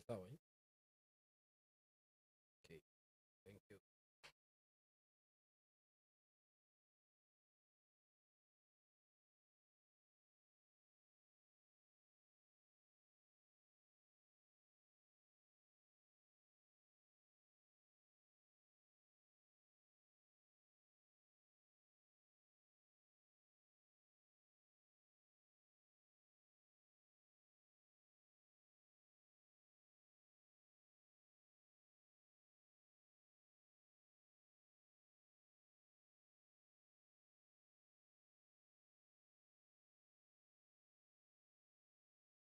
Sawa eh? Okay. Thank you.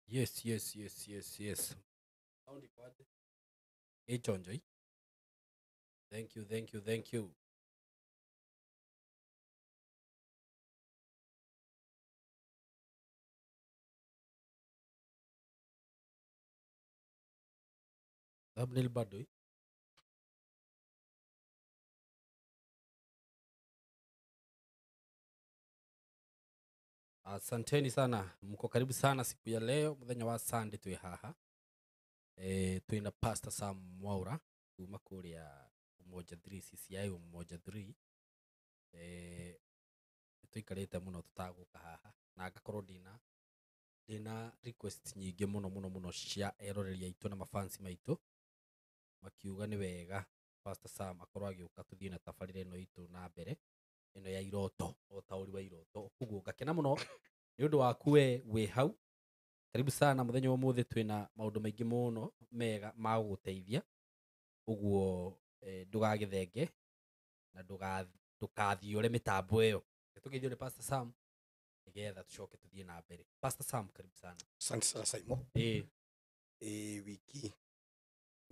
Yes, yes, yes, yes, yes. Sound iko aje? Eh, chonjo eh? Thank you, thank you, thank you. Thumbnail bado eh? Asanteni sana, mko karibu sana siku ya leo muthenya wa Sunday twi haha twina Pastor Sam Mwaura kuma kuria Umoja 3 CCI Umoja 3. Tuikarite muno tutaguka haha na ngakorwo ndina request nyingĩ muno muno muno cia eroreri aitũ na mafansi maitũ makiuga nĩ wega Pastor Sam akorwo agĩũka tũthiĩ na tabarĩra ĩno itũ na mbere ĩno ya iroto, ũtaũri wa iroto. Koguo ngakena mũno nĩ ũndũ waku we wĩ hau. Karibu sana muthenya wa ũmũthĩ, twĩna maũndũ maingĩ mũno mega ma gũgũteithia, ũguo ndũgagĩthenge na ndũkathiũre mĩtambo ĩyo. Tũgeithio nĩ Pastor Sam nĩgetha tũcoke tũthiĩ na mbere. Pastor Sam, karibu sana. Asante sana Saimo. Wiki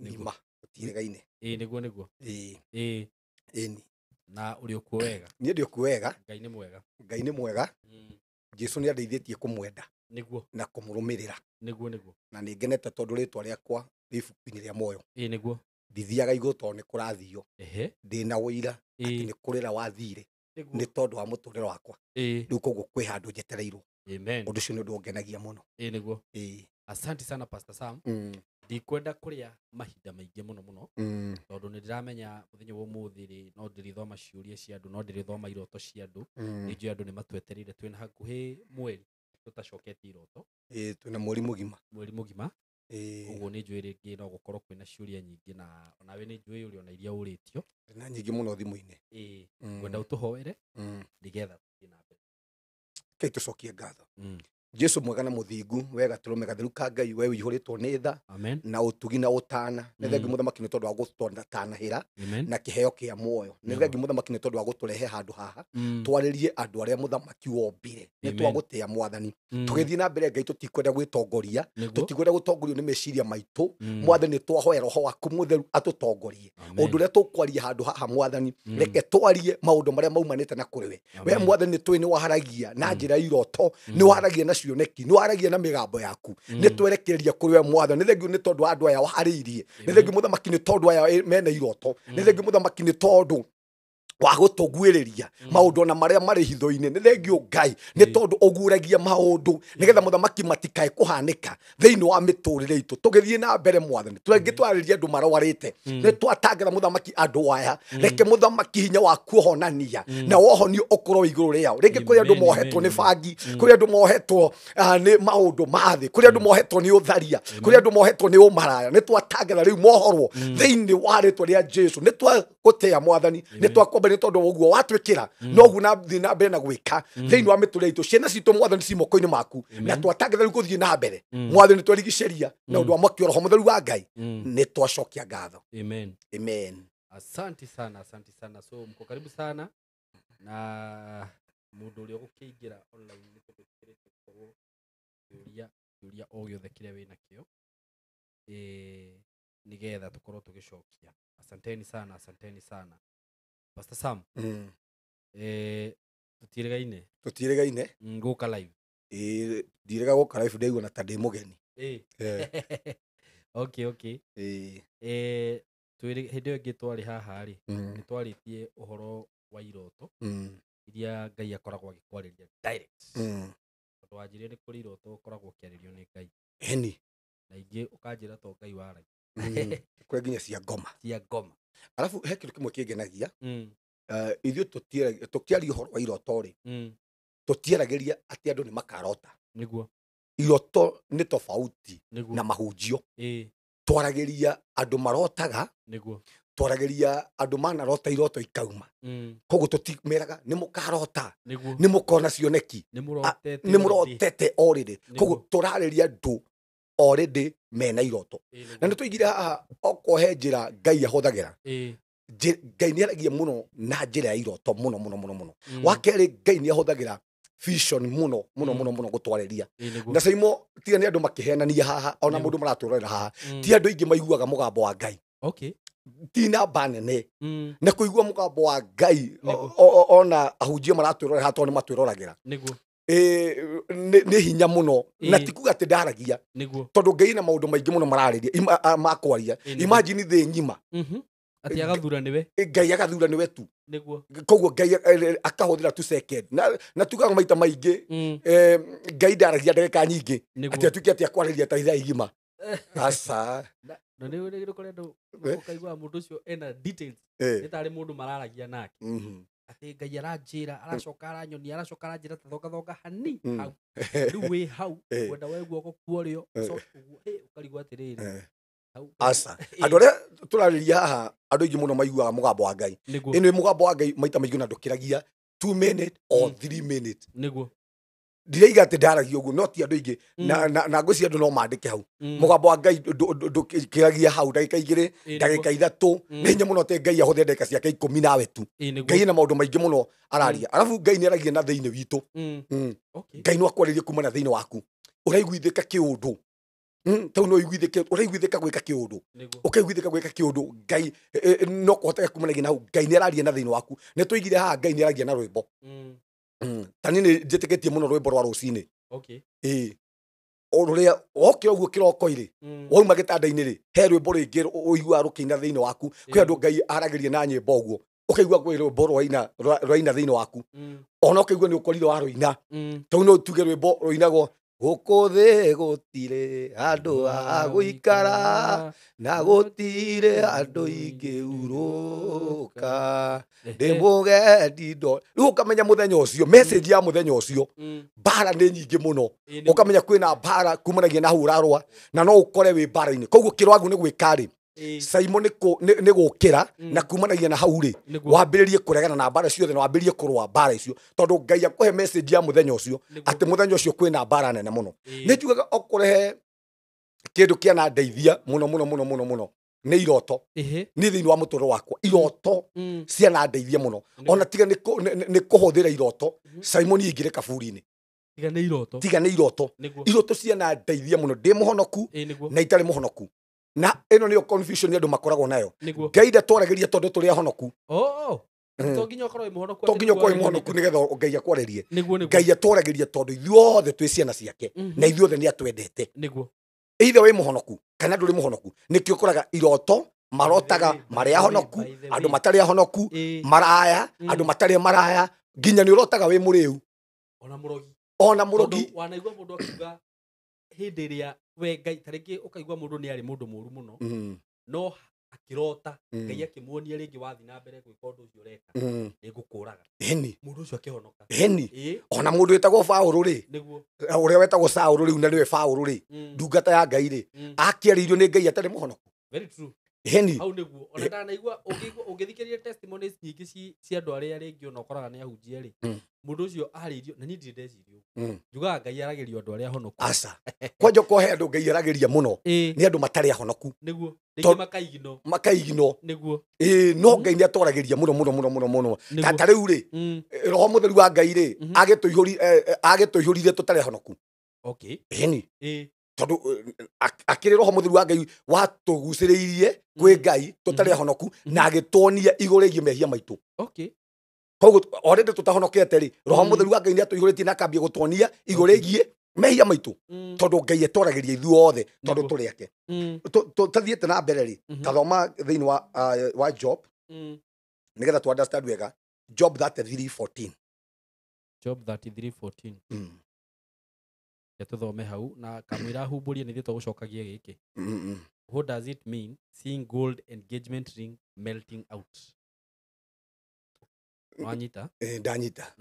Nĩguo. ng'ima gũtiregaine. Nĩguo nĩguo. Ĩĩ. Ĩni. Na ũrĩ okuo wega? Niĩ ndĩ okuo wega. Ngai nĩ mwega. Ngai nĩ mwega. Jesu nĩ andeithĩtie kũmwenda. Nĩguo. Na kũmũrũmĩrĩra. Nĩguo nĩguo. Na nĩ ngenete tondũ rĩtwa rĩakwa rĩ ibuku-inĩ rĩa muoyo. Nĩguo. Ndithiaga igũrũ tondũ nĩ kũrathio. Ndĩna ũira atĩ nĩ kũrĩra wathire. Nĩ tondũ wa mũtũrĩre wakwa. Rĩu koguo kwĩ handũ njetereirwo. Amen. Ũndũ ũcio nĩ ũndũ ũngenagia mũno. Nĩguo. Asante sana Pastor Sam. Ndikwenda kũrĩa mahinda maingĩ mũno mũno. Tondũ nĩ ndĩramenya mũthenya wa ũmũthĩ rĩ, no ndĩrĩthoma ciũria cia andũ, no ndĩrĩthoma iroto cia andũ. Nĩ njũĩ andũ nĩ matwetereire, twĩna hakuhĩ mweri tũtacoketie iroto. Twĩna mweri mũgima. Mweri mũgima. Ũguo nĩ njũĩ rĩngĩ no gũkorwo kwĩna ciũria nyingĩ, na onawe nĩ njũĩ ũrĩ ona iria ũrĩtio. Na nyingĩ mũno thimũ-inĩ. Ngwenda ũtũhoere nĩgetha tũthiĩ na mbere. Kei tũcokie ngatho. Jesu mwega na mũthingu, we gatũrũme gatheru ka Ngai, we ũihũrĩtwo nĩ tha na ũtugi na ũtana. Nĩ thengi mũthamaki nĩ tondũ wa gũtũtanahĩra na kĩheo kĩa muoyo. Nĩ thengi mũthamaki nĩ tondũ wa gũtũrehe handũ haha twarĩrie andũ arĩa mũthamaki wombire. Nĩ twagũtĩa mwathani. Tũgĩthiĩ na mbere Ngai, tũtikwenda gwĩtongoria, tũtikwenda gũtongorio nĩ meciria maitũ. Mwathani, twahoya roho waku mũtheru atũtongorie. Ũndũ ũrĩa tũkwaria handũ haha mwathani, reke twarie maũndũ marĩa maumanĩte na kũrĩ we. We mwathani, tũĩ nĩ waharagia na njĩra ya iroto, nĩ waharagia na cioneki, nĩ waragia na mĩgambo yaku. Nĩ twerekereria kũrĩ we mwathani. Nĩ thengiũ nĩ tondũ wa andũ aya waharĩirie. Nĩ thengiũ mũthamaki nĩ tondũ aya mena iroto. Nĩ thengiũ mũthamaki nĩ tondũ wa gũtũguĩrĩria maũndũ ona marĩa marĩ hitho-inĩ. Nĩ thengiũ Ngai nĩ tondũ ũguũragia maũndũ nĩgetha mũthamaki matikae kũhanĩka thĩinĩ wa mĩtũrĩre itũ. Tũgĩthiĩ na mbere mwathani, tũrengĩ twarĩrie andũ marwarĩte, nĩ twatangĩra mũthamaki andũ aya. Reke mũthamaki hinya waku ũhonania na wohonio ũkorwo igũrũ rĩao. Rĩngĩ kũrĩ andũ mohetwo nĩ bangi, kũrĩ andũ mohetwo nĩ maũndũ ma thĩ, kũrĩ andũ mohetwo nĩ ũtharia, kũrĩ andũ mohetwo nĩ ũmaraya. Nĩ twatangĩra rĩu mohorwo thĩinĩ wa rĩtwa rĩa Jesu. Nĩ twagũtĩa mwathani, nĩ twakwamba nĩ tondũ ũguo watwĩkĩra, noguo na thiĩ na mbere na gwĩka thĩinĩ wa mĩtũrĩre itũ. Ciana citũ mwathani ci moko-inĩ maku, na twatangĩra rĩu gũthiĩ na mbere mwathani, twerigicĩria na ũndũ wa mwaki wa Roho Mũtheru wa Ngai. Nĩ twacokia ngatho. Amen. Amen. Asante sana, asante sana. So mko karibu sana na mũndũ ũrĩa ũgũkĩingĩra online nĩ tũgwĩtĩkĩrĩte gũkorwo kĩũria kĩũria o gĩothe kĩrĩa wĩnakĩo, nĩgetha tũkorwo tũgĩcokia. Asanteni sana, asanteni sana. Pastor Sam, tũtiĩrĩgaine? Tũtiĩrĩgaine. Gũka live. Ndirĩga gũka live, ndaigua na ta ndĩ mũgeni. Okay, okay. Twĩrĩ hĩndĩ ĩyo ĩngĩ twarĩ haha rĩ, nĩ twarĩtie ũhoro wa iroto iria Ngai akoragwo agĩkwarĩria direct. Tondũ wanjĩrire nĩ kũrĩ iroto ũkoragwo ũkĩarĩrio nĩ Ngai. Eni. Na ingĩ ũkanjĩra to Ngai waragia. Kũrĩ nginya cia ngoma. Cia ngoma. Arabu he kĩndũ kĩmwe kĩngenagia. Ithuĩ tũkĩaria ũhoro wa iroto rĩ, tũtiaragĩria atĩ andũ nĩ makarota. Nĩguo. Iroto nĩ tofauti Nĩguo. na mahunjio. Ĩĩ. Twaragĩria andũ marotaga. Nĩguo. Twaragĩria andũ manarota iroto ikauma. Koguo tũtimeraga nĩ mũkarota. Nĩguo. Nĩ mũkona cioneki. Nĩ mũrotete. Nĩ mũrotete already. Nĩguo. Koguo tũrarĩria andũ already mena iroto. Ĩĩ, Na nĩ tũigire haha okorwo he njĩra Ngai ahũthagĩra. Ĩĩ. Ngai nĩ aragia mũno na njĩra ya iroto mũno mũno mũno mũno. Wa kerĩ Ngai nĩ ahũthagĩra vision mũno mũno mũno mũno gũtwarĩria. Ĩĩ, nĩguo. Na Saimo tiga nĩ andũ makĩhenania haha ona Nĩguo. mũndũ maratwĩrorera haha. Ti andũ aingĩ maiguaga mũgambo wa Ngai. Okay. Ti namba nene. Na kũigua mũgambo wa Ngai Nĩguo. ona ahunjia maratwĩrorera haha tondũ nĩ matwĩroragĩra. Nĩguo. Nĩ hinya mũno. Na Ĩĩ. ti kuga atĩ ndaragia. Nĩguo. Tondũ Ngai na maũndũ maingĩ mũno mararĩria makwaria. Ĩĩ, nĩguo. Imagine thĩ ng'ima. Atĩ agathura nĩwe. Ngai agathura nĩwe tu. Nĩguo. Koguo Ngai akahũthĩra tu second. Na tugaga maita maingĩ Ngai ndaragia ndagĩka nyingĩ. Nĩguo. Atĩ atuĩke atĩ akwarĩria ta ithaa igima. Aca. Na nĩ kũrĩ andũ ũkaigua mũndũ ũcio ena details. Nĩ tarĩ mũndũ mararagia nake. Atĩ Ngai aranjĩra, aracoka aranyonia, aracoka aranjĩra ta thonga thonga hani hau. Rĩu wĩ hau, wenda woe guoko kwa ũrĩo, ũcoke ũguo, ũkarigwo atĩrĩrĩ. Hau. Aca. Andũ arĩa tũrarĩria haha, andũ aingĩ mũno maiguaga mũgambo wa Ngai. Nĩguo. Ĩno mũgambo wa Ngai maita maingĩ ona ndũkĩragia 2 minute or 3 minute. Nĩguo. Ndiraiga atĩ ndaragia ũguo, no ti andũ aingĩ. Na ngwĩciria andũ no mandĩke hau. Mũgambo wa Ngai ndũkĩragia hau ndagĩka igĩrĩ, ndagĩka ithatũ. Nĩ hinya mũno atĩ Ngai ahũthĩre ndagĩka ciake 10 nawe tu. Ĩĩ, nĩguo. Ngai ena maũndũ maingĩ mũno araria. Arabu Ngai nĩ aragia na thĩinĩ witũ. Okay. Ngai no akwarĩrie kuma na thĩinĩ waku. Ũraiguithĩka kĩũndũ. Tau no ũiguithĩke, ũraiguithĩka gwĩka kĩũndũ. Nĩguo. Ũkaiguithĩka gwĩka kĩũndũ, Ngai no kũhoteke kumanagia na hau. Ngai nĩ araria na thĩinĩ waku. Nĩ tũigire haha Ngai nĩ aragia na rwĩmbo. Ta niĩ nĩ njĩtĩkĩtie mũno rwĩmbo rwa rũcinĩ. Okay. Ĩĩ. O rũrĩa wokĩra ũguo kĩroko-rĩ, wauma gĩtanda-inĩ rĩ, he rwĩmbo rĩngĩ ũiguaga rũkĩina thĩinĩ waku. Kwĩ andũ Ngai aragĩria na nyĩmbo ũguo. Ũkaigua kwĩ rwĩmbo rwaina thĩinĩ waku. Ona ũkaigua nĩ ũkorire warũina. Tau no tuge rwĩmbo rũinagwo gũkũ thĩ gũtirĩ andũ a gũikara na gũtirĩ andũ ingĩurũka ndĩ mũgendi ndo. Rĩu ũkamenya mũthenya ũcio, message ya mũthenya ũcio, mbara nĩ nyingĩ mũno. Ũkamenya kwĩna mbara kumanagia na hau ũrarũa na no ũkore wĩ mbara-inĩ. Koguo kĩrwagu nĩ gwĩka rĩ, Saimo nĩ gũkĩra na kumanagia na hau rĩ, wambĩrĩrie kũregana na mbara ciothe na wambĩrĩrie kũrũa mbara icio, tondũ Ngai akũhe message ya mũthenya ũcio atĩ mũthenya ũcio kwĩna mbara nene mũno. Nĩ njugaga okorehe kĩndũ kĩanandeithia mũno mũno mũno mũno mũno nĩ iroto. Nĩ thĩinĩ wa mũtũrĩre wakwa iroto cianandeithia mũno. Ona tiga nĩ kũhũthĩra iroto, Simon ingĩrĩ kaburi-inĩ. Tiga nĩ iroto. Tiga nĩ iroto. Iroto cianandeithia mũno ndĩ mũhonoku na itarĩ mũhonoku. Na ĩno nĩyo confusion andũ makoragwo nayo. Ngai ndatwaragĩria tondũ tũrĩ ahonoku. To nginya ũkorwo wĩ mũhonoku. To nginya ũkorwo wĩ mũhonoku nĩgetha Ngai akwarĩrie. Nĩguo, nĩguo. Ngai atwaragĩria tondũ ithuothe twĩ ciana ciake na ithuothe nĩ atwendete. Nĩguo. Either wĩ mũhonoku kana ndũrĩ mũhonoku. Nĩkĩo ũkoraga iroto marotaga marĩ ahonoku, andũ matarĩ ahonoku, maraya, andũ matarĩ maraya, nginya nĩ ũrotaga wĩ mũrĩu. Ona mũrogi. Ona mũrogi. Tondũ wanaigua mũndũ akiuga hĩndĩ ĩrĩa we Ngai ta rĩngĩ ũkaigua mũndũ nĩ arĩ mũndũ mũru mũno, no akĩrota Ngai akĩmuonia rĩngĩ wathiĩ na mbere gwĩka ũndũ ũcio ũreka, nĩ ngũkũraga. Ĩni. Mũndũ ũcio akĩhonoka. Ĩni. Ona mũndũ wĩtagwo Paũlũ rĩ, Nĩguo. ũrĩa wetagwo Saũlũ rĩu na nĩwe Paũlũ rĩ, ndungata ya Ngai rĩ, akĩarĩirio nĩ Ngai atarĩ mũhonoku. Very true. Ĩni. Hau nĩguo. Ona ndanaigua ũngĩthikĩrĩria testimonies nyingĩ cia andũ arĩa rĩngĩ ona ũkoraga nĩ ahunjia rĩ, mũndũ ũcio arĩirio na niĩ ndirĩ ndeciria ũguo. Njugaga Ngai aragĩrio andũ arĩa ahonoku. Aca. Kwanja ũkorwo he andũ Ngai aragĩria mũno, nĩ andũ matarĩ ahonoku. Nĩguo. Rĩngĩ makaigino. Makaigino. Nĩguo. Ĩĩ, no Ngai nĩ atwaragĩria mũno mũno mũno mũno mũno. Ta rĩu rĩ, Roho Mũtheru wa Ngai rĩ, agĩtũihũrire tũtarĩ ahonoku. Okay. Ĩni. Tondũ akĩrĩ Roho Mũtheru wa Ngai watũgucĩrĩirie kwĩ Ngai tũtarĩ ahonoku na agĩtuonia igũrũ rĩgiĩ mehia maitũ. Okay. Koguo already tũtahonokete rĩ, Roho Mũtheru wa Ngai nĩ atũihũrĩtie na akambia gũtuonia igũrũ rĩgiĩ mehia maitũ. Tondũ Ngai etwaragĩria ithuothe tondũ tũrĩ ake. Tũthiĩte na mbere rĩ, tathoma thĩinĩ wa Job, nĩgetha tu understand wega. Job 33:14. Job 33:14. Tuthome hau na kamwira humbũrie nĩ ithuĩ tũgũcokagia gĩkĩ. What does it mean seeing gold engagement ring melting out? Wanyita? Ndanyita.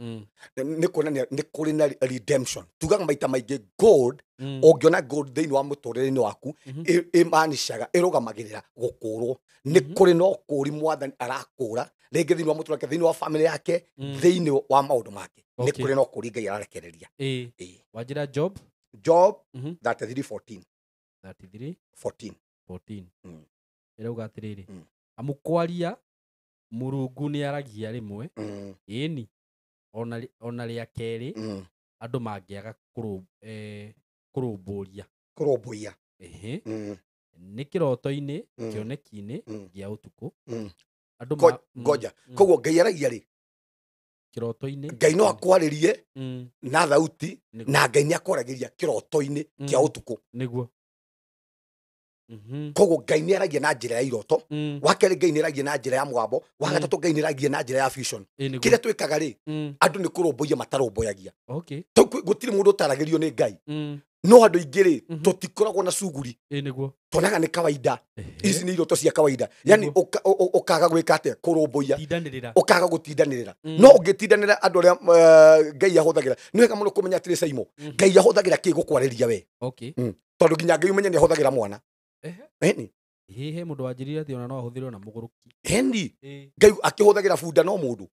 Nĩ kuonania nĩ kũrĩ na redemption. Tugaga maita maingĩ gold, ũngĩona gold thĩinĩ wa mũtũrĩre-inĩ waku, ĩmaanishaga ĩrũgamagĩrĩra gũkũrwo. Nĩ kũrĩ na ũkũũri mwathani arakũra rĩngĩ thĩinĩ wa mũtũrĩre wake, thĩinĩ wa family yake, thĩinĩ wa maũndũ make. Nĩ kũrĩ na ũkũũri Ngai ararekereria. Wanjĩra Job? Job 33:14. 33:14. 14. Ĩrauga atĩrĩrĩ, amu kwaria Mũrungu nĩaragia rĩmwe, ĩni ona rĩa kerĩ, andũ mangĩaga kũrũmbũria. Kũrũmbũiya. Nĩ kĩroto-inĩ, kĩoneki-inĩ gĩa ũtukũ. Andũ ngoja. Koguo Ngai aragia rĩ? Kĩroto-inĩ. Ngai no akwarĩrie na thauti, na Ngai nĩ akwaragĩria kĩroto-inĩ kĩa ũtukũ. Nĩguo. Koguo Ngai nĩ aragia na njĩra ya iroto, wa kerĩ Ngai nĩ aragia na njĩra ya mũgambo, wa gatatũ Ngai nĩ aragia na njĩra ya vision. Kĩrĩa twĩkaga rĩ, andũ nĩ kũrũmbũiya matarũmbũyagia. Gũtirĩ mũndũ ũtaragĩrio nĩ Ngai. No andũ aingĩ rĩ, tũtikoragwo na cuguri. Tuonaga nĩ kawaida. Ici nĩ iroto cia kawaida. Yani ũkaga gwĩka atĩa? Kũrũmbũiya. Ũkaga gũtindanĩrĩra. No ũngĩtindanĩra andũ arĩa Ngai ahũthagĩra. Nĩ wega mũno kũmenya atĩrĩ Saimo, Ngai ahũthagĩra kĩ gũkwarĩria we. Tondũ nginya Ngai ũmenye nĩ ahũthagĩra mwana. Eni. He mũndũ wanjĩrire atĩ ona no ahũthĩrwo na mũgũrũki. Eni. Ngai akĩhũthagĩra bunda no mũndũ.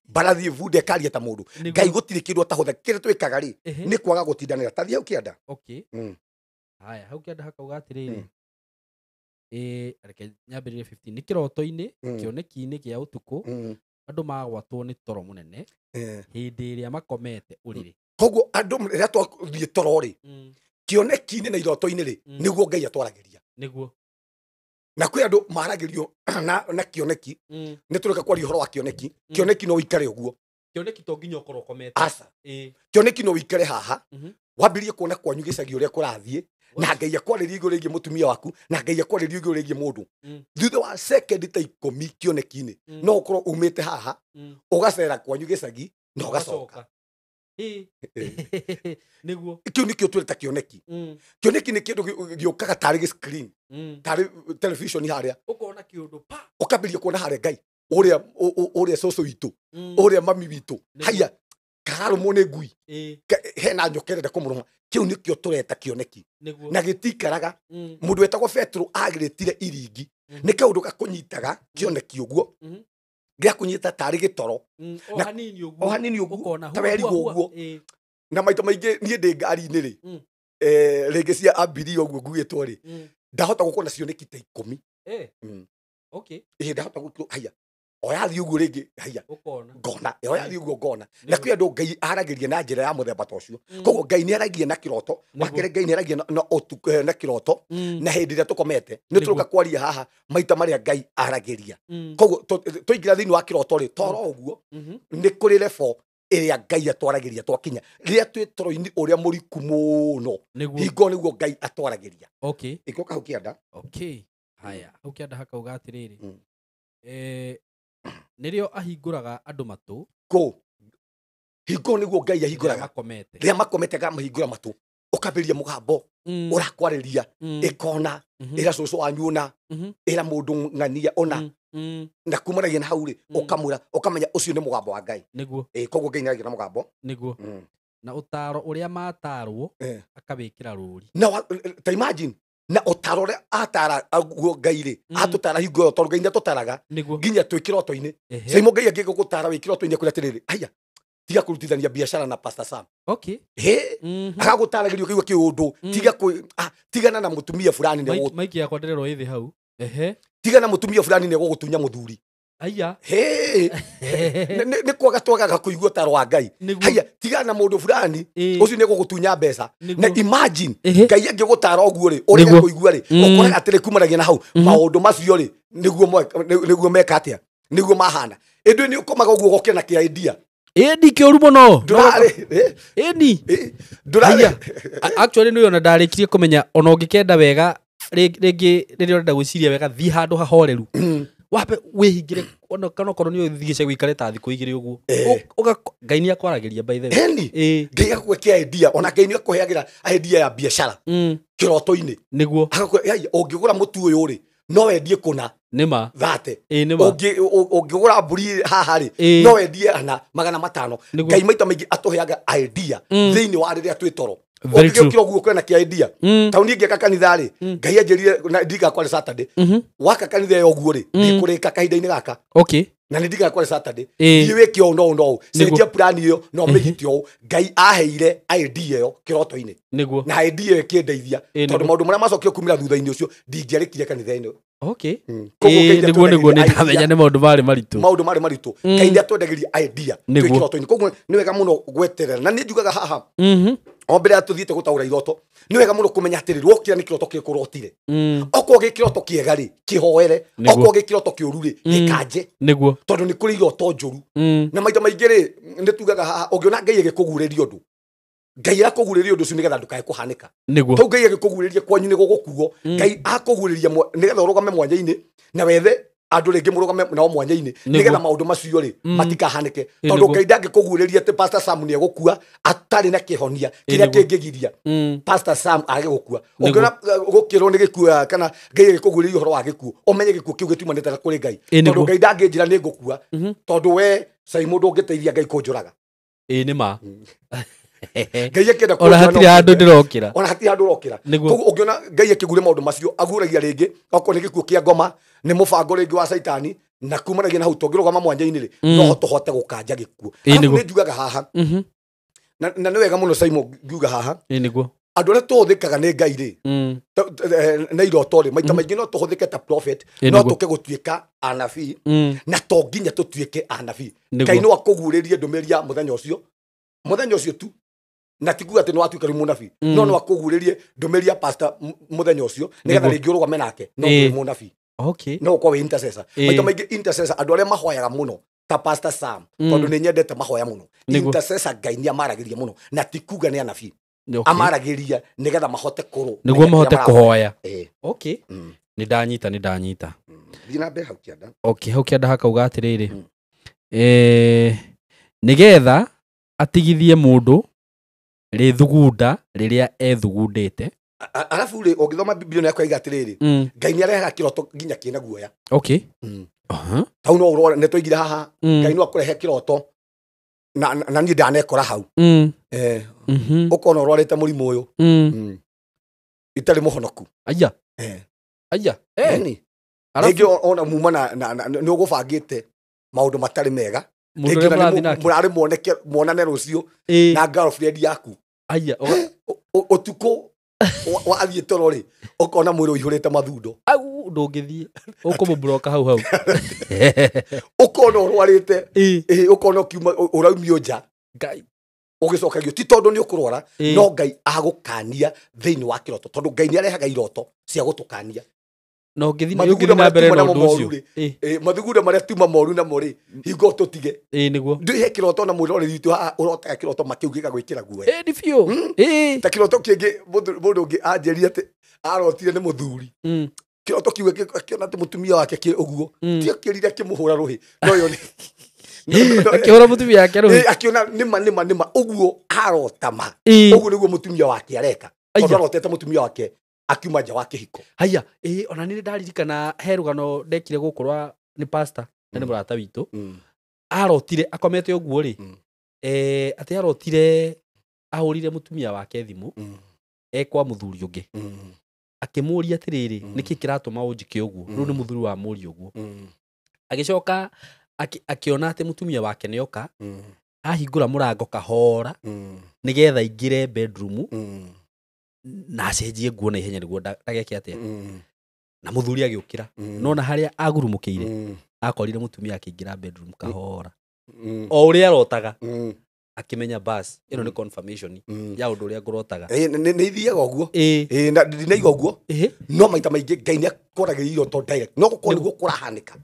Mbarathi bunda ĩkaria ta mũndũ. Ngai gũtirĩ kĩndũ atahũthagĩra. Kĩrĩa twĩkaga rĩ, nĩ kwaga gũtindanĩra. Ta thiĩ hau kĩanda. Haya, hau kĩanda hakauga atĩrĩrĩ. Reke nyambĩrĩrie 15. Nĩ kĩroto-inĩ, kĩoneki-inĩ kĩa ũtukũ, andũ magwatwo nĩ toro mũnene hĩndĩ ĩrĩa makomete ũrĩrĩ. Koguo andũ rĩrĩa twathiĩ toro rĩ, kĩoneki-inĩ na iroto-inĩ rĩ, nĩguo Ngai atwaragĩria. Nĩguo. Na kwĩ andũ maragĩrio na kĩoneki, nĩ tũreka kwaria ũhoro wa kĩoneki. Kĩoneki no ũikare ũguo. Kĩoneki to nginya ũkorwo ũkomete. Aca. Kĩoneki no ũikare haha, wambĩrĩrie kuona kwanyu gĩcagi ũrĩa kũrathiĩ, na Ngai akwarĩrie igũrũ rĩgiĩ mũtumia waku, na Ngai akwarĩrie igũrũ rĩgiĩ mũndũ. Thutha wa sekendi ta 10 kĩoneki-inĩ, no ũkorwo umĩte haha, ũgacera kwanyu gĩcagi, na ũgacoka. Nĩguo. Kĩu nĩkĩo twĩreta kĩoneki. Kĩoneki nĩ kĩndũ gĩũkaga tarĩ gĩ-screen, tarĩ television harĩa. Ũkona kĩũndũ pa. Ũkambĩrĩria kuona harĩa Ngai, ũrĩa cũcũ witũ, ũrĩa mami witũ. Haiya, kararũmwo nĩ ngui. Hena njoka ĩrenda kũmũrũma. Kĩu nĩkĩo tũreta kĩoneki. Na gĩtikaraga. Mũndũ wetagwo Petro agĩrĩtire iringi. Nĩ kaũndũ gakũnyitaga kĩoneki ũguo. Gĩakũnyita tarĩ gĩtoro. O hanini ũguo. O hanini ũguo. Ta werigwo ũguo. Na maita maingĩ niĩ ndĩ ngari-inĩ rĩ, rĩngĩ cia abiria ũguo nguĩtwo rĩ, ndahota gũkorwo na cioneki ta 10. Ndahota gũkorwo, haiya, oya thiĩ ũguo rĩngĩ, haiya, ngona, oya thiĩ ũguo ngona. Na kwĩ andũ Ngai aragĩria na njĩra ya mũthemba ta ũcio. Koguo Ngai nĩ aragia na kĩroto, wa kerĩ Ngai nĩ aragia na kĩroto, na hĩndĩ ĩrĩa tũkomete, nĩ tũroka kwaria haha maita marĩa Ngai aragĩria. Koguo twaingĩra thĩinĩ wa kĩroto rĩ, toro ũguo, nĩ kũrĩ level ĩrĩa Ngai atwaragĩria twakinya. Rĩrĩa twĩ toro-inĩ ũrĩa mũriku mũno, hingo nĩguo Ngai atwaragĩria. Ĩkoka hau kĩanda. Haya, hau kĩanda hakauga atĩrĩrĩ. Nĩrĩo ahingũraga andũ matũ. Kũ? Hingo nĩguo Ngai ahingũraga. Rĩrĩa makomete akamahingũra matũ. Ũkambĩrĩria mũgambo, ũrakwarĩria, ĩkona, ĩra cũcũ wanyu ũna, ĩra mũndũ ng'ania ũna. Na kumanagia na hau rĩ, ũkamwĩra, ũkamenya ũcio nĩ mũgambo wa Ngai. Nĩguo. Koguo Ngai nĩaragia na mũgambo. Nĩguo. Na ũtaaro ũrĩa matarwo, akawĩkĩra rũũri. Na ta imagine, na ũtaaro ũrĩa atara guo Ngai rĩ, atũtara hingo ĩyo, tondũ Ngai nĩatũtaraga nginya twĩ kĩroto-inĩ. Saimo Ngai angĩgũgũtara wĩ kĩroto-inĩ akwĩre atĩrĩrĩ, haiya, tiga kũrutithania biacara na Pastor Sam. Agagũtaragĩria ũkaigua kĩũndũ, tiga tigana na mũtumia fulani nĩ Maiki yakwa ndĩrerwo ĩthĩ hau. Tigana na mũtumia fulani nĩ egũgũtunya mũthuri. Aya. Nĩ kwaga twagaga kũigua ũtaaro wa Ngai. Haiya, tigana na mũndũ fulani, ũcio nĩ egũgũtunya mbeca. Na imagine, Ngai angĩgũtara ũguo rĩ, ũrege kũigua rĩ, ũkoraga atĩrĩ kumanagia na hau, maũndũ macio rĩ, nĩguo meka atĩa? Nĩguo mahana. Ĩndĩ nĩ ũkomaga ũguo ũgokĩra na kĩa idea. Ĩni kĩũru mũno. Ndũrarĩ. Ĩni. Ndũrarĩ. Actually nĩ ona ndarĩkirie kũmenya ona ũngĩkenda wega rĩngĩ rĩrĩa ũrenda gwĩciria wega thiĩ handũ hahoreru. Wambe wĩhingĩre Ona kana okorwo nĩ ũthiĩ gĩcagi ũikare ta thikũ igĩrĩ ũguo. Ngai nĩ akwaragĩria by the way. Eni Ngai agagwĩkĩra idea, ona Ngai nĩ akũheagĩra idea ya biacara kĩroto-inĩ. Nĩguo. Ũngĩgũra mũtu ũyũ rĩ, no wendie kũna nĩma thate. Nĩma. Ũngĩgũra mbũri haha rĩ, no wendie ana 500. Ngai maita maingĩ atũheaga idea thĩinĩ wa rĩrĩa twĩ toro. Ũngĩgĩũkĩra ũguo kwĩna kĩa idea. Ta niĩ ngĩaka kanitha rĩ, Ngai anjĩrire na ndiga kwarĩ Saturday. Waka kanitha ĩyo ũguo rĩ, ndikũrĩka kahinda-inĩ gaka. Okay. Na nĩ ndiga kwarĩ Saturday. Thiĩ wĩke ũũ no ũũ. Cenjia plan ĩyo no mĩgite ũũ. Ngai aheire idea ĩyo kĩroto-inĩ. Nĩguo. Na idea ĩyo ĩkĩndeithia. Tondũ maũndũ marĩa macokire kumĩra thutha-inĩ ũcio ndingĩarĩkirie kanitha-inĩ. Okay. Nĩguo nĩguo nĩ ndamenya nĩ maũndũ marĩ maritũ. Maũndũ marĩ maritũ. Ngai nĩ atwendagĩria idea twĩ kĩroto-inĩ. Koguo nĩ wega mũno gweterera. Na nĩ njugaga haha. O mbere ya tũthiĩte gũtaũra iroto, nĩ wega mũno kũmenya atĩrĩrĩ, wokĩra nĩ kĩroto kĩrĩkũ ũrotire. Okorwo gĩ kĩroto kĩega rĩ, kĩhoere. Okorwo gĩ kĩroto kĩũru rĩ, gĩkanje. Nĩguo. Tondũ nĩ kũrĩ iroto njũru. Na maita maingĩ rĩ, nĩ tugaga haha, ũngĩona Ngai agĩkũgurĩria ũndũ, Ngai arakũgurĩria ũndũ ũcio nĩgetha ndũkae kũhanĩka. Nĩguo. Tondũ Ngai agĩkũgurĩria kwanyu nĩ gũgũkuo, Ngai akũgurĩria nĩgetha ũrũgame mwanya-inĩ na wethe andũ rĩngĩ mũrũgame nao mwanya-inĩ nĩgetha maũndũ macio rĩ matikahanĩke. Tondũ Ngai ndangĩkũgurĩria atĩ Pastor Sam nĩ egũkua atarĩ na kĩhonia kĩrĩa kĩngĩgiria Pastor Sam age gũkua. Ũngĩona gũkĩrwo nĩ gĩkuo kana Ngai agĩkũgurĩria ũhoro wa gĩkuũ, ũmenye gĩkuũ kĩu gĩtiumanĩte na kũrĩ Ngai. Tondũ Ngai ndangĩnjĩra nĩ ngũkua, tondũ we cai mũndũ ũngĩteithia Ngai kũnjũraga. Nĩ ma. Ngai akĩenda ona hatirĩ handũ ndĩrokĩra. Ona hatirĩ handũ ũrokĩra. Koguo ũngĩona Ngai akĩgure maũndũ macio, aguragia rĩngĩ okorwo nĩ gĩkuũ kĩa ngoma, nĩ mũbango rĩngĩ wa Caitani, na kumanagia na hau tũngĩrũgama mwanya-inĩ rĩ, no tũhote gũkanja gĩkuũ. Arabu nĩ njugaga haha, na nĩ wega mũno Simon ngiuga haha, nĩguo andũ arĩa tũhũthĩkaga nĩ Ngai rĩ, na iroto rĩ, maita maingĩ no tũhũthĩke ta prophet, no tũke gũtuĩka anabii, na to nginya tũtuĩke anabii. Ngai no akũgurĩrie ndũmĩrĩri ya mũthenya ũcio, mũthenya ũcio tu, na ti kuga atĩ nĩ watuĩka rĩu mũnabii, no no akũgurĩrie ndũmĩrĩri ya pastor mũthenya ũcio nĩgetha rĩngĩ ũrũgame nake, no ndũrĩ mũnabii. Okay. No ũkorwo wĩ intercessor. Maita maingĩ intercessor andũ arĩa mahoyaga mũno ta Pastor Sam, tondũ nĩ nyendete mahoya mũno. Intercessor Ngai nĩ amaragĩria mũno, na ti kuga nĩ anabii. Amaragĩria nĩgetha mahote kũrũ, nĩguo mahote kũhoya. Okay. Nĩ ndanyita, nĩ ndanyita. Thiĩ na mbere hau kĩanda. Okay, hau kĩanda hakauga atĩrĩrĩ, nĩgetha atigithie mũndũ rĩthugunda rĩrĩa ethugundĩte. Arabu rĩ, ũngĩthoma Biblia nĩ akwaiga atĩrĩrĩ, Ngai nĩ arehaga kĩroto nginya kĩna guoya. Okay. Hau no ũrore, nĩ twaigire haha, Ngai no akũrehe kĩroto na niĩ ndanekora hau. Ũkona ũrwarĩte mũrimũ ũyũ, itarĩ mũhonoku. Aya. Aya. Rĩngĩ ona muma na nĩ ũgũbangĩte maũndũ matarĩ mega, rĩngĩ mũrarĩ muoneke muonane rũciũ na girlfriend yaku. Aya. Ũtukũ wathiĩ toro rĩ, ũkona mwĩrĩ ũihũrĩte mathundo. Au ndũngĩthiĩ, ũkũmũbloka hau hau. Ũkona ũrwarĩte, ũkona ũkiuma ũraumio nja. Ngai ũgĩcokagio ti tondũ nĩ ũkũrwara, no Ngai agũkania thĩinĩ wa kĩroto, tondũ Ngai nĩ arehaga iroto cia gũtũkania. Na ũngĩthiĩ na mbere na ũndũ ũcio, mathugunda marĩa tuma moru namo rĩ, hingo tũtige. Nĩguo. Ndũhe kĩroto na mwĩroreri witũ haha ũrotaga kĩroto makĩu gĩgagwĩkĩra guoya. Nĩ biũ. Ta kĩroto kĩngĩ mũndũ ũngĩ anjĩrire atĩ arotire nĩ mũthuri. Kĩroto kĩu akĩona atĩ mũtumia wake kĩ ũguo, ti akĩrire akĩmũhũra rũhĩ, no yo nĩ akĩhũra mũtumia wake rũhĩ, akĩona nĩma nĩma nĩma ũguo arota ma, ũguo nĩguo mũtumia wake areka, tondũ arotete mũtumia wake akiuma nja wa kĩhiko. Haya, ona nĩ ndaririkana he rũgano ndekire gũkũ rwa nĩ pastor, na nĩ mũrata witũ, arotire akomete ũguo rĩ, atĩ arotire ahũrire mũtumia wake thimũ ekwa mũthuri ũngĩ, akĩmũria atĩrĩrĩ, nĩkĩ kĩratũma ũnjĩke ũguo? Rĩu nĩ mũthuri wa mũria ũguo. Agĩcoka akĩona atĩ mũtumia wake nĩoka, ahingũra mũrango kahora nĩgetha aingĩre bedroom na acenjie nguo na ihenya nĩguo ndageke atĩa. Na mũthuri agĩũkĩra, no na harĩa agurumũkĩire akorire mũtumia akĩingĩra bedroom kahora, o ũrĩa arotaga, akĩmenya bas ĩno nĩ confirmation ya ũndũ ũrĩa ngũrotaga. Nĩ ithiaga ũguo, na ndinaigua ũguo, no maita maingĩ Ngai nĩ akwaragĩria iroto direct, no gũkorwo nĩguo kũrahanĩka,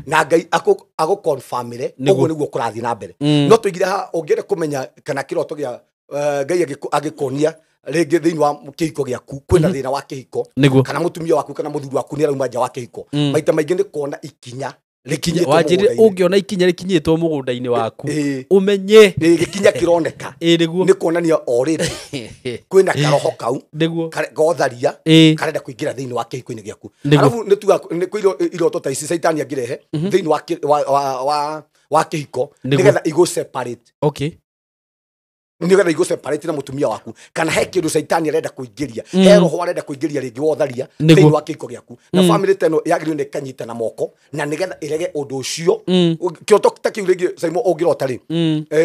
na Ngai agũconfirmĩre ũguo nĩguo kũrathiĩ na mbere. No tũigire haha, ũngĩenda kũmenya kana kĩroto kĩa Ngai agĩkuonia rĩngĩ thĩinĩ wa kĩhiko gĩaku kwĩna thĩna wa kĩhiko, kana mũtumia waku kana mũthuri waku nĩ arauma nja wa kĩhiko, maita maingĩ nĩ kuona ikinya Wanjĩrire ũngĩona ikinya rĩkinyĩtwo mũgũnda-inĩ waku ũmenye gĩkinya kĩroneka nĩ kuonania already kwĩna karoho kau gotharia karenda kũingĩra thĩinĩ wa kĩhiko-inĩ gĩaku. Arabu nĩ tuga nĩ kwĩ iroto ta ici caitani angĩrehe thĩinĩ wa kĩhiko nĩgetha igũ separate. Okay. Nĩgetha igũ separate na mũtumia waku kana he kĩndũ caitani arenda kũingĩria, he roho arenda kũingĩria rĩngĩ wotharia thĩinĩ wa kĩhiko gĩaku. Na family teno yagĩrĩirwo nĩ ĩkanyita na moko na nĩgetha ĩrege ũndũ ũcio. Kĩroto ta kĩu rĩngĩ Saimo ũngĩrota rĩ,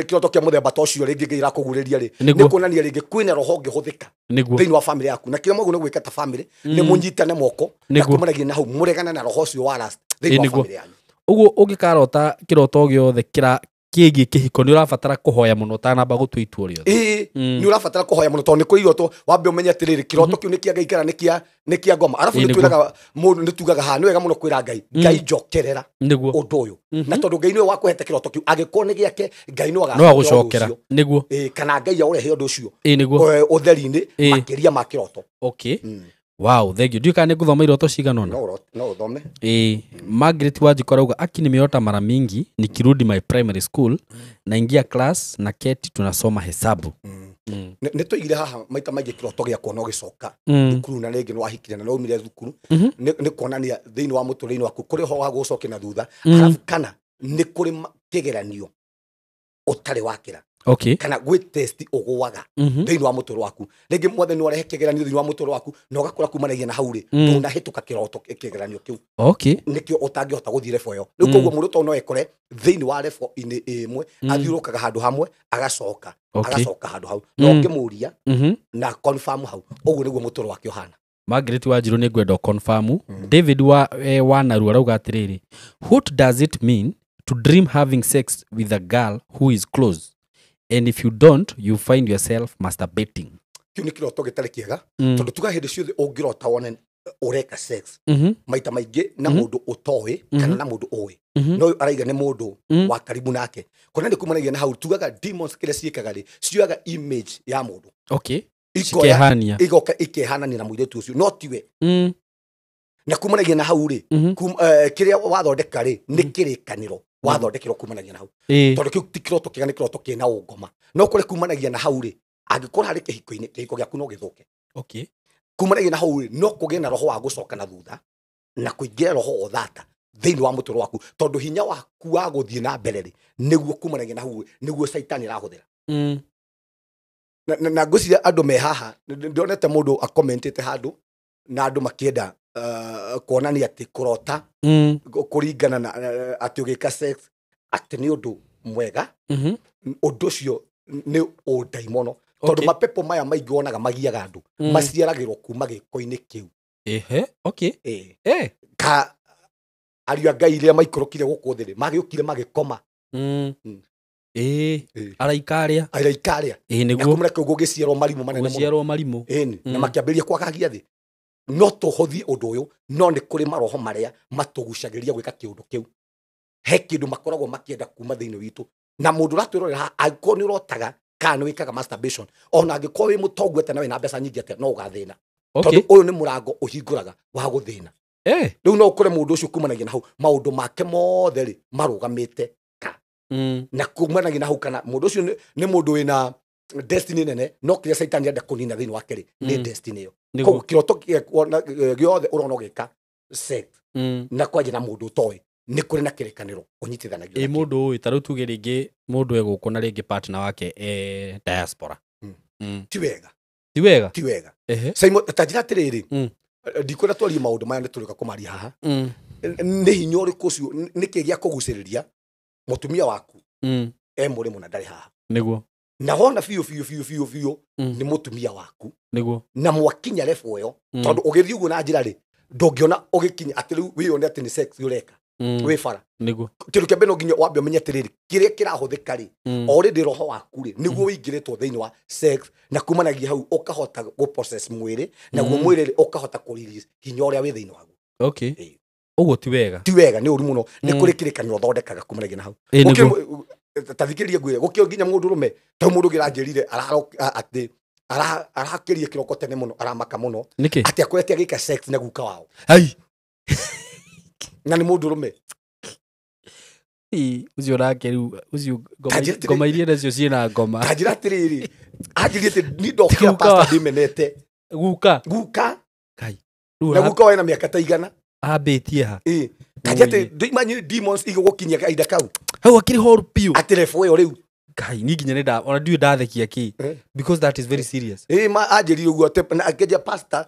kĩroto kĩa mũthemba ta ũcio rĩngĩ Ngai ĩrakũgurĩria rĩ, nĩ kuonania rĩngĩ kwĩna roho ũngĩhũthĩka thĩinĩ wa family yaku. Na kĩrĩa mwagĩrĩirwo nĩ gwĩka ta family nĩ mũnyitane moko na kumanagia na hau mũregane na roho ũcio wa lust thĩinĩ wa family yanyu. Ũguo ũngĩkarota kĩroto gĩothe kĩra kĩgiĩ kĩhiko nĩ ũrabatara kũhoya mũno ũtanamba gũtua itua rĩothe. Nĩ ũrabatara kũhoya mũno tondũ nĩ kũrĩ iroto wambe ũmenye atĩrĩrĩ kĩroto kĩu nĩ kĩa Ngai kana nĩ kĩa ngoma. Arabu nĩ twĩraga mũndũ, nĩ tugaga haha nĩ wega mũno kwĩra Ngai, Ngai njokerera ũndũ ũyũ. Na tondũ Ngai nĩwe wakũhete kĩroto kĩu, angĩkorwo nĩ gĩake Ngai no agacokera nĩguo, kana Ngai aũrehe ũndũ ũcio ũtheri-inĩ makĩria ma kĩroto. Okay. Wow, thank you. Ndiũĩ kana nĩ ngũthoma iroto cigana ũna. No ũthome. Margaret Wanjikũ arauga aki nimeota mara mingi nikirudi my primary school naingia class na keti tunasoma hesabu. Nĩ tũigire haha maita maingĩ kĩroto gĩakwa no gĩcoka thukuru na rĩngĩ nĩ wahikire na nĩwaumire thukuru, nĩ kuonania thĩinĩ wa mũtũrĩre waku kũrĩ ũhoro wa gũcokia na thutha, arabu kana nĩ kũrĩ kĩgeranio ũtarĩ wakĩra. Okay. Kana gwĩ test ũgũaga thĩinĩ wa mũtũrĩre waku. Rĩngĩ mwathani warehe kĩgeranio thĩinĩ wa mũtũrĩre waku na ũgakora kumanagia na hau rĩ ndũnahĩtũka kĩroto kĩgeranio kĩu. Okay. Nĩkĩo ũtangĩhota gũthiĩ level ĩyo. Rĩu koguo mũndũ to no ekore thĩinĩ wa level-inĩ ĩmwe athiũrũrũkaga handũ hamwe agacoka agacoka handũ hau na ũngĩmũria na confirm hau ũguo nĩguo mũtũrĩre wake ũhana. Margaret Wanjirũ nĩ ngwenda confirm. David wa Naru arauga atĩrĩrĩ, what does it mean to dream having sex with a girl who is close? And if you don't, you find yourself masturbating. Kĩu nĩ kĩroto gĩtarĩ kĩega tondũ tuga hĩndĩ ciothe ũngĩrota wone ũreka sex maita maingĩ na mũndũ ũtoĩ kana na mũndũ ũĩ, no ũyũ araiga nĩ mũndũ wa karibu nake. Kuona nĩ kumanagia na hau tugaga demons kĩrĩa ciĩkaga rĩ cioyaga image ya mũndũ. Okay. Cikehania. Igoka ikehanania na mũirĩtu ũcio no tiwe. Na kumanagia na hau rĩ kĩrĩa wathondeka rĩ nĩ kĩrĩkanĩro wathondekerwo kumanagia na hau tondũ kĩu ti kĩroto kĩega nĩ kĩroto kĩna ũngoma no kũrĩ kumanagia na hau rĩ angĩkorwo harĩ kĩhiko-inĩ kĩhiko gĩaku no gĩthũke. Okay. Kumanagia na hau rĩ no kũgĩe na roho wa gũcoka na thutha na kũingĩra roho wa ũthata thĩinĩ wa mũtũrĩre waku tondũ hinya waku wa gũthiĩ na mbere rĩ nĩguo kumanagia na hau nĩguo caitani arahũthĩra. Na ngwĩciria andũ me haha ndionete mũndũ akomentĩte handũ na andũ makĩenda kuonania atĩ kũrota kũringana na atĩ ũgĩka sex atĩ nĩ ũndũ mwega, ũndũ ũcio nĩ ũndaimono tondũ mapepo maya maingĩ wonaga magiaga andũ maciaragĩrwo kuma gĩko-inĩ kĩu. Ehe, okay. Ka ariũ a Ngai rĩrĩa maikũrũkire gũkũ thĩ rĩ magĩũkire magĩkoma. Araika arĩa nĩguo na kũu gũgĩciarwo marimũ manene mũno. Gũciarwo marimũ. Na makĩambĩrĩria kwagagia thĩ. No tũhũthie ũndũ ũyũ no nĩ kũrĩ maroho marĩa matũgucagĩrĩria gwĩka kĩũndũ kĩu. He kĩndũ makoragwo makĩenda kuma thĩinĩ witũ na mũndũ ũratwĩrorera angĩkorwo nĩ ũrotaga kana nĩ wĩkaga masturbation ona angĩkorwo wĩ mũtongu atĩa na wĩna mbeca nyingĩ atĩa no ũgathĩna. Tondũ ũyũ nĩ mũrango ũhingũraga wa gũthĩna. Rĩu no ũkore mũndũ ũcio kumanagia na hau maũndũ make mothe rĩ marũgamĩte ka. Na kumanagia na hau kana mũndũ ũcio nĩ mũndũ wĩna destiny nene no kĩrĩa caitani enda kũnina thĩinĩ wake rĩ nĩ destiny ĩyo. Koguo kĩroto gĩothe ũrona ũgĩka sex na kwanja na mũndũ ũtoĩ nĩ kũrĩ na kĩrĩkanĩro ũnyitithanagio. Mũndũ ũĩ ta rĩu tuge rĩngĩ mũndũ egũkũ na rĩngĩ partner wake diaspora. Ti wega. Ti wega? Ti wega. Simon ta njĩra atĩrĩrĩ ndikwenda twarie maũndũ maya nĩ tũrĩka kũmaria haha. Nĩ hinya ũrĩkũ ũcio nĩkĩ gĩa kũgucĩrĩria mũtumia waku e mũrĩmũ na ndarĩ haha. Nĩguo. Na wona biũ biũ biũ biũ biũ nĩ mũtumia waku. Nĩguo. Na mwakinya level ĩyo tondũ ũgĩthiĩ ũguo na njĩra rĩ ndũngĩona ũgĩkinya atĩ rĩu wĩyone atĩ nĩ sex ũreka wĩ bara. Nĩguo. Kĩndũ kĩa mbere no nginya wambe ũmenye atĩrĩrĩ kĩrĩa kĩrahũthĩka rĩ already roho waku rĩ nĩguo wĩingĩrĩtwo thĩinĩ wa sex na kumanagia hau ũkahota gũ process mwĩrĩ naguo mwĩrĩ rĩ ũkahota kũ release hinya ũrĩa wĩ thĩinĩ waguo. Okay. Ũguo ti wega. Ti wega nĩ ũru mũno nĩ kũrĩ kĩrĩkanĩro ũthondekaga kumanagia na hau. Ta thikĩrĩria ngwĩre gũkĩo nginya mũndũ rũme ta mũndũ ũngĩ aranjĩrire atĩ arakĩria kĩroko tene mũno aramaka mũno atĩ akorete agĩka sex na guka wao. Ai. Na nĩ mũndũ rũme. Ũcio nake rĩu ũcio ngoma iria nacio ciĩna ngoma. Kanjĩra atĩrĩrĩ, anjĩrire atĩ niĩ ndokĩra pastor ndĩmenete. Guka. Guka. Kai. Na guka wena mĩaka ta igana. Ambĩtie ha. Kanjĩra atĩ imagine demons igũgũkinyia kahinda kau. Hau akĩrĩ horu biũ. Atĩ level ĩyo rĩu. Kai ni nginya nĩ ona ndiũĩ ndathekia kĩ. Because that is very serious. Ma anjĩrire ũguo atĩ na akĩnjĩra pastor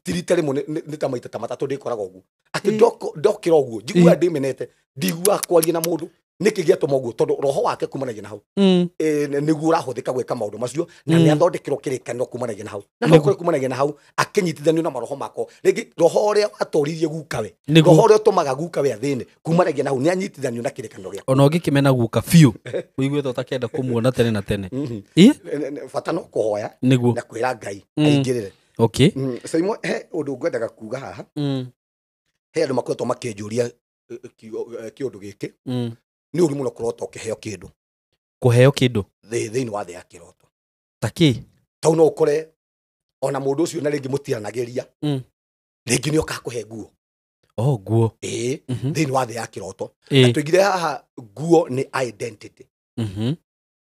ti rita rĩmwe nĩ ta maita ta matatũ ndĩkoraga ũguo. Atĩ ndokĩra ũguo njiguaga ndĩmenete, ndiguaga kwaria na mũndũ. Nĩkĩ gĩatũma ũguo? Tondũ roho wake kumanagia na hau. Nĩguo ũrahũthĩka gwĩka maũndũ macio na nĩ athondekerwo kĩrĩkanĩro kumanagia na hau. Na no kumanagia na hau akĩnyitithanio na maroho mako. Rĩngĩ roho ũrĩa watoririe gukawe, roho ũrĩa ũtũmaga gukawe athĩne kumanagia na hau nĩ anyitithanio na kĩrĩkanĩro gĩake. Ona ũngĩkĩmena guka biũ ũigue ta ũtakenda kũmuona tene na tene. Bata no kũhoya na kwĩra Ngai aingĩrĩre. Okay. Saimo, he ũndũ ngwendaga kuga haha. He andũ makoretwo makĩnjũria kĩũndũ gĩkĩ. Nĩ ũru mũno kũrota ũkĩheo kĩndũ. Kũheo kĩndũ? Thĩinĩ wa thĩ ya kĩroto. Ta kĩ? Tau no ũkore ona mũndũ ũcio na rĩngĩ mũtiranagĩria. Rĩngĩ nĩ oka kũhe nguo. Oh, nguo. Ĩĩ, thĩinĩ wa thĩ ya kĩroto. Na tũigire haha nguo nĩ identity.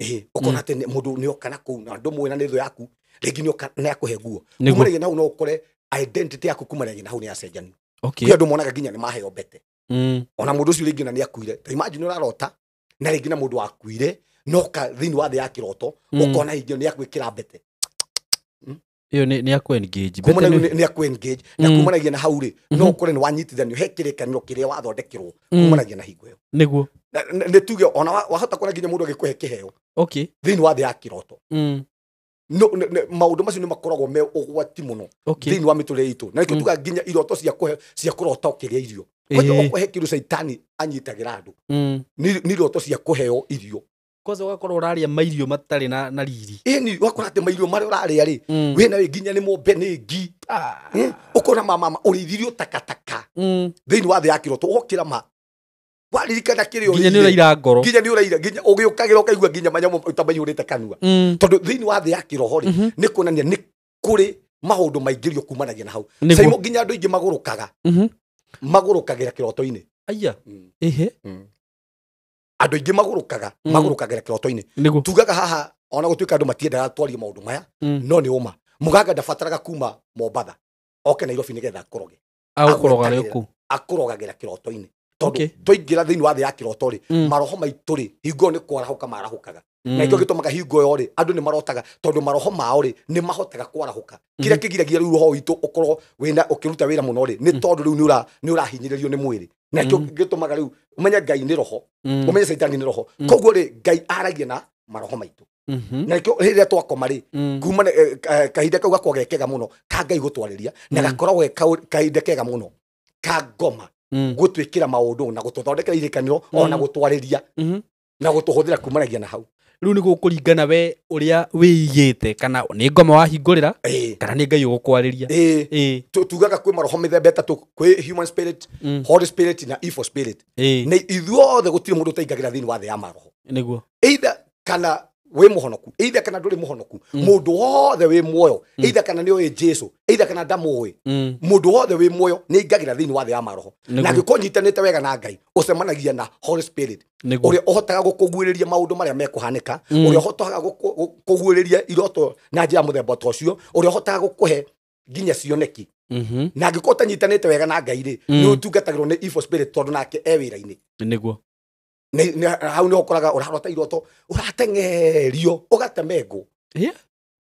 Ĩĩ, ũkona atĩ mũndũ nĩ oka na kũu na ndũmũĩ na nĩ thũ yaku, rĩngĩ nĩ oka na akũhe nguo. Kumanagia na hau no ũkore identity yaku kumanagia na hau nĩ yacenjanio. Okay. Kwĩ andũ monaga nginya nĩ maheo mbete. Ona mũndũ ũcio rĩngĩ na nĩ akuire. Ta imagine ũrarota na rĩngĩ na mũndũ wakuire no ka thĩinĩ wa thĩ ya kĩroto ũkona hingĩ nĩ akwĩkĩra mbete. Ĩyo nĩ akũ engage. Mbete nĩ akũ engage na kumanagia na hau rĩ no ũkore nĩ wanyitithanio he kĩrĩkanĩro kĩrĩa wathondekerwo kumanagia na hingo ĩyo. Nĩguo. Nĩ tuge ona wahota kuona nginya mũndũ agĩkũhe kĩheo. Okay. Thĩinĩ wa thĩ ya kĩroto. No maũndũ macio nĩ makoragwo me ũgwati mũno thĩinĩ wa mĩtũrĩre itũ. Na nĩkĩo tugaga nginya iroto cia kũhe cia kũrota ũkĩrĩa irio. Koguo ũkũhe kĩndũ caitani anyitagĩra andũ. Nĩ iroto cia kũheo irio. Kwanza ũgakorwo ũrarĩa mairio matarĩ na riri. Ĩni ũgakora atĩ mairio marĩa ũrarĩa rĩ wĩna wĩ nginya nĩ mũmbe nĩ ngi. Ũkona mama ũrĩithirio takataka thĩinĩ wa thĩ ya kĩroto ũgokĩra ma waririkana kĩrĩa nginya nĩ ũraira ngoro, nginya nĩ ũraira, nginya ũgĩũkagĩra ũkaigua nginya manyamũ ta maihũrĩte kanua. Tondũ thĩinĩ wa thĩ ya kĩroho rĩ nĩ kuonania nĩ kũrĩ maũndũ maingĩrio kumanagia na hau. Caimo nginya andũ aingĩ magũrũkaga magũrũkagĩra kĩroto-inĩ. Aya. Ehe. Andũ aingĩ magũrũkaga magũrũkagĩra kĩroto-inĩ. Tugaga haha ona gũtuĩka andũ matiendaga twarie maũndũ maya no nĩ ũma. Mũganga ndabataraga kuma Mombatha oke Nairobi nĩgetha akũroge. Akũrogagĩra kĩroto-inĩ. Tondũ twaingĩra thĩinĩ wa thĩ ya kĩroto rĩ maroho maitũ rĩ hingo nĩ kwarahũka marahũkaga. Na nĩkĩo gĩtũmaga hingo ĩyo rĩ andũ nĩ marotaga tondũ maroho mao rĩ nĩ mahotaga kwarahũka. Kĩrĩa kĩgiragia rĩu roho witũ ũkorwo wĩna ũkĩruta wĩra mũno rĩ nĩ tondũ rĩu nĩ ũrahinyĩrĩrio nĩ mwĩrĩ. Na nĩkĩo gĩtũmaga rĩu ũmenye Ngai nĩ roho, ũmenye Caitani nĩ roho. Koguo rĩ Ngai aragia na maroho maitũ. Na nĩkĩo rĩrĩa twakoma rĩ kuma kahinda kau gakoragwo ge kega mũno ka Ngai gũtwarĩria na gakoragwo ge kahinda kega mũno ka ngoma gũtwĩkĩra maũndũ na gũtũthondekera irĩkanĩro ona gũtwarĩria na gũtũhũthĩra kumanagia na hau. Rĩu nĩ gũkũringana we ũrĩa wĩigĩte kana nĩ ngoma wahingũrĩra kana nĩ Ngai ũgũkwarĩria. Tugaga kwĩ maroho mĩthemba ĩtatũ, kwĩ human spirit, holy spirit na evil spirit. Na ithuothe gũtirĩ mũndũ ũtaingagĩra thĩinĩ wa thĩ ya maroho. Nĩguo. Either kana wĩ mũhonoku, either kana ndũrĩ mũhonoku, mũndũ wothe wĩ muoyo, either kana nĩ oĩ Jesu, either kana ndamũĩ, mũndũ wothe wĩ muoyo nĩ aingagĩra thĩinĩ wa thĩ ya maroho. Na angĩkorwo ũnyitanĩte wega na Ngai, ũcemanagia na Holy Spirit ũrĩa ũhotaga gũkũguũrĩria maũndũ marĩa mekũhanĩka, ũrĩa ũhotaga gũkũguũrĩria iroto na njĩra mũthemba ta ũcio, ũrĩa ũhotaga gũkũhe nginya cioneki. Na angĩkorwo ũtanyitanĩte wega na Ngai rĩ, nĩ ũtungatagĩrwo nĩ evil spirit tondũ nake e wĩra-inĩ. Nĩguo. Hau nĩho ũkoraga ũrarota iroto ũrateng'erio ũgatemengwo.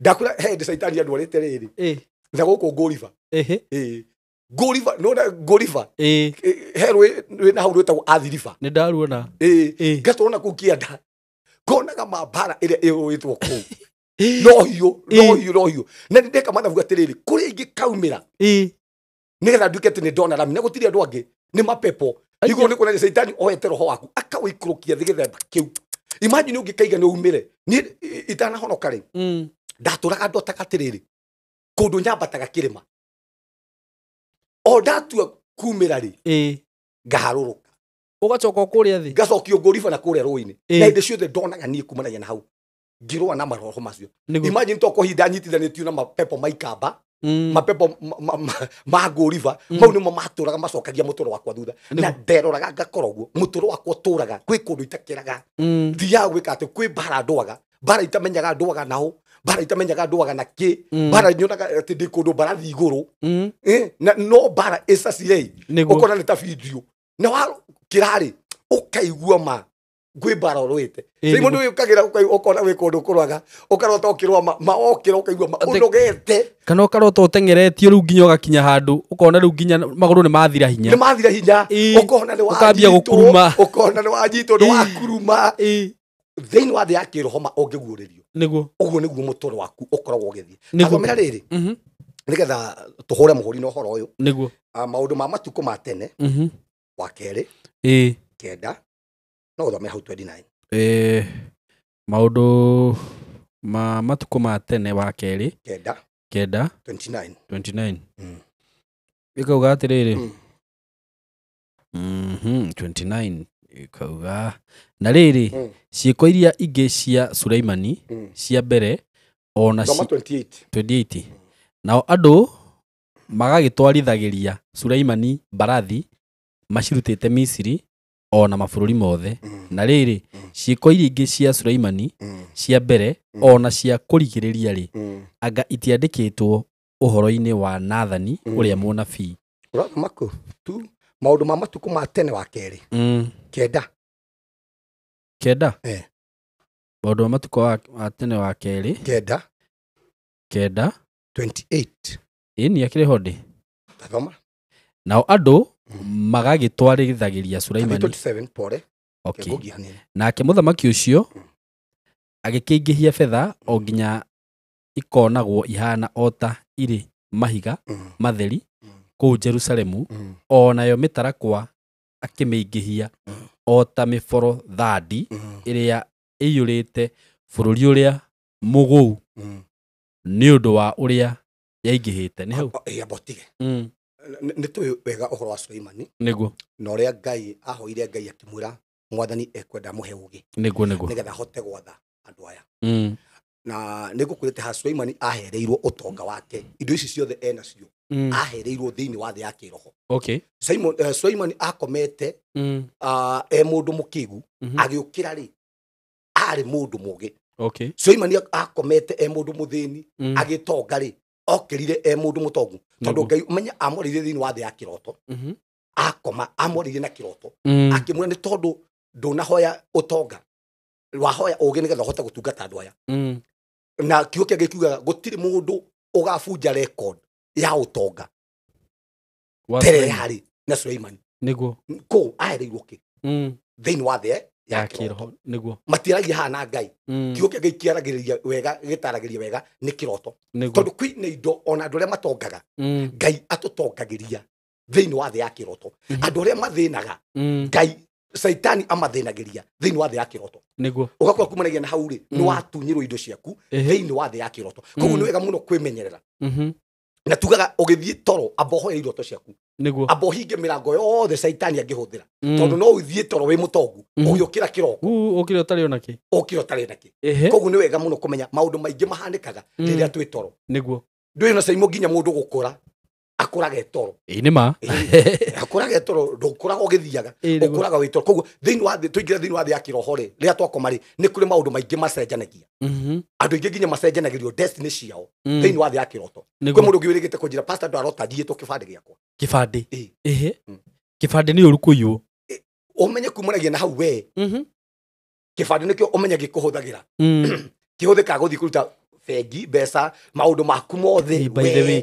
Ndakwĩra he hĩndĩ caitani andwarĩte rĩrĩ na gũkũ Ngũriba. Ngũriba nĩwona Ngũriba he rũĩ rwĩna hau rwĩtagwo Athi River. Nĩ ndaruona. Ngatũrona kũu kĩanda ngonaga mambara ĩrĩa ĩrũĩtwo kũu no hiũ no hiũ no hiũ. Na nĩ ndeka mathabu atĩrĩrĩ kũrĩa ingĩkaumĩra nĩgetha nduĩke atĩ nĩ ndona rami na gũtirĩ andũ angĩ nĩ mapepo. Igũrũ nĩ kuonania caitani oete roho waku akaũikũrũkia thĩ gĩthemba kĩu. Imagine ũngĩkaiga nĩ umĩre. Niĩ itanahonoka rĩ ndatũraga ndotaga atĩrĩrĩ kũndũ nyambataga kĩrĩma o ndatua kumĩra rĩ ngaharũrũka ũgacoka kũrĩa thĩ ngacokio Ngũriba na kũrĩa rũĩ-inĩ. Na hĩndĩ ciothe ndonaga niĩ kumanagia na hau ngĩrũa na maroho macio. Imagine to kũhinda nyitithanĩtio na mapepo maikamba Mapepo ma ngũriba mau nĩmo matũraga macokagia mũtũro wakwa thutha. Na nderoraga ngakora ũguo mũtũro wakwa ũtũraga kwĩ kũndũ itakĩraga. Thiaga gwĩka atĩ kwĩ mbara ndwaga, mbara itamenyaga ndwaga naho, mbara itamenyaga ndwaga na kĩ, mbara nyonaga atĩ ndĩ kũndũ mbarathi igũrũ. Na no mbara ĩcacirei ũkona nĩ ta video na wakĩra rĩ ũkaigua ma gwĩ mbara ũrũĩte. Rĩmwe nĩ ũkagĩra ũkona wĩ kũndũ kũrwaga ũkarota ũkĩrũa ma okĩra ũkaigua ma ũnogete kana ũkarota ũteng'eretio rĩu nginya ũgakinya handũ ũkona rĩu nginya magũrũ nĩ mathira hinya, nĩ mathira hinya, ũkona nĩ ũkambia gũkuruma, ũkona nĩ wanyitwo nĩ wakuruma. Thĩinĩ wa thĩ ya kĩroho ma ũngĩguũrĩrio nĩguo ũguo nĩguo mũtũro waku ũkoragwo ũgĩthiĩ. Athomera rĩrĩ nĩgetha tũhũre mũhũri na ũhoro ũyũ nĩguo maũndũ ma matukũ ma tene wa kerĩ 9 no ũthome hau 29. Maũndũ ma matukũ ma tene wa kerĩ 9 9 29 29 ĩkauga atĩrĩrĩ 29 ĩkauga na rĩrĩ ciĩko iria ingĩ cia Suleimani cia mbere ona 28 nao andũ magagĩtwarithagĩria Suleimani mbarathi macirutĩte Misiri ona mabũrũri mothe. Na rĩrĩ ciĩko iria ingĩ cia Suleimani cia mbere ona cia kũrigĩrĩria rĩ anga itiandĩkĩtwo ũhoro-inĩ wa Nathani ũrĩa mũnabii. Ũrathoma kũ tu maũndũ ma matukũ ma tene wa kerĩ 9 9 maũndũ ma matukũ ma tene wa kerĩ 9 9 28 ĩni akĩrĩ ho ndĩ tathoma nao andũ magagĩtwarithagĩria Suleimani 27 pore. Okay. Nake mũthamaki ũcio agĩkĩingĩhia betha o nginya ikonagwo ihana o ta irĩ mahiga matheri kũu Jerusalemu, o nayo mĩtarakwa akĩmĩingĩhia o ta mĩborothandi ĩrĩa ĩiyũrĩte bũrũri ũrĩa mũgũu nĩ ũndũ wa ũrĩa yaingĩhĩte. Nĩ hau nĩ tũĩ wega ũhoro wa Suleimani nĩguo na ũrĩa Ngai ahoire Ngai akĩmwĩra mwathani ekwenda mũhe ũgĩ nĩguo nĩguo nĩgetha ahote gwatha andũ aya. Na nĩngũkwĩrĩte ha Suleimani ahereirwo ũtonga wake indo ici ciothe enacio ahereirwo thĩinĩ wa thĩ ya kĩroho. Okay. Suleimani akomete e mũndũ mũkĩgu agĩũkĩra rĩ arĩ mũndũ mũgĩ. Okay. Suleimani akomete e mũndũ mũthĩni agĩtonga rĩ okĩrire e mũndũ mũtongu tondũ Ngai menya amwarĩirie thĩinĩ wa thĩ ya kĩroto. Akoma amwarĩirie na kĩroto akĩmwĩra nĩ tondũ ndũnahoya ũtonga wahoya ũgĩ nĩgetha ũhote gũtungata andũ aya. Na kiugo kĩa Ngai kiugaga gũtirĩ mũndũ ũgabunja record ya ũtonga mbere yarĩ na Suleimani nĩguo kũ ahereirwo kĩ thĩinĩ wa thĩ ya kĩroho nĩguo matiaragia haha na Ngai. Kiugo kĩa Ngai kĩaragĩrĩria wega gĩtaragĩria wega nĩ kĩroto tondũ kwĩ indo ona andũ arĩa matongaga Ngai atũtongagĩria thĩinĩ wa thĩ ya kĩroto. Andũ arĩa mathĩnaga Ngai Saitani amathĩnagĩria thĩinĩ wa thĩ ya kĩroto nĩguo ũgakora kumanagia na hau rĩ nĩ watunyĩrwo indo ciaku thĩinĩ wa thĩ ya kĩroto. Koguo nĩ wega mũno kwĩmenyerera na tugaga ũgĩthiĩ toro amba ũhoe iroto ciaku nĩguo amba ũhinge mĩrango yothe Saitani angĩhũthĩra tondũ no ũthiĩ toro wĩ mũtongu ũgĩũkĩra kĩroko ũkĩre ũtarĩ ona kĩ ũkĩre ũtarĩ na kĩ. Koguo nĩ wega mũno kũmenya maũndũ maingĩ mahanĩkaga rĩrĩa twĩ toro nĩguo ndũĩ na Saimo nginya mũndũ gũkũra akũraga toro ĩ nĩ ma akũraga toro ndũkũraga ũgĩthiaga ũkũraga wĩ toro. Koguo thĩinĩ wa thĩ tũingĩra thĩinĩ wa thĩ ya kĩroho rĩ rĩrĩa twakoma rĩ nĩ kũrĩ maũndũ maingĩ macenjanagia. Andũ aingĩ nginya macenjanagĩrio destiny ciao thĩinĩ wa thĩ ya kĩroto. Kwĩ mũndũ ũngĩ wĩrĩgĩte kũnjĩra pastor ndarota njiĩtwo kĩbandĩ gĩakwa kĩbandĩ ĩhĩ kĩbandĩ nĩ ũru kũiywo ũmenye kumanagia na hau we kĩbandĩ nĩkĩo ũmenye gĩkũhũthagĩra kĩhũthĩkaga gũthiĩ kũruta bengi mbeca maũndũ maku mothe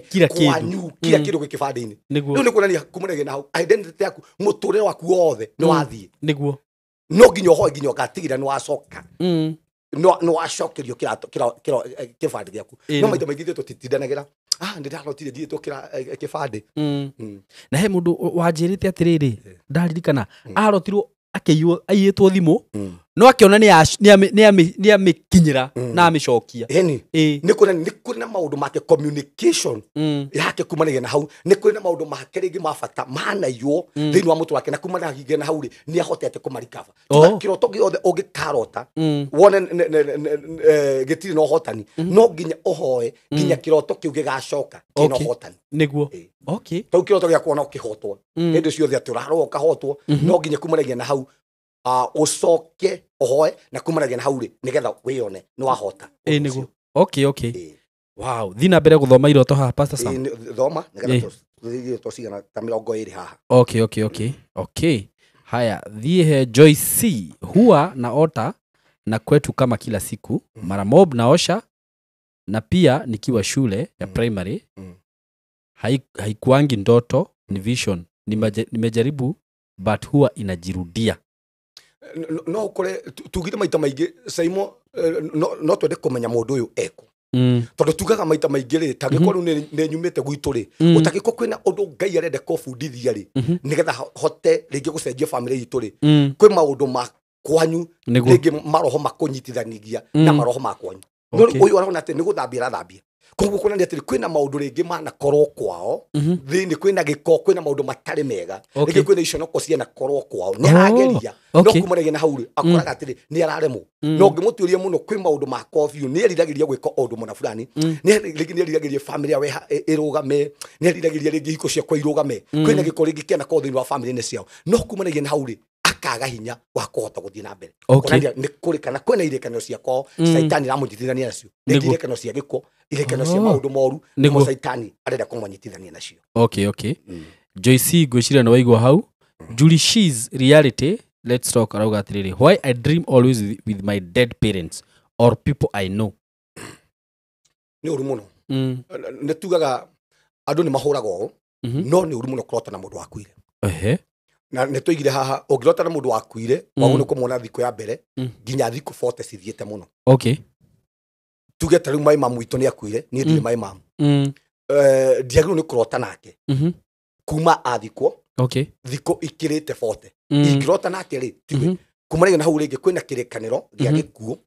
kila kwanyu kila kĩndũ gĩ kĩbandĩ-inĩ. Rĩu nĩ kuonania kumanagia na hau identity yaku mũtũrĩre waku wothe nĩ wathiĩ nĩguo no nginya ũhoe nginya ũgatigĩrĩra nĩ wacoka nĩ wacokerio kĩbandĩ gĩaku. No maita maingĩ ithuĩ tũtitindanagĩra nĩ ndarotire njiĩtwo kĩbandĩ. Na he mũndũ wanjĩrĩte atĩrĩrĩ ndaririkana arotirwo akĩiywo aiyĩtwo thimũ No akiona nĩ amĩkinyĩra na amĩcokia. Ĩni nĩ kũrĩ na maũndũ make communication yake kumanagia na hau, nĩ kũrĩ na maũndũ make rĩngĩ ma bata manaiywo thĩinĩ wa mũtwe wake, na kumanagia na hau rĩ nĩ ahotete kũmarikaba. Kĩroto gĩothe ũngĩkarota wone gĩtirĩ na ũhotani, no nginya ũhoe nginya kĩroto kĩu gĩgacoka kĩna ũhotani. Nĩguo. Okay. Tau kĩroto gĩa kuona ũkĩhotwo hĩndĩ ciothe atĩ ũrarũa ũkahotwo, no nginya kumanagia na hau ucoke uhoe na kumanagia na hau rĩ nigetha wiyone ni wahota. Nĩguo. Okay, okay. Wow, thiĩ na mbere gũthoma iroto haha Pastor Sam. Thoma nigetha tũthiĩ cigana ta 20 haha. Okay, okay, okay. Okay. Haya, thiĩ he Joyce C. Huwa naota na kwetu kama kila siku, mara mob naosha na pia nikiwa shule ya primary. Haikuangi ndoto, ni vision. Nimejaribu but huwa inajirudia. No kore tugire maita maingĩ Saimo, no twende kũmenya mũndũ ũyũ eko. Tondũ tugaga maita maingĩ rĩ, tangĩkorwo rĩu nĩ nyumĩte gwitũ rĩ, ũtangĩkorwo kwĩna ũndũ Ngai arenda kũbundithia rĩ, nĩgetha hote rĩngĩ gũcenjia family itũ rĩ, kwĩ maũndũ ma kwanyu rĩngĩ maroho makũnyitithanagia na maroho ma kwanyu. No ũyũ arona atĩ nĩ gũthambia arathambia. Koguo kuonania atĩ kwĩna maũndũ rĩngĩ manakorwo kwao thĩinĩ, kwĩna gĩko, kwĩna maũndũ matarĩ mega, rĩngĩ kwĩna iconoko cianakorwo kwao, nĩ arageria no kumanagia na hau rĩ akoraga atĩrĩ nĩ araremwo. No ũngĩmũtuĩria mũno kwĩ maũndũ ma kwao biũ, nĩ eriragĩria gwĩka ũndũ mũna fulani, rĩngĩ nĩ eriragĩria family yao ĩrũgame, nĩ eriragĩria rĩngĩ hiko ciakwa irũgame, kwĩna gĩko rĩngĩ kĩanakorwo thĩinĩ wa family-inĩ ciao, no kumanagia na hau rĩ akaga hinya wa kũhota gũthiĩ na mbere. Kuonania nĩ kũrĩ kana kwĩna irĩkanĩro cia kwao Caitani aramũnyitithania nacio, rĩngĩ irĩkanĩro cia gĩkuũ, irĩkanĩro cia maũndũ moru nĩmo Caitani arenda kũmũnyitithania nacio. Okay, okay. Joyce ngwĩciria nĩ waigua hau. Julie She's reality, let's talk arauga atĩrĩrĩ, why I dream always with my dead parents or people I know. Nĩ ũru mũno. Nĩ tugaga andũ nĩ mahũragwo, no nĩ ũru mũno kũrota na mũndũ wakuire. Ehe. Na nĩ tũigire haha ũngĩrota na mũndũ wakuire wagwo nĩ kũmuona thikũ ya mbere nginya thikũ 40 cithiĩte mũno. Okay. Tuge ta rĩu mai mamu witũ nĩ akuire, niĩ ndirĩ mai mamu. Ndiagĩrĩirwo nĩ kũrota nake kuma athikwo. Okay. Thikũ ikĩrĩte 40. Ingĩrota nake rĩ tiwe kumanagia na hau rĩngĩ kwĩna kĩrĩkanĩro gĩa gĩkuũ,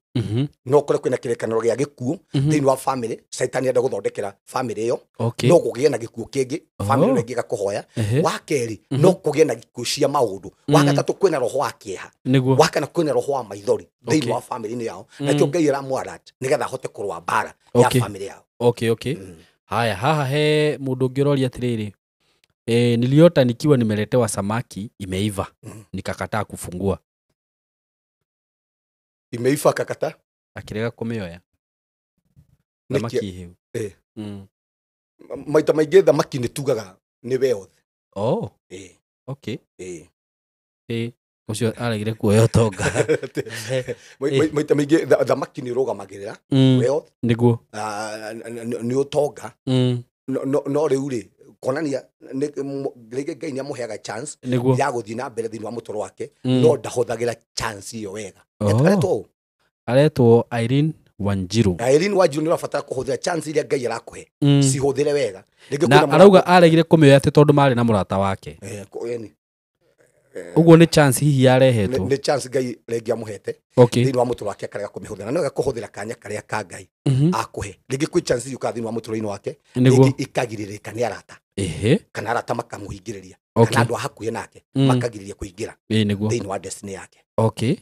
no kũrĩ kwĩna kĩrĩkanĩro gĩa gĩkuũ thĩinĩ wa family, Caitani enda gũthondekera family ĩyo, no kũgĩe na gĩkuũ kĩngĩ, family ĩyo ĩngĩ ĩgakũhoya. Wa kerĩ no kũgĩe na gĩkuũ cia maũndũ. Wa gatatũ kwĩna roho wa kĩeha. Wa kana kwĩna roho wa maithori thĩinĩ wa family-inĩ yao, nakĩo Ngai aramũ-alert nĩgetha ahote kũrũa mbara ya family yao. Okay, okay. Haya, haha he mũndũ ũngĩ ũroria atĩrĩrĩ, niliota nikiwa nimeletewa samaki imeiva, nikakataa kufungua. Imeiva akakataa? Akirega kũmĩoya. Thamaki hĩu. Maita maingĩ thamaki nĩ tugaga nĩ wealth. Oh. Okay. Ũcio aregire kuoya ũtonga. Maita maingĩ thamaki nĩ ĩrũgamagĩrĩra wealth. Nĩguo. Nĩ ũtonga. No rĩu rĩ kuonania rĩngĩ Ngai nĩ amũheaga chance ya gũthiĩ na mbere thĩinĩ wa mũtũrĩre wake, no ndahũthagĩra chance ĩyo wega. Aretwo Aretwo Irene Wanjiru. Irene Wanjiru nĩ ũrabatara kũhũthĩra chance iria Ngai arakũhe, cihũthĩre wega. Na arauga aregire kũmĩoya atĩ tondũ marĩ na mũrata wake. Ũguo nĩ chance hihi yarehetwo. Nĩ chance Ngai rĩngĩ amũhete thĩinĩ wa mũtũrĩre wake akarega kũmĩhũthĩra. Na nĩ wega kũhũthĩra kanya karĩa ka Ngai akũhe. Rĩngĩ kwĩ chance yũkaga thĩinĩ wa mũtũrĩre-inĩ wake, rĩngĩ ikagirĩrĩka nĩ arata. Kana arata makamũhingĩrĩria, kana andũ a hakuhĩ nake makagirĩrĩria kũingĩra thĩinĩ wa destiny yake. Okay.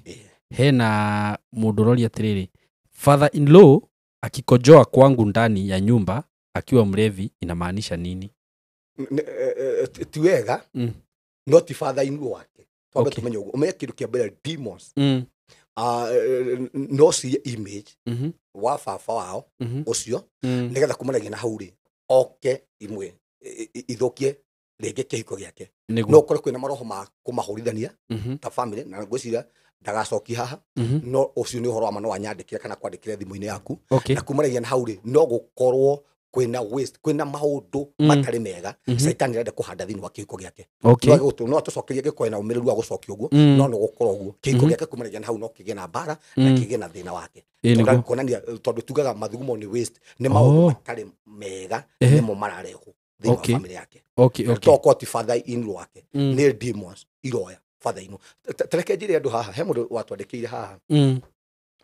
Hena mũndũ ũroria atĩrĩrĩ, father in law akikojoa kwangu ndani ya nyumba akiwa mlevi inamaanisha nini? Ti wega, no ti father in law wake. Twambe tumenye ũguo. Ũmenye kĩndũ kĩa mbere, demons no ciye image wa baba wao ũcio, nĩgetha kumanagia na hau rĩ oke imwe ithũkie rĩngĩ kĩhiko gĩake. No ũkore kwĩna maroho ma kũmahũrithania ta family, na ngwĩciria ndagacoki haha, no ũcio nĩ ũhoro wa ma no anyandĩkĩre kana kwandĩkĩre thimũ-inĩ yaku. Na kumanagia na hau rĩ no gũkorwo kwĩna waste, kwĩna maũndũ matarĩ mega Caitani arenda kũhanda thĩinĩ wa kĩhiko gĩake. No atũcokerie gĩkorwo na ũmĩrĩru wa gũcokia ũguo, no no gũkorwo ũguo kĩhiko gĩake kumanagia na hau no kĩgĩe na mbara na kĩgĩe na thĩna wake. Kuonania tondũ tugaga mathugumo nĩ waste, nĩ maũndũ matarĩ mega nĩmo mararehwo thĩinĩ wa family yake. To ti father in law wake, nĩ demons iroya batha-inũ. Tareke njĩre andũ haha, he mũndũ watwandĩkĩire haha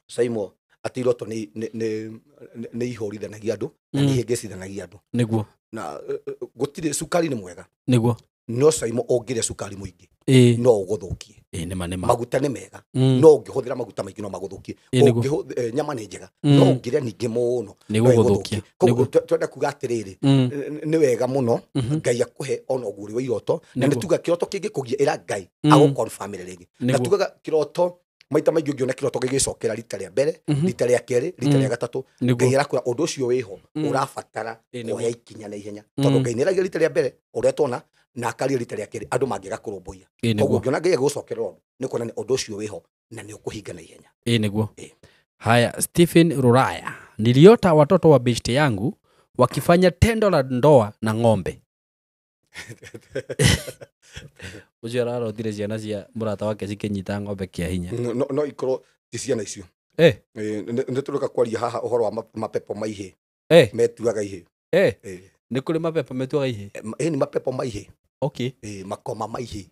Saimo atĩ iroto nĩ ihũrithanagia andũ na nĩ ihĩngĩcithanagia andũ. Nĩguo. Na gũtirĩ cukari nĩ mwega. Nĩguo. No Saimo ũngĩrĩa cukari mũingĩ no ũgũthũkie. Nĩma. Maguta nĩ mega no ũngĩhũthĩra maguta maingĩ no magũthũkie. Nyama nĩ njega no ũngĩrĩa ningĩ mũno no ĩgũthũkie. Koguo twenda kuga atĩrĩrĩ, nĩ wega mũno Ngai akũhe ona ũguũri wa iroto, na nĩ tuga kĩroto kĩngĩkũgia ĩra Ngai agũconfirmĩre rĩngĩ. Na tugaga kĩroto maita maingĩ ũngĩona kĩroto gĩgĩcokera rita rĩa mbere, rita rĩa kerĩ, rita rĩa gatatũ, Ngai arakũra ũndũ ũcio wĩho ũrabatara kuoya ikinya na ihenya, tondũ Ngai nĩaragia rita rĩa mbere ũrĩa tuona na akaria rita rĩa kerĩ andũ mangĩaga kũrũmbũiya. Koguo ũngĩona Ngai agĩgũcokerera ũndũ nĩ kuonania ũndũ ũcio wĩho na nĩ ũkũhinga na ihenya. Nĩguo. Haya, Stephen Ruraya, niliota watoto wa beshte yangu wakifanya tendo la ndoa na ng'ombe. Ũcio ararotire ciana cia mũrata wake cikĩnyita ng'ombe kĩa hinya. No ikorwo ti ciana icio. Nĩ tũroka kwaria haha ũhoro wa mapepo ma ihĩ. Metuaga ihĩ. Nĩ kũrĩ mapepo metuaga ihĩ? Nĩ mapepo ma ihĩ. Okay. Makoma ma ihĩ.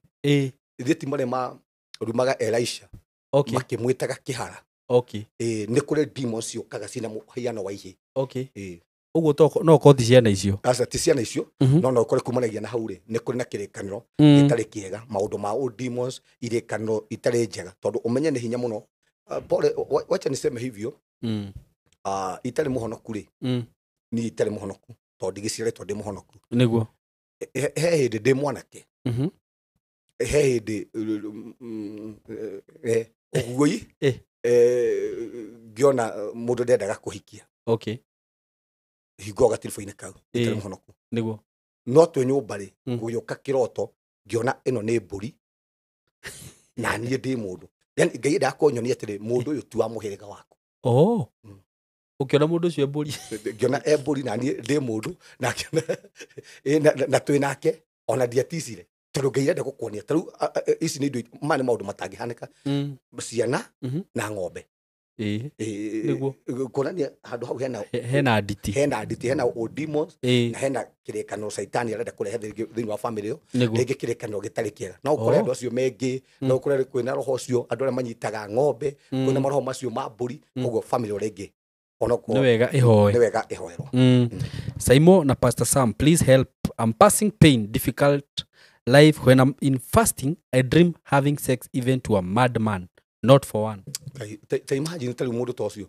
Ithuĩ ti marĩa marumaga Elisha. Okay. Makĩmwĩtaga kĩhara. Okay. Nĩ kũrĩ demons ciũkaga ciĩna mũhiano wa ihĩ. Okay. Ũguo no ũkorwo ti ciana icio. Aca ti ciana icio, no no ũkore kumanagia na hau rĩ, nĩ kũrĩ na kĩrĩkanĩro gĩtarĩ kĩega, maũndũ ma old demons, irĩkanĩro itarĩ njega, tondũ ũmenye nĩ hinya mũno. Pole, wacha niseme hivyo. Itarĩ mũhonoku rĩ, niĩ itarĩ mũhonoku, tondũ ndigĩciarĩtwo ndĩ mũhonoku. Nĩguo. He hĩndĩ ndĩ mwanake. He hĩndĩ ũguoi ngĩona mũndũ ndendaga kũhikia. Okay. Hingo gatiribũ-inĩ kau itarĩ mũhonoku. Nĩguo. No twĩ nyũmba rĩ, gũgĩũka kĩroto ngĩona ĩno nĩ mbũri na niĩ ndĩ mũndũ. Yani Ngai endaga kũnyonia atĩrĩ, mũndũ ũyũ ti wa mũhĩrĩga waku. Ũkĩona mũndũ ũcio e mbũri? Ngĩona e mbũri na niĩ ndĩ mũndũ, na na twĩ nake ona ndiaticire, tondũ Ngai arenda gũkuonia. Ta rĩu ici nĩ indo, maya nĩ maũndũ matangĩhanĩka. Ciana na ng'ombe. Nĩguo. Kuonania handũ hau hena nditi. Hena nditi, hena old demons, na hena kĩrĩkanĩro caitani arenda kũrehe thĩinĩ wa family ĩyo. Rĩngĩ kĩrĩkanĩro gĩtarĩ kĩega. No ũkore andũ acio mengĩ, no ũkore kwĩna roho ũcio, andũ arĩa manyitaga ng'ombe, kwĩna maroho macio ma mbũri, koguo family ĩyo rĩngĩ nĩ wega ĩhoe. Nĩ wega ĩhoerwo. Saimo na Pastor Sam, please help. I'm passing pain, difficult life. When I'm in fasting, I dream having sex even to a madman. Not for one. Ta imagine ta rĩu mũndũ ta ũcio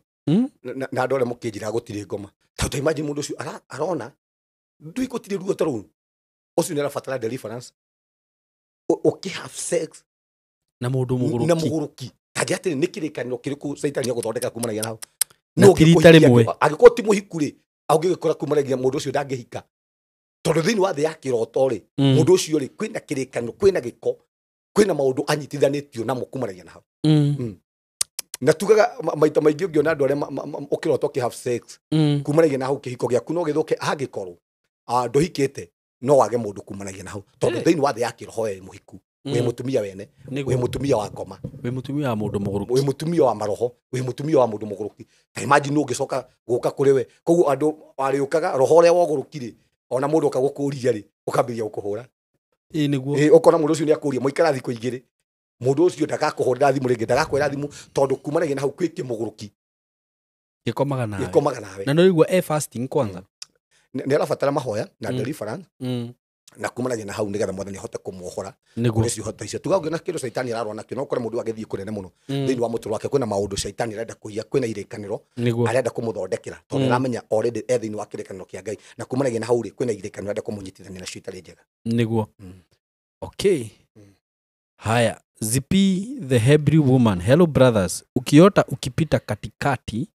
na andũ arĩa mũkĩnjĩra gũtirĩ ngoma. Ta imagine mũndũ ũcio arona ndui gũtirĩ ruo ta rũu. Ũcio nĩ arabatara deliverance. Ũkĩ have sex na mũndũ mũgũrũki. Na mũgũrũki. Ta njĩra atĩrĩ, nĩ kĩrĩkanĩro kĩrĩkũ Caitani agũthondeka kumanagia na hau? Na ti rita rĩmwe. Angĩkorwo ti mũhiku rĩ, ũngĩgĩkora kumanagia mũndũ ũcio ndangĩhika. Tondũ thĩinĩ wa thĩ ya kĩroto rĩ, mũndũ ũcio rĩ, kwĩna kĩrĩkanĩro, kwĩna gĩko, kwĩna maũndũ anyitithanĩtio namo kumanagia na hau. Na tugaga maita maingĩ ũngĩona andũ arĩa ũkĩrota ũkĩ have sex kumanagia na hau kĩhiko gĩaku no gĩthũke, angĩkorwo ndũhikĩte no wage mũndũ kumanagia na hau, tondũ thĩinĩ wa thĩ ya kĩroho we mũhiku, wĩ mũtumia wene, wĩ mũtumia wa ngoma, wĩ mũtumia wa mũndũ mũgũrũki, wĩ mũtumia wa maroho, wĩ mũtumia wa mũndũ mũgũrũki. Ta imagine ũngĩcoka gũka kũrĩ we, koguo andũ arĩũkaga roho ũrĩa wogũrũki rĩ, ona mũndũ oka gũkũria rĩ, ũkambĩrĩria gũkũhũra. Nĩguo. Ũkona mũndũ ũcio nĩ akũria, mũikara thikũ igĩrĩ, mũndũ ũcio ndagakũhũrĩra thimũ rĩngĩ, ndagakwĩra thimũ, tondũ kumanagia na hau kwĩ kĩmũgũrũki gĩkomaga nawe. Gĩkomaga nawe. Na no ũigua e fasting kwanza. Nĩ arabatara mahoya na deliverance na kumanagia na hau nĩgetha Mwathani ahote kũmuohora kũrĩ ciũhota icio. Tuga ũngĩona kĩndũ caitani ararũa nakĩo, no ũkore mũndũ agĩthiĩ kũnene mũno thĩinĩ wa mũtũrĩre wake, kwĩna maũndũ caitani arenda kũiya, kwĩna irĩkanĩro arenda kũmũthondekera, tondũ aramenya already e thĩinĩ wa kĩrĩkanĩro kĩa Ngai, na kumanagia na hau rĩ, kwĩna irĩkanĩro arenda kũmũnyitithania nacio itarĩ njega. Nĩguo. Okay. Haya, Zipi the Hebrew woman. Hello brothers, ukiota ukipita katikati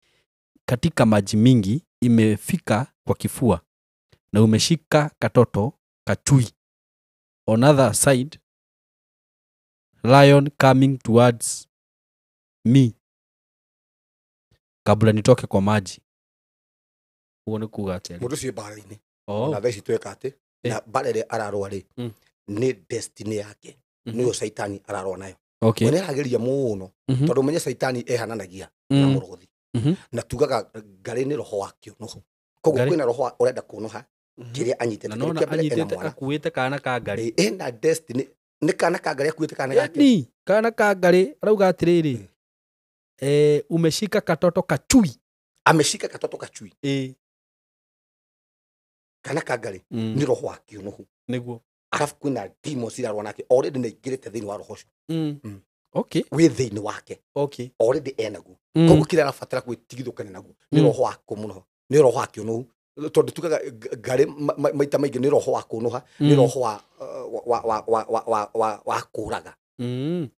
katika maji mingi imefika kwa kifua na umeshika katoto kachui. On other side, lion coming towards me kabla nitoke kwa maji. Uo nĩ kuga atĩa? Mũndũ ũcio mbara-inĩ. Na thaa ici tweka atĩ, na mbara ĩrĩa ararũa rĩ, nĩ destiny yake. Nĩyo caitani ararũa nayo. Okay. We nĩarageria mũno, tondũ ũmenye caitani ehananagia na mũrũthi. Na tugaga ngarĩ nĩ roho wa kĩũnũhu. Koguo kwĩna roho ũrenda kũnũha kĩrĩa anyitĩte. Na nona anyitĩte akuĩte kana ka ngarĩ. Ena destiny Nĩ kana ka ngarĩ akuĩte kana gake. Ni kana ka ngarĩ arauga atĩrĩrĩ, umeshika katoto kachui. Ameshika katoto kachui. Kana ka ngarĩ nĩ roho wa kĩũnũhu. Nĩguo. Arabu kwĩna demons irarũa nake already nĩ aingĩrĩte thĩinĩ wa roho ũcio. Okay. Wĩ thĩinĩ wake. Okay. Already enaguo. Koguo kĩrĩa arabatara gwĩtigithũkania naguo nĩ roho wa kũmũnũha, nĩ roho wa kĩũnũhu, tondũ tugaga ngarĩ maita maingĩ nĩ roho wa kũnũha, nĩ roho wa kũraga.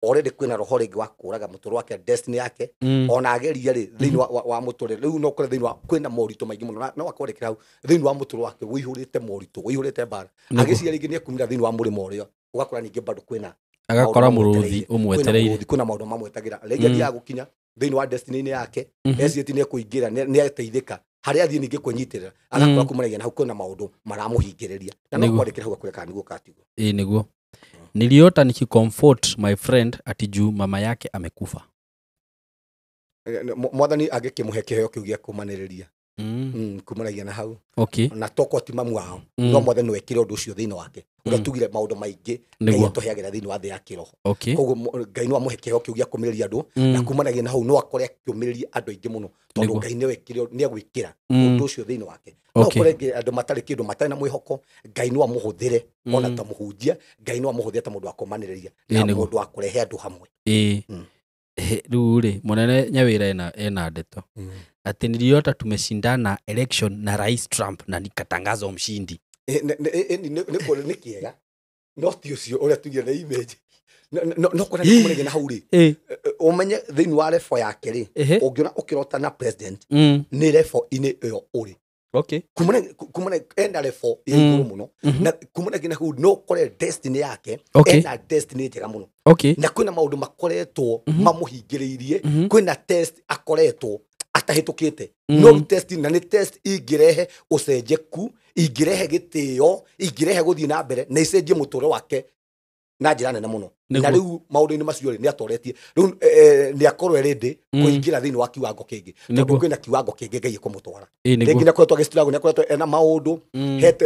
Already kwĩna roho rĩngĩ wa kũraga mũtũrĩre wake, destiny yake, ona ageria rĩ thĩinĩ wa mũtũrĩre rĩu no ũkore thĩinĩ wa kwĩna moritũ maingĩ mũno, no akwandĩkĩra hau thĩinĩ wa mũtũrĩre wake wĩihũrĩte moritũ, wĩihũrĩte mbara. Agĩciria rĩngĩ nĩ ekumĩra thĩinĩ wa mũrĩmo ũrĩa, ũgakora ningĩ bado kwĩna agakora mũrũthi ũmwetereire, kwĩna maũndũ mamwetagĩra rĩngĩ athiaga gũkinya thĩinĩ wa destiny-inĩ yake, ecirĩtie nĩ ekũingĩra, nĩ ateithĩka, harĩa athiĩ ningĩ kwĩnyitĩrĩra agakora kumanagia na hau kwĩna maũndũ maramũhingĩrĩria, na no kwandĩkĩra hau akwĩra kana nĩguo katigwo. Ĩĩ nĩguo. Niliota nikicomfort my friend ati juu mama yake amekufa. Mwathani angĩkĩmũhe kĩheo kĩu gĩa kũmanĩrĩria kumanagia na hau. Okay. Na toko ti mamu wao, no mwathani wekire ũndũ ũcio thĩinĩ wake, ũrĩa tugire maũndũ maingĩ Ngai atũheagĩra thĩinĩ wa thĩ ya kĩroho. Okay. Koguo Ngai no amũhe kĩheo kĩu gĩa kũmĩrĩria andũ, na kumanagia na hau no akore akĩũmĩrĩria andũ aingĩ mũno, tondũ Ngai nĩwe nĩ egwĩkĩra ũndũ ũcio thĩinĩ wake. No ũkore andũ matarĩ kĩndũ, matarĩ na mwĩhoko, Ngai no amũhũthĩre ona ta mũhunjia, Ngai no amũhũthĩre ta mũndũ wa kũmanĩrĩria na mũndũ wa kũrehe andũ hamwe. Rĩu rĩ mũnene Nyawĩra ena ndeto ati niliota tumeshindana election na Rais Trump na nikatangazwa mshindi. Nĩ kĩega no ti ũcio ũrĩa tugire na image, no kũrĩa kumanagia na hau rĩ, ũmenye thĩinĩ wa level yake rĩ, ũngĩona ũkĩrota na president nĩ level-inĩ ĩyo ũrĩ. Okay. Kumana ena level ya igũrũ mũno, na kumanagia na hau no ũkore destiny yake, ena destiny njega mũno. Okay. Na kwĩna maũndũ makoretwo mamũhingĩrĩirie, kwĩna test akoretwo atahĩtũkĩte, no test na nĩ test ingĩrehe ũcenjeku, ingĩrehe gĩtĩo, ingĩrehe gũthiĩ na mbere na icenjie mũtũrĩre wake na njĩra nene mũno. Na rĩu maũndũ-inĩ macio rĩ nĩ atoretie rĩu, nĩ akorwo ready kũingĩra thĩinĩ wa kiwango kĩngĩ, tondũ kwĩna kiwango kĩngĩ Ngai ekũmũtwara. Rĩngĩ nĩ akoretwo agĩstruggle, nĩ akoretwo ena maũndũ,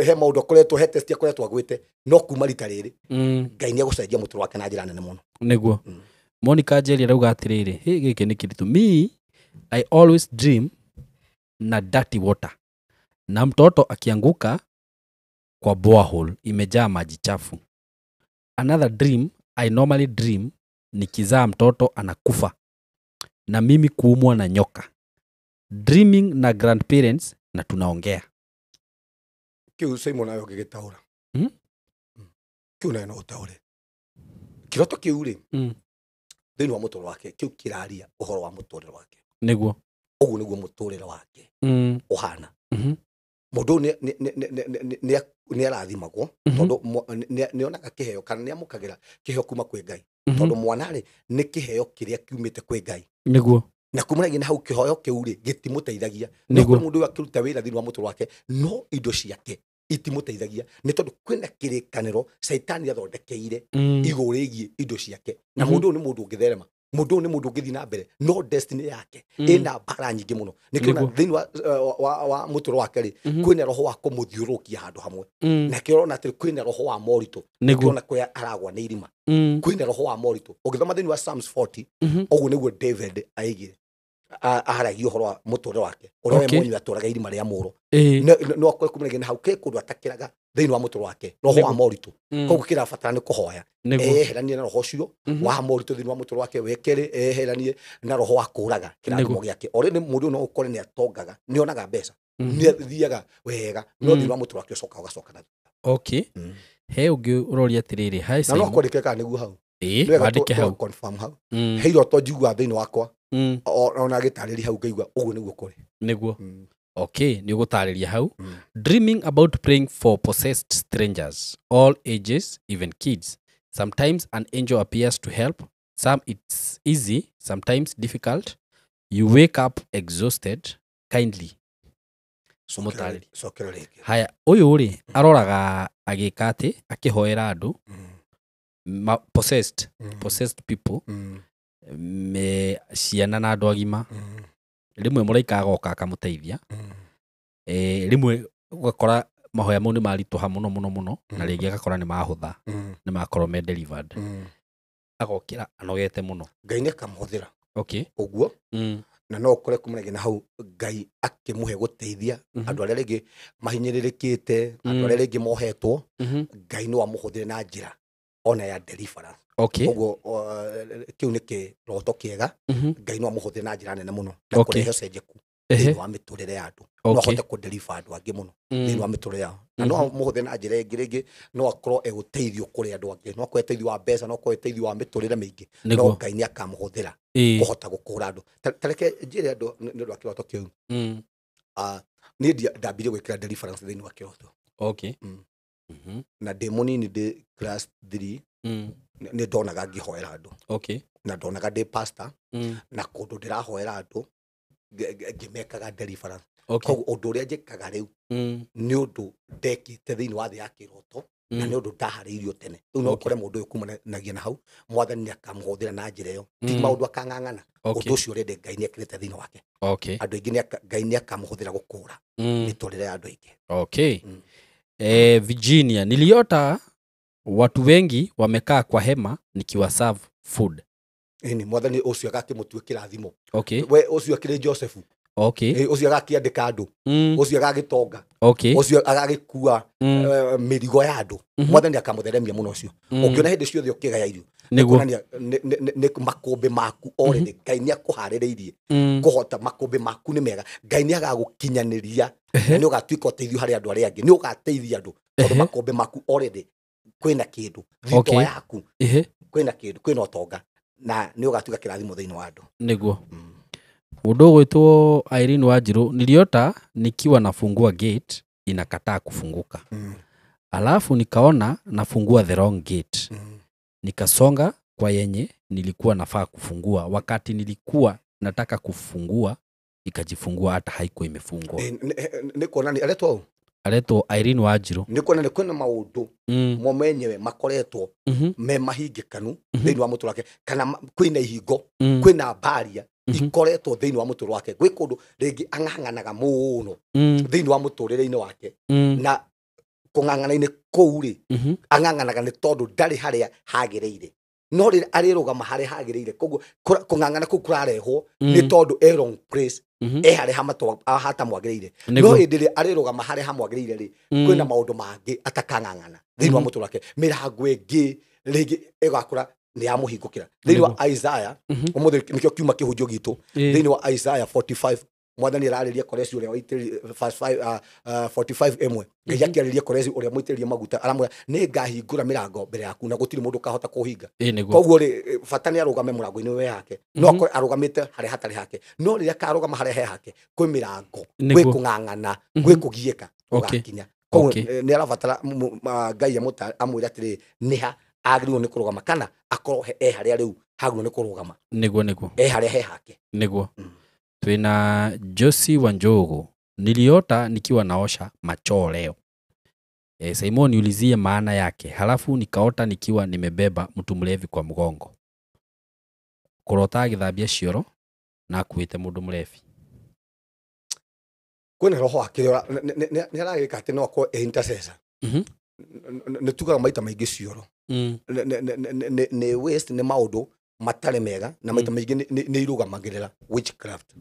he maũndũ akoretwo, he test akoretwo agwĩte, no kuma rita rĩrĩ Ngai nĩ egũcenjia mũtũrĩre wake na njĩra nene mũno. Nĩguo. Monica Njeri arauga atĩrĩrĩ, gĩkĩ nĩ kĩritũ, me I always dream na dirty water na mtoto akianguka kwa borehole imejaa maji chafu. Another dream I normally dream nikizaa mtoto anakufa na mimi kuumwa na nyoka. Dreaming na grandparents na tunaongea. Kiu Simon nayo gĩgĩtaũra. Kiu nayo no ũtaũre. Kĩroto kĩu rĩ, thĩinĩ wa mũtũrĩre wake, kĩu kĩraria ũhoro wa mũtũrĩre wake. Nĩguo. Ũguo nĩguo mũtũrĩre wake ũhana. Mũndũ nĩ arathimagwo tondũ nĩ onaga kĩheo kana nĩ amũkagĩra kĩheo kuma kwĩ Ngai, tondũ mwana rĩ nĩ kĩheo kĩrĩa kiumĩte kwĩ Ngai. Nĩguo. Na kumanagia na hau kĩheo kĩu rĩ gĩtimũteithagia. No kwĩ mũndũ ũyũ akĩruta wĩra thĩinĩ wa mũtũrĩre wake, no indo ciake itimũteithagia, nĩ tondũ kwĩna kĩrĩkanĩro Caitani athondekeire igũrũ rĩgiĩ indo ciake. Na mũndũ ũyũ nĩ mũndũ ũngĩtherema, mũndũ ũyũ nĩ mũndũ ũngĩthiĩ na mbere, no destiny yake ĩna mbara nyingĩ mũno. Nĩkĩo thĩinĩ wa mũtũrĩre wake rĩ, kwĩna roho wa kũmũthiũrũrũkia handũ hamwe, na kĩo ũrona atĩ kwĩna roho wa moritũ, nĩkĩo ona kũrĩa aragwa nĩ irima, kwĩna roho wa moritũ. Ũngĩthoma thĩinĩ wa Psalms 40, ũguo nĩguo David aigire aharagia ũhoro wa mũtũrĩre wake, ũrĩa we mwenyewe atũraga irima rĩa mũro, no akore kumanagia na hau kĩ kũndũ atakĩraga thĩinĩ wa mũtũrĩre wake, roho wa moritũ. Koguo kĩrabatara nĩ kũhoya eheranie na roho ũcio wa moritũ thĩinĩ wa mũtũrĩre wake, wekere eheranie na roho wa kũraga kĩrathimo gĩake. O rĩngĩ mũndũ no ũkore nĩ atongaga, nĩ onaga mbeca, nĩ athiaga wega, no thĩinĩ wa mũtũrĩre wake ũcoka ũgacoka na thutha. Okay. He ũngĩ ũroria atĩrĩrĩ, hi Simon. Na no kwandĩke kana nĩguo hau. Wandĩke hau. Confirm hau. He iroto njiguaga thĩinĩ wakwa, ona gĩtarĩria hau ngaigua ũguo nĩguo kũrĩ. Nĩguo. Okay, nĩ ũgũtarĩria hau. Dreaming about praying for possessed strangers, all ages, even kids. Sometimes an angel appears to help. Some it's easy, sometimes difficult. You wake up exhausted, kindly. Haya, ũyũ rĩ aroraga agĩka atĩ akĩhoera andũ possessed, possessed people, me ciana na andũ agima. Rĩmwe mũraika agoka akamũteithia, rĩmwe ũgakora Mahoya mau nĩ maritũha mũno mũno mũno, na rĩngĩ agakora nĩ mahũtha, nĩ makorwo me delivered. Agokĩra anogete mũno. Ngai nĩ akamũhũthĩra. Okay. Ũguo na no ũkore kumanagia na hau Ngai akĩmũhe gũteithia andũ arĩa rĩngĩ mahinyĩrĩrĩkĩte, andũ arĩa rĩngĩ mohetwo. Ngai no amũhũthĩre na njĩra ona ya deliverance. Okay. Ũguo kĩu nĩ kĩroto kĩega. Ngai no amũhũthĩre na njĩra nene mũno na kũrehe ũcenjeku thĩinĩ wa mĩtũrĩre ya andũ. No ahote kũdeliver andũ angĩ mũno thĩinĩ wa mĩtũrĩre yao, na no amũhũthĩre na njĩra ĩngĩ. Rĩngĩ no akorwo egũteithio kũrĩ andũ angĩ, no akorwo ũteithio wa mbeca, no akorwo ũteithio wa mĩtũrĩre mĩingĩ, no Ngai nĩ akamũhũthĩra kũhota gũkũra andũ. Ta reke njĩre andũ nĩ ũndũ wa kĩroto kĩu. Niĩ ndambirie gwĩkĩra deliverance thĩinĩ wa kĩroto. Okay. Na ndĩ mũnini, ndĩ class 3, nĩ ndonaga ngĩhoera andũ. Okay. Na ndonaga ndĩ pastor, na kũndũ ndĩrahoera andũ ngĩmekaga deliverance. Okay. Koguo ũndũ ũrĩa njĩkaga rĩu nĩ ũndũ ndekĩte thĩinĩ wa thĩ ya kĩroto, na nĩ ũndũ ndaharĩirio tene. Rĩu no ũkore mũndũ ũyũ kumanagia na hau Mwathani nĩ akamũhũthĩra na njĩra ĩyo. Ti maũndũ akang'ang'ana, ũndũ ũcio already Ngai nĩ ekĩrĩte thĩinĩ wake. Okay. Andũ aingĩ Ngai nĩ akamũhũthĩra gũkũra mĩtũrĩre ya andũ aingĩ. Okay. Virginia, niliota watu wengi wamekaa kwa hema nikiwa serve food. Ĩni, Mwathani ũcio agakĩmũtua kĩrathimo. Okay. We ũcio akĩrĩ Joseph. Okay. Ũcio agakĩandĩka andũ, ũcio agagĩtonga, Okay. ũcio agagĩkua mĩrigo ya andũ. Mwathani akamũtheremia mũno ũcio. Ũngĩona hĩndĩ ciothe ũkĩgaya irio, Nĩguo. nĩkuonania nĩ makũmbĩ maku already Ngai nĩ akũharĩrĩirie kũhota. Makũmbĩ maku nĩ mega, Ngai nĩ agagũkinyanĩria na nĩ ũgatuĩka ũteithio harĩ andũ arĩa angĩ, nĩ ũgateithia andũ tondũ makũmbĩ maku already kwĩna kĩndũ thitoo yaku, kwĩna kĩndũ, kwĩna ũtonga, na nĩ ũgatuĩka kĩrathimo thĩinĩ wa andũ. Nĩguo. Mũndũ ũgwĩtwo Irene Wanjiru, niliota nikiwa nafungua gate inakataa kufunguka. Alafu nikaona nafungua the wrong gate. Nikasonga kwa yenye nilikuwa nafaa kufungua. Wakati nilikuwa nataka kufungua ikajifungua hata haikuwa imefungwa. Nĩ kuonania aretwo ũũ? Aretwo Irene Wanjiru. Nĩ kuonania kwĩna maũndũ mo menyewe makoretwo me mahingĩkanu thĩinĩ wa mũtũrĩre wake, kana kwĩna ihingo, kwĩna mbaria ikoretwo thĩinĩ wa mũtũrĩre wake. Gwĩ kũndũ rĩngĩ ang'ang'anaga mũno thĩinĩ wa mũtũrĩre-inĩ wake, na kũng'ang'ana-inĩ kũu rĩ, ang'ang'anaga nĩ tondũ ndarĩ harĩa hagĩrĩire. No rĩrĩa arĩrũgama harĩa hagĩrĩire, koguo kũng'ang'ana kũu kũrarehwo nĩ tondũ e wrong place, e harĩa hatamwagĩrĩire. No hĩndĩ ĩrĩa arĩrũgama harĩa hamwagĩrĩire rĩ, kwĩna maũndũ mangĩ atakang'ang'ana thĩinĩ wa mũtũrĩre wake. Mĩrango ĩngĩ rĩngĩ ĩgakora nĩ yamũhingũkĩra. Thĩinĩ wa Isaiah, ũmũthĩ nĩkĩo kiuma kĩhunjio gitũ, thĩinĩ wa Isaiah 45, Mwathani ararĩria Koreshi ũrĩa waitĩrĩrie verse 5, 45 ĩmwe. Ngai akĩarĩria Koreshi ũrĩa mũitĩrĩrie maguta, aramwĩra nĩ ngahingũra mĩrango mbere yaku na gũtirĩ mũndũ ũkahota kũhinga. Nĩguo. Koguo rĩ, bata nĩ arũgame mũrango-inĩ we yake, no akorwo arũgamĩte harĩa hatarĩ hake. No rĩrĩa akarũgama harĩa he hake, kwĩ mĩrango, kwĩ kũng'ang'ana, kwĩ kũgiĩka gũgakinya. Koguo nĩ arabatara Ngai amwĩre atĩrĩrĩ, nĩ ha agĩrĩirwo nĩ kũrũgama, kana akorwo e harĩa rĩu hagĩrĩirwo nĩ kũrũgama. Nĩguo, nĩguo. E harĩa he hake. Nĩguo. Twina Josie Wanjogu, niliota nikiwa naosha machoo leo. Simon, niulizie maana yake. Halafu nikaota nikiwa nimebeba mtu mlevi kwa mgongo. Kũrota agĩthambia cioro na akuĩte mũndũ mlevi. Kwĩna roho akĩrora nĩ aragĩka atĩ no akorwo e intercessor. Nĩ tugaga maita maingĩ cioro nĩ waste, nĩ maũndũ matarĩ mega, na maita maingĩ nĩ irũgamagĩrĩra witchcraft.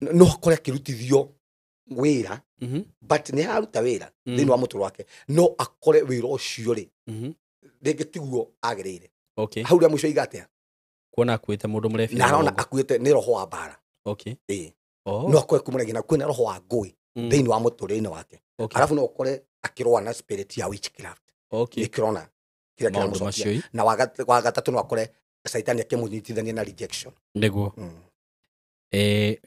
No akore akĩrutithio wĩra, but nĩ araruta wĩra thĩinĩ wa mũtũrĩre wake, no akore wĩra ũcio rĩ, rĩngĩ tiguo agĩrĩire. Okay. Hau rĩa mũico iga atĩa? Kuona akuĩte mũndũ mlevi na na arona mũgongo. Akuĩte nĩ roho wa mbara. Okay. Ĩĩ. Oh. No akore kumanagia na kwĩna roho wa ngũĩ thĩinĩ wa mũtũrĩre-inĩ wake. Okay. Arabu no ũkore akĩrũa na spirit ya witchcraft. Okay. Nĩkĩrona kĩrĩa Maũndũ kĩramũcokia. macio ĩ. Na wa gatatũ no akore caitani akĩmũnyitithania na rejection. Nĩguo.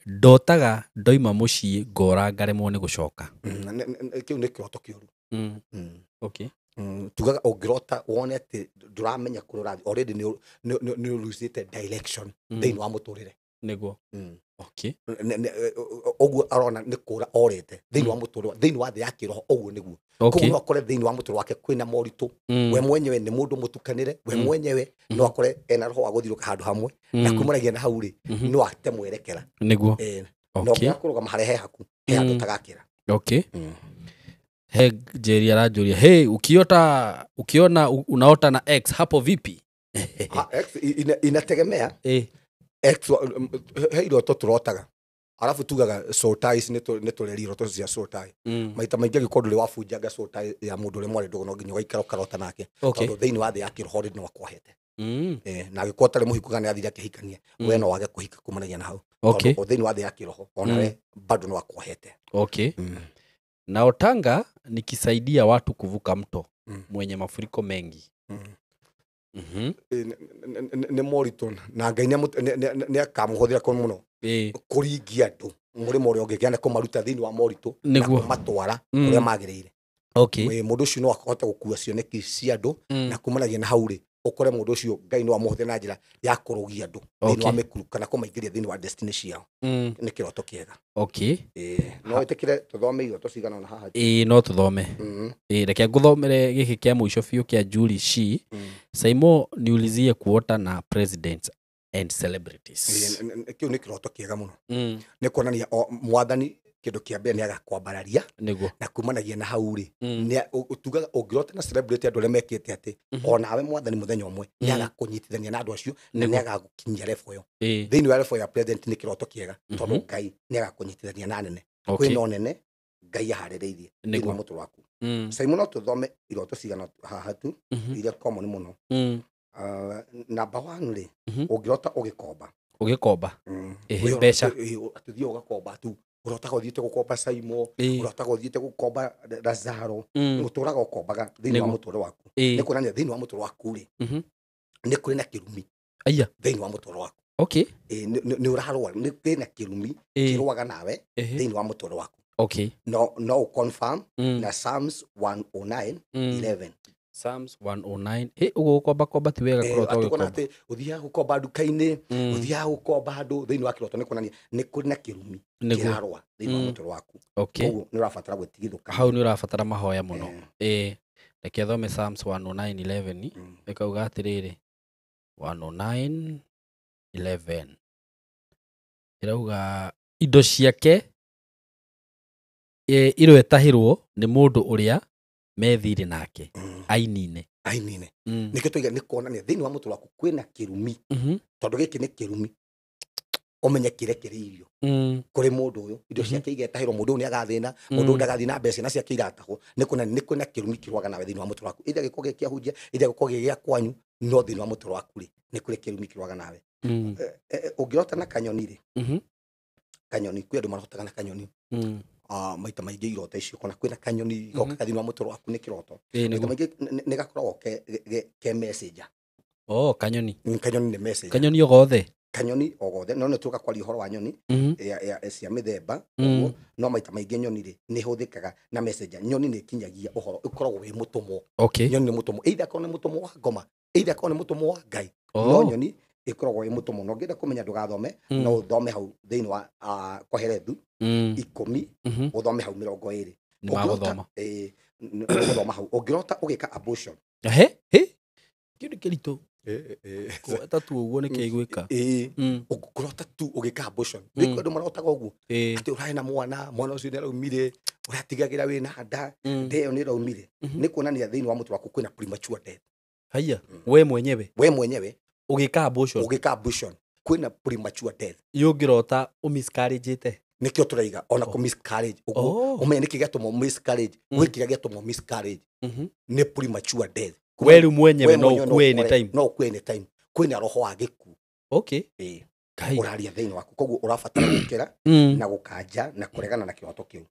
Ndotaga ndoima mũciĩ ngora ngaremwo nĩ gũcoka. Kĩu nĩ kĩroto kĩũru. Okay. Tugaga ũngĩrota wone atĩ ndũramenya kũrĩa ũrathiĩ, already nĩ ũlosete direction thĩinĩ wa mũtũrĩre. Nĩguo. Okay. Ũguo arona nĩ kũra orĩte thĩinĩ wa mũtũrĩre, thĩinĩ wa thĩ ya kĩroho, ũguo nĩguo. Okay. Koguo no akore thĩinĩ wa mũtũrĩre wake kwĩna moritũ. We mwenyewe nĩ mũndũ mũtukanĩre, we mwenyewe no akore ena roho wa gũthiũrũka handũ hamwe, na kumanagia na hau rĩ, no ate mwerekera. Nĩguo. Na Okay. ũngĩaga kũrũgama harĩa he haku, he handũ ũtagakĩra. Okay. He Jerry aranjũria, hey, ukiota ukiona unaota na ex hapo vipi? Ah, ex inategemea. Ex he iroto turotaga arabu tugaga soul ties, nĩ tũreri iroto cia soul tie. Maita maingĩ angĩkorwo ndũrĩ wabunjanga soul tie ya mũndũ ũrĩa mwarĩ ndũgũ, no nginya ũgaikara ũkarota nake, tondũ thĩinĩ wa thĩ ya kĩroho rĩ no akwahete. Na angĩkorwo ũtarĩ mũhiku kana nĩathire akĩhikania, we no wage kũhika kumanagia na hau, tondũ thĩinĩ wa thĩ ya kĩroho onawe bado no akwahete. Naotanga nikisaidia watu kuvuka mto mwenye mafuriko mengi. Nĩ moritũ na Ngai nĩ akamũhũthĩra kũ mũno kũringia andũ mũrĩmo ũrĩa ũngĩ kana kũmaruta thĩinĩ wa moritũ na kũmatwara kũrĩa magĩrĩire. Mũndũ ũcio no ahote gũkua cioneki cia andũ, na kumanagia na hau rĩ ũkore mũndũ ũcio Ngai no amũhũthĩre na njĩra ya kũrũgia andũ thĩinĩ wa mĩkuru kana kũmaingĩria thĩinĩ wa destiny ciao. Nĩ kĩroto kĩega. No wĩtĩkĩre tũthome iroto cigana ũna haha? Ĩĩ, no tũthome. Reke ngũthomere gĩkĩ kĩa mũico biũ kĩa Julie Shi. Saimo, niulizie kuota na presidents and celebrities. Kĩu nĩ kĩroto kĩega mũno. Nĩ kuonania mwathani kĩndũ kĩa mbere nĩ agakwambararia, na kumanagia na hau rĩ ũtugaga ũngĩrota na celebrity andũ arĩa mekĩte atĩ onawe mwathani mũthenya ũmwe nĩ agakũnyitithania na andũ acio na nĩ agagũkinyia level ĩyo. Thĩinĩ wa level ya president nĩ kĩroto kĩega, tondũ Ngai nĩ agakũnyitithania na nene. Kwĩna ũnene Ngai aharĩrĩirie thĩinĩ wa mũtũrĩre waku. Saimo, no tũthome iroto cigana haha tu iria common mũno. Number 1 rĩ, ũngĩrota ũgĩkomba. Ũgĩkomba. Mbeca. Atĩ ũgakomba tu, ũrotaga ũthiĩte gũkomba Saimo, ũrotaga ũthiĩte gũkomba Lazaro, ũtũraga ũkombaga thĩinĩ wa mũtũrĩre waku. Nĩ kuonania thĩinĩ wa mũtũrĩre waku rĩ, nĩ kũrĩ na kĩrumi thĩinĩ wa mũtũrĩre waku. Nĩ ũrarũa, nĩ kũrĩ na kĩrumi kĩrũaga nawe thĩinĩ wa mũtũrĩre waku. No confirm na Psalms 109:11. Psalms 109. Ũguo gũkomba komba ti wega kũrota ũgĩkomba. Atĩ ũthiaga gũkomba nduka-inĩ, ũthiaga gũkomba handũ thĩinĩ wa kĩroto, nĩ kuonania nĩ kũrĩ na kĩrumi kĩrarũa thĩinĩ wa mũtũrĩre waku. Koguo nĩ ũrabatara gwĩtigithũka. Hau nĩ ũrabatara mahoya mũno. Reke thome Psalms 109:11. Ĩkauga atĩrĩrĩ, 109:11 ĩrauga indo ciake iroetahĩrwo nĩ mũndũ ũrĩa methire nake ainine. Ainine. Nĩkĩo tũiga nĩ kuonania thĩinĩ wa mũtũrĩre waku kwĩna kĩrumi, tondũ gĩkĩ nĩ kĩrumi ũmenye kĩrekereirio kũrĩ mũndũ ũyũ, indo ciake igetahĩrwo, mũndũ ũyũ nĩ agathĩna, mũndũ ũyũ ndagathiĩ na mbeca na ciake iratahwo. Nĩ kuonania nĩ kwĩna kĩrumi kĩrũaga nawe thĩinĩ wa mũtũrĩre waku, either gĩkorwo gĩ kĩa hunjia, either gĩkorwo gĩ gĩa kwanyu, no thĩinĩ wa mũtũrĩre waku rĩ nĩ kũrĩ kĩrumi kĩrũaga nawe. Ũngĩrota na kanyoni rĩ, kanyoni, kwĩ andũ marotaga na kanyoni. Maita maingĩ iroto icio kana kwĩna kanyoni gokaga thĩinĩ wa mũtũrĩre waku nĩ kĩroto. Maita maingĩ nĩ gakoragwo ke messenger. Kanyoni. Kanyoni nĩ messenger. Kanyoni o gothe. Kanyoni o gothe. No nĩ tũka kwaria ũhoro wa nyoni ya cia mĩthemba ũguo, no maita maingĩ nyoni rĩ nĩ ĩhũthĩkaga na messenger. Nyoni nĩ ĩkinyagia ũhoro, ĩkoragwo wĩ mũtũmwo. Nyoni nĩ mũtũmwo, either akorwo nĩ mũtũmwo wa ngoma, either akorwo nĩ mũtũmwo wa Ngai. No nyoni ĩkoragwo ĩ mũtũmwo. Na ũngĩenda kũmenya ndũgathome, no ũthome hau thĩinĩ wa Kohelethu 10, ũthome hau 20. Nĩ magũthoma. Nĩ hau. Ũngĩrota ũgĩka abortion. Kĩu nĩ kĩritũ. Kũgweta tu ũguo nĩ kĩiguĩka. Ũngĩrota tu ũgĩka abortion. Nĩ andũ marotaga ũguo. Atĩ ũrarĩ na mwana, mwana ũcio nĩ araumire, ũratigagĩra wĩna nda, nda ĩyo nĩ ĩraumire. Nĩ kuonania thĩinĩ wa mũtwe waku kwĩna premature death. Haiya, we mwenyewe. We mwenyewe. Ũgĩka abortion. Ũgĩka abortion. Kwĩna premature death. Ũngĩrota ũmiscarriage-ĩte. Nĩkĩo tũraiga ona kũ miscarriage ũguo, ũmenye nĩkĩ gĩatũma miscarriage, gwĩ kĩrĩa gĩatũma miscarriage nĩ premature death. We rĩu mwenyewe no ũkue anytime. No ũkue anytime. Kwĩna roho wa gĩkuũ. Ũraria thĩinĩ waku, koguo ũrabatara gũkĩra na gũkanja na kũregana na kĩroto kĩu.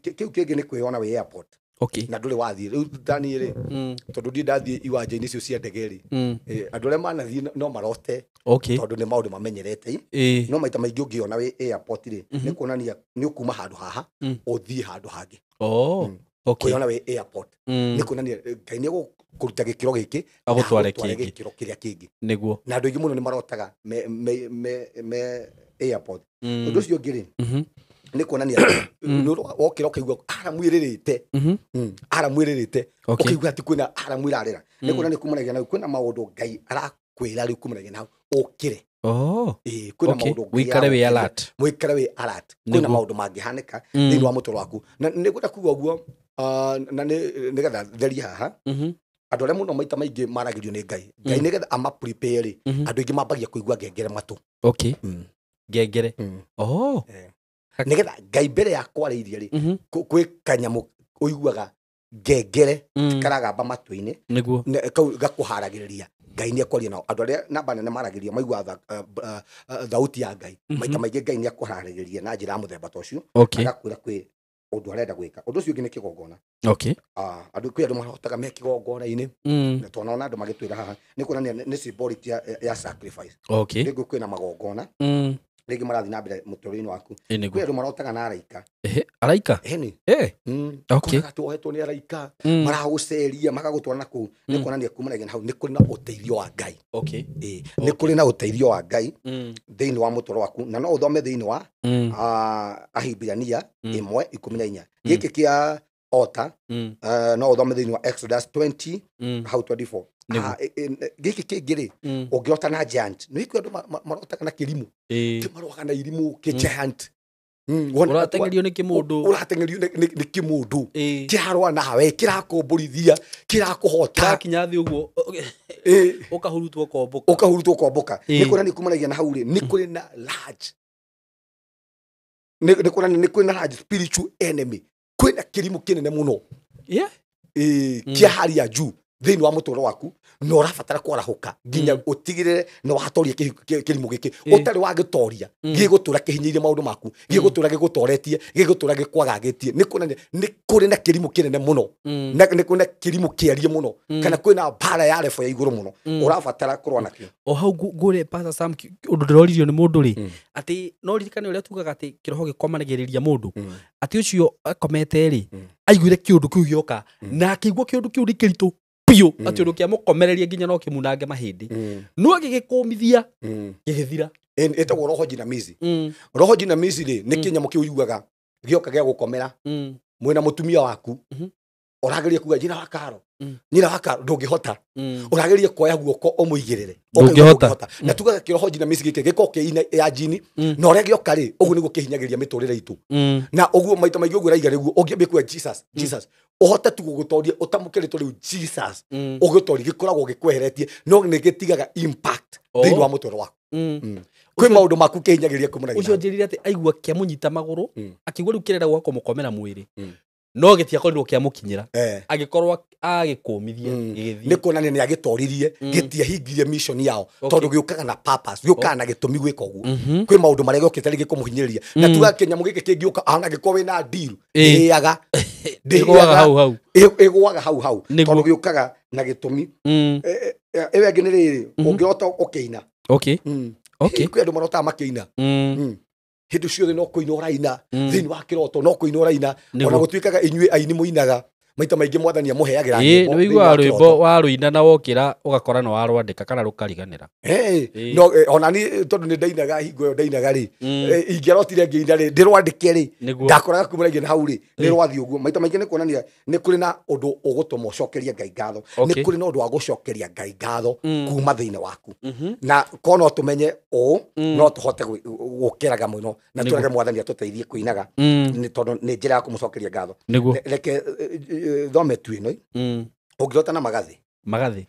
Kĩu kĩngĩ nĩ kwĩyona wĩ airport. Na ndũrĩ wathiĩ rĩu ndaniĩ rĩ, tondũ ndiĩ ndathiĩ iwanja-inĩ icio cia ndege rĩ, andũ arĩa manathiĩ no marote, tondũ nĩ maũndũ mamenyerete. No maita maingĩ ũngĩona wĩ airport rĩ, nĩ kuonania nĩ ũkuma handũ haha ũthiĩ handũ hangĩ. Kwĩyona wĩ airport nĩ kuonania Ngai nĩ egũkũruta gĩkĩro gĩkĩ agũtware gĩkĩro kĩrĩa kĩngĩ. Nĩguo. Na andũ aingĩ mũno nĩ marotaga me airport. Ũndũ ũcio ũngĩ rĩ, nĩ kuonania wokĩra ũkaigua aramu ĩrĩrĩte, aramu ĩrĩrĩte, ũkaigua atĩ kwĩna aramu ĩrarĩra. Nĩ kuonania kumanagia na kwĩna maũndũ Ngai arakwĩra rĩu kumanagia na ũkĩre. Kwĩna maũndũ wĩikare wĩ alert. Wĩikare wĩ alert. Kwĩna maũndũ mangĩhanĩka thĩinĩ wa mũtũrĩre waku. Na nĩ ngwenda kuga ũguo Na nĩgetha therie haha, andũ arĩa mũno maita maingĩ maragĩrio nĩ Ngai, Ngai nĩgetha ama prepare, andũ aingĩ mambagia kũigua ngengere matũ. Okay. Ngengere. Oh. Nĩgetha Ngai mbere ya kwarĩirie rĩ, kwĩ kanyamũ ũiguaga ngengere karagamba matũ-inĩ, nĩguo kau gakũharagĩrĩria Ngai nĩ ekwaria nao. Andũ arĩa namba nene maragĩria maiguaga thauti ya Ngai, maita maingĩ Ngai nĩ akũharagĩrĩria na njĩra ya mũthemba ta ũcio, agakwĩra kwĩ ũndũ arenda gwĩka. Ũndũ ũcio ũngĩ nĩ kĩgongona. Okay. Andũ kwĩ andũ marotaga me kĩgongona-inĩ, na tũnona andũ magĩtwĩra haha nĩ kuonania nĩ symbolic ya sacrifice. Okay. Rĩngĩ kwĩna magongona, rĩngĩ marathiĩ na mbere mũtũrĩre-inĩ waku. Kwĩ andũ marotaga na araika. Araika? Ĩni. Okay. Kuonaga tuohetwo nĩ araika, maragũceria, magagũtwara na kũu. Nĩ kuonania kumanagia na hau nĩ kũrĩ na ũteithio wa Ngai. Okay. Nĩ kũrĩ na ũteithio wa Ngai thĩinĩ wa mũtũrĩre waku, na no ũthome thĩinĩ wa Ahibirania 1:14. Gĩkĩ kĩa ota, no ũthome thĩinĩ wa Exodus 20 hau 24. Gĩkĩ kĩngĩ rĩ, ũngĩrota na giant, nĩ kwĩ andũ marotaga na kĩrimũ, kĩmaroaga na irimũ, kĩ giant. Ũrateng'erio nĩ kĩmũndũ. Ũrateng'erio nĩ kĩmũndũ. Kĩrarũa nawe, kĩrakũmbũrithia, kĩrakũhota. Kĩrakinya thĩ ũguo, ũkahurutwo ũkombũka. Ũkahurutwo ũkombũka. Nĩ kuonania kumanagia na hau rĩ, nĩ kũrĩ na large. Nĩ kuonania nĩ kũrĩ na large spiritual enemy. Kwĩna kĩrimũ kĩnene mũno. Kĩa hali ya juu thĩinĩ wa mũtũrĩre waku, na ũrabatara kwarahũka nginya ũtigĩrĩre nĩ watoria kĩrimũ gĩkĩ. Ũtarĩ wagĩtoria, gĩgũtũra kĩhinyĩirie maũndũ maku, gĩgũtũra gĩgũtoretie, gĩgũtũra gĩkwagagĩtie. Nĩ kuonania nĩ kũrĩ na kĩrimũ kĩnene mũno, na nĩ kũrĩ na kĩrimũ kĩarie mũno, kana kwĩna mbara ya level ya igũrũ mũno, ũrabatara kũrũa nakĩo. O hau ngũre Pastor Sam, ũndũ ndĩroririo nĩ mũndũ rĩ, atĩ no ririkane ũrĩa tugaga atĩ kĩroho gĩkomanagĩrĩria mũndũ, atĩ ũcio akomete rĩ, aiguire kĩũndũ kĩu gĩoka, na akĩigua kĩũndũ kĩu nĩ kĩritũ biũ, atĩ ũndũ kĩamũkomereria nginya no kĩmunange mahĩndĩ, no agĩgĩkũmithia, gĩgĩthira. Ĩtagwo roho jinamizi. Roho jinamizi rĩ, nĩ kĩnyamũ kĩu ũiguaga gĩoka gĩa gũkomera mwĩna mũtumia waku, ũrageria kuga nyina wa Karo, nyina wa Karo, ndũngĩhota. Ũrageria kuoya guoko ũmũigĩrĩre, ndũngĩhota. Na tugaga kĩroho jinamizi gĩkĩ gĩkoragwo kĩ ya jini, na ũrĩa gĩoka rĩ, ũguo nĩguo kĩhinyagĩrĩria mĩtũrĩre itũ. Na ũguo maita maingĩ ũguo ũraiga rĩguo, ũngĩambia kuga Jesus, Jesus, ũhote tu gũgũtoria, ũtamũke rĩtwa rĩu Jesus, ũgĩtoria, gĩkoragwo gĩkweheretie, no nĩ gĩtigaga impact thĩinĩ wa mũtũrĩre waku. Kwĩ maũndũ maku kĩhinyagĩrĩria kumanagia ũcio. Njĩrire atĩ aigua kĩamũnyita magũrũ, akĩigua rĩu kĩrenda gwa kũmũkomera mwĩrĩ, no gĩtiakorirwo kĩamũkinyĩra, agĩkorwo agĩkũmithia gĩgĩthiĩ. Nĩ kuonania nĩ agĩtoririe, gĩtiahingirie mission yao, tondũ gĩũkaga na purpose, gĩũkaga na gĩtũmi gwĩka ũguo. Kwĩ maũndũ marĩa gĩokĩte rĩngĩ kũmũhinyĩrĩria, na tuga kĩnyamũ gĩkĩ kĩngĩũka, ona angĩkorwo wĩna deal, ndĩhĩaga. Ĩgũaga hau hau. Ĩgũaga hau hau, tondũ gĩũkaga na gĩtũmi. Ĩyo ĩngĩ nĩ rĩrĩ, ũngĩrota ũkĩina. Okay. Okay. Kwĩ andũ marotaga makĩina. Hĩndĩ ciothe no kũina ũraina, thĩinĩ wa kĩroto no kũina ũraina, ona gũtuĩkaga inyuĩ aini mũinaga, maita maingĩ mwathani amũheagĩra nyĩmbo. Nĩ ũiguaga rwĩmbo warũina na wokĩra ũgakora nĩ warwandĩka kana rũkariganĩra. No ona niĩ tondũ nĩ ndainaga hingo ĩyo ndainaga rĩ, ingĩarotire ngĩina rĩ, ndĩrwandĩke rĩ, ndakoraga kumanagia na hau rĩ, nĩ rwathiĩ ũguo. Maita maingĩ nĩ kuonania nĩ kũrĩ na ũndũ ũgũtũma ũcokerie Ngai ngatho, nĩ kũrĩ na ũndũ wa gũcokeria Ngai ngatho kuma thĩinĩ waku. Na korwo no tũmenye ũũ, no tũhote gũkĩraga mũno, na tũrage mwathani atũteithie kũinaga, nĩ tondũ nĩ njĩra ya kũmũcokeria ngatho. Reke thome tu ĩno, ũngĩrota na magathĩ. Magathĩ.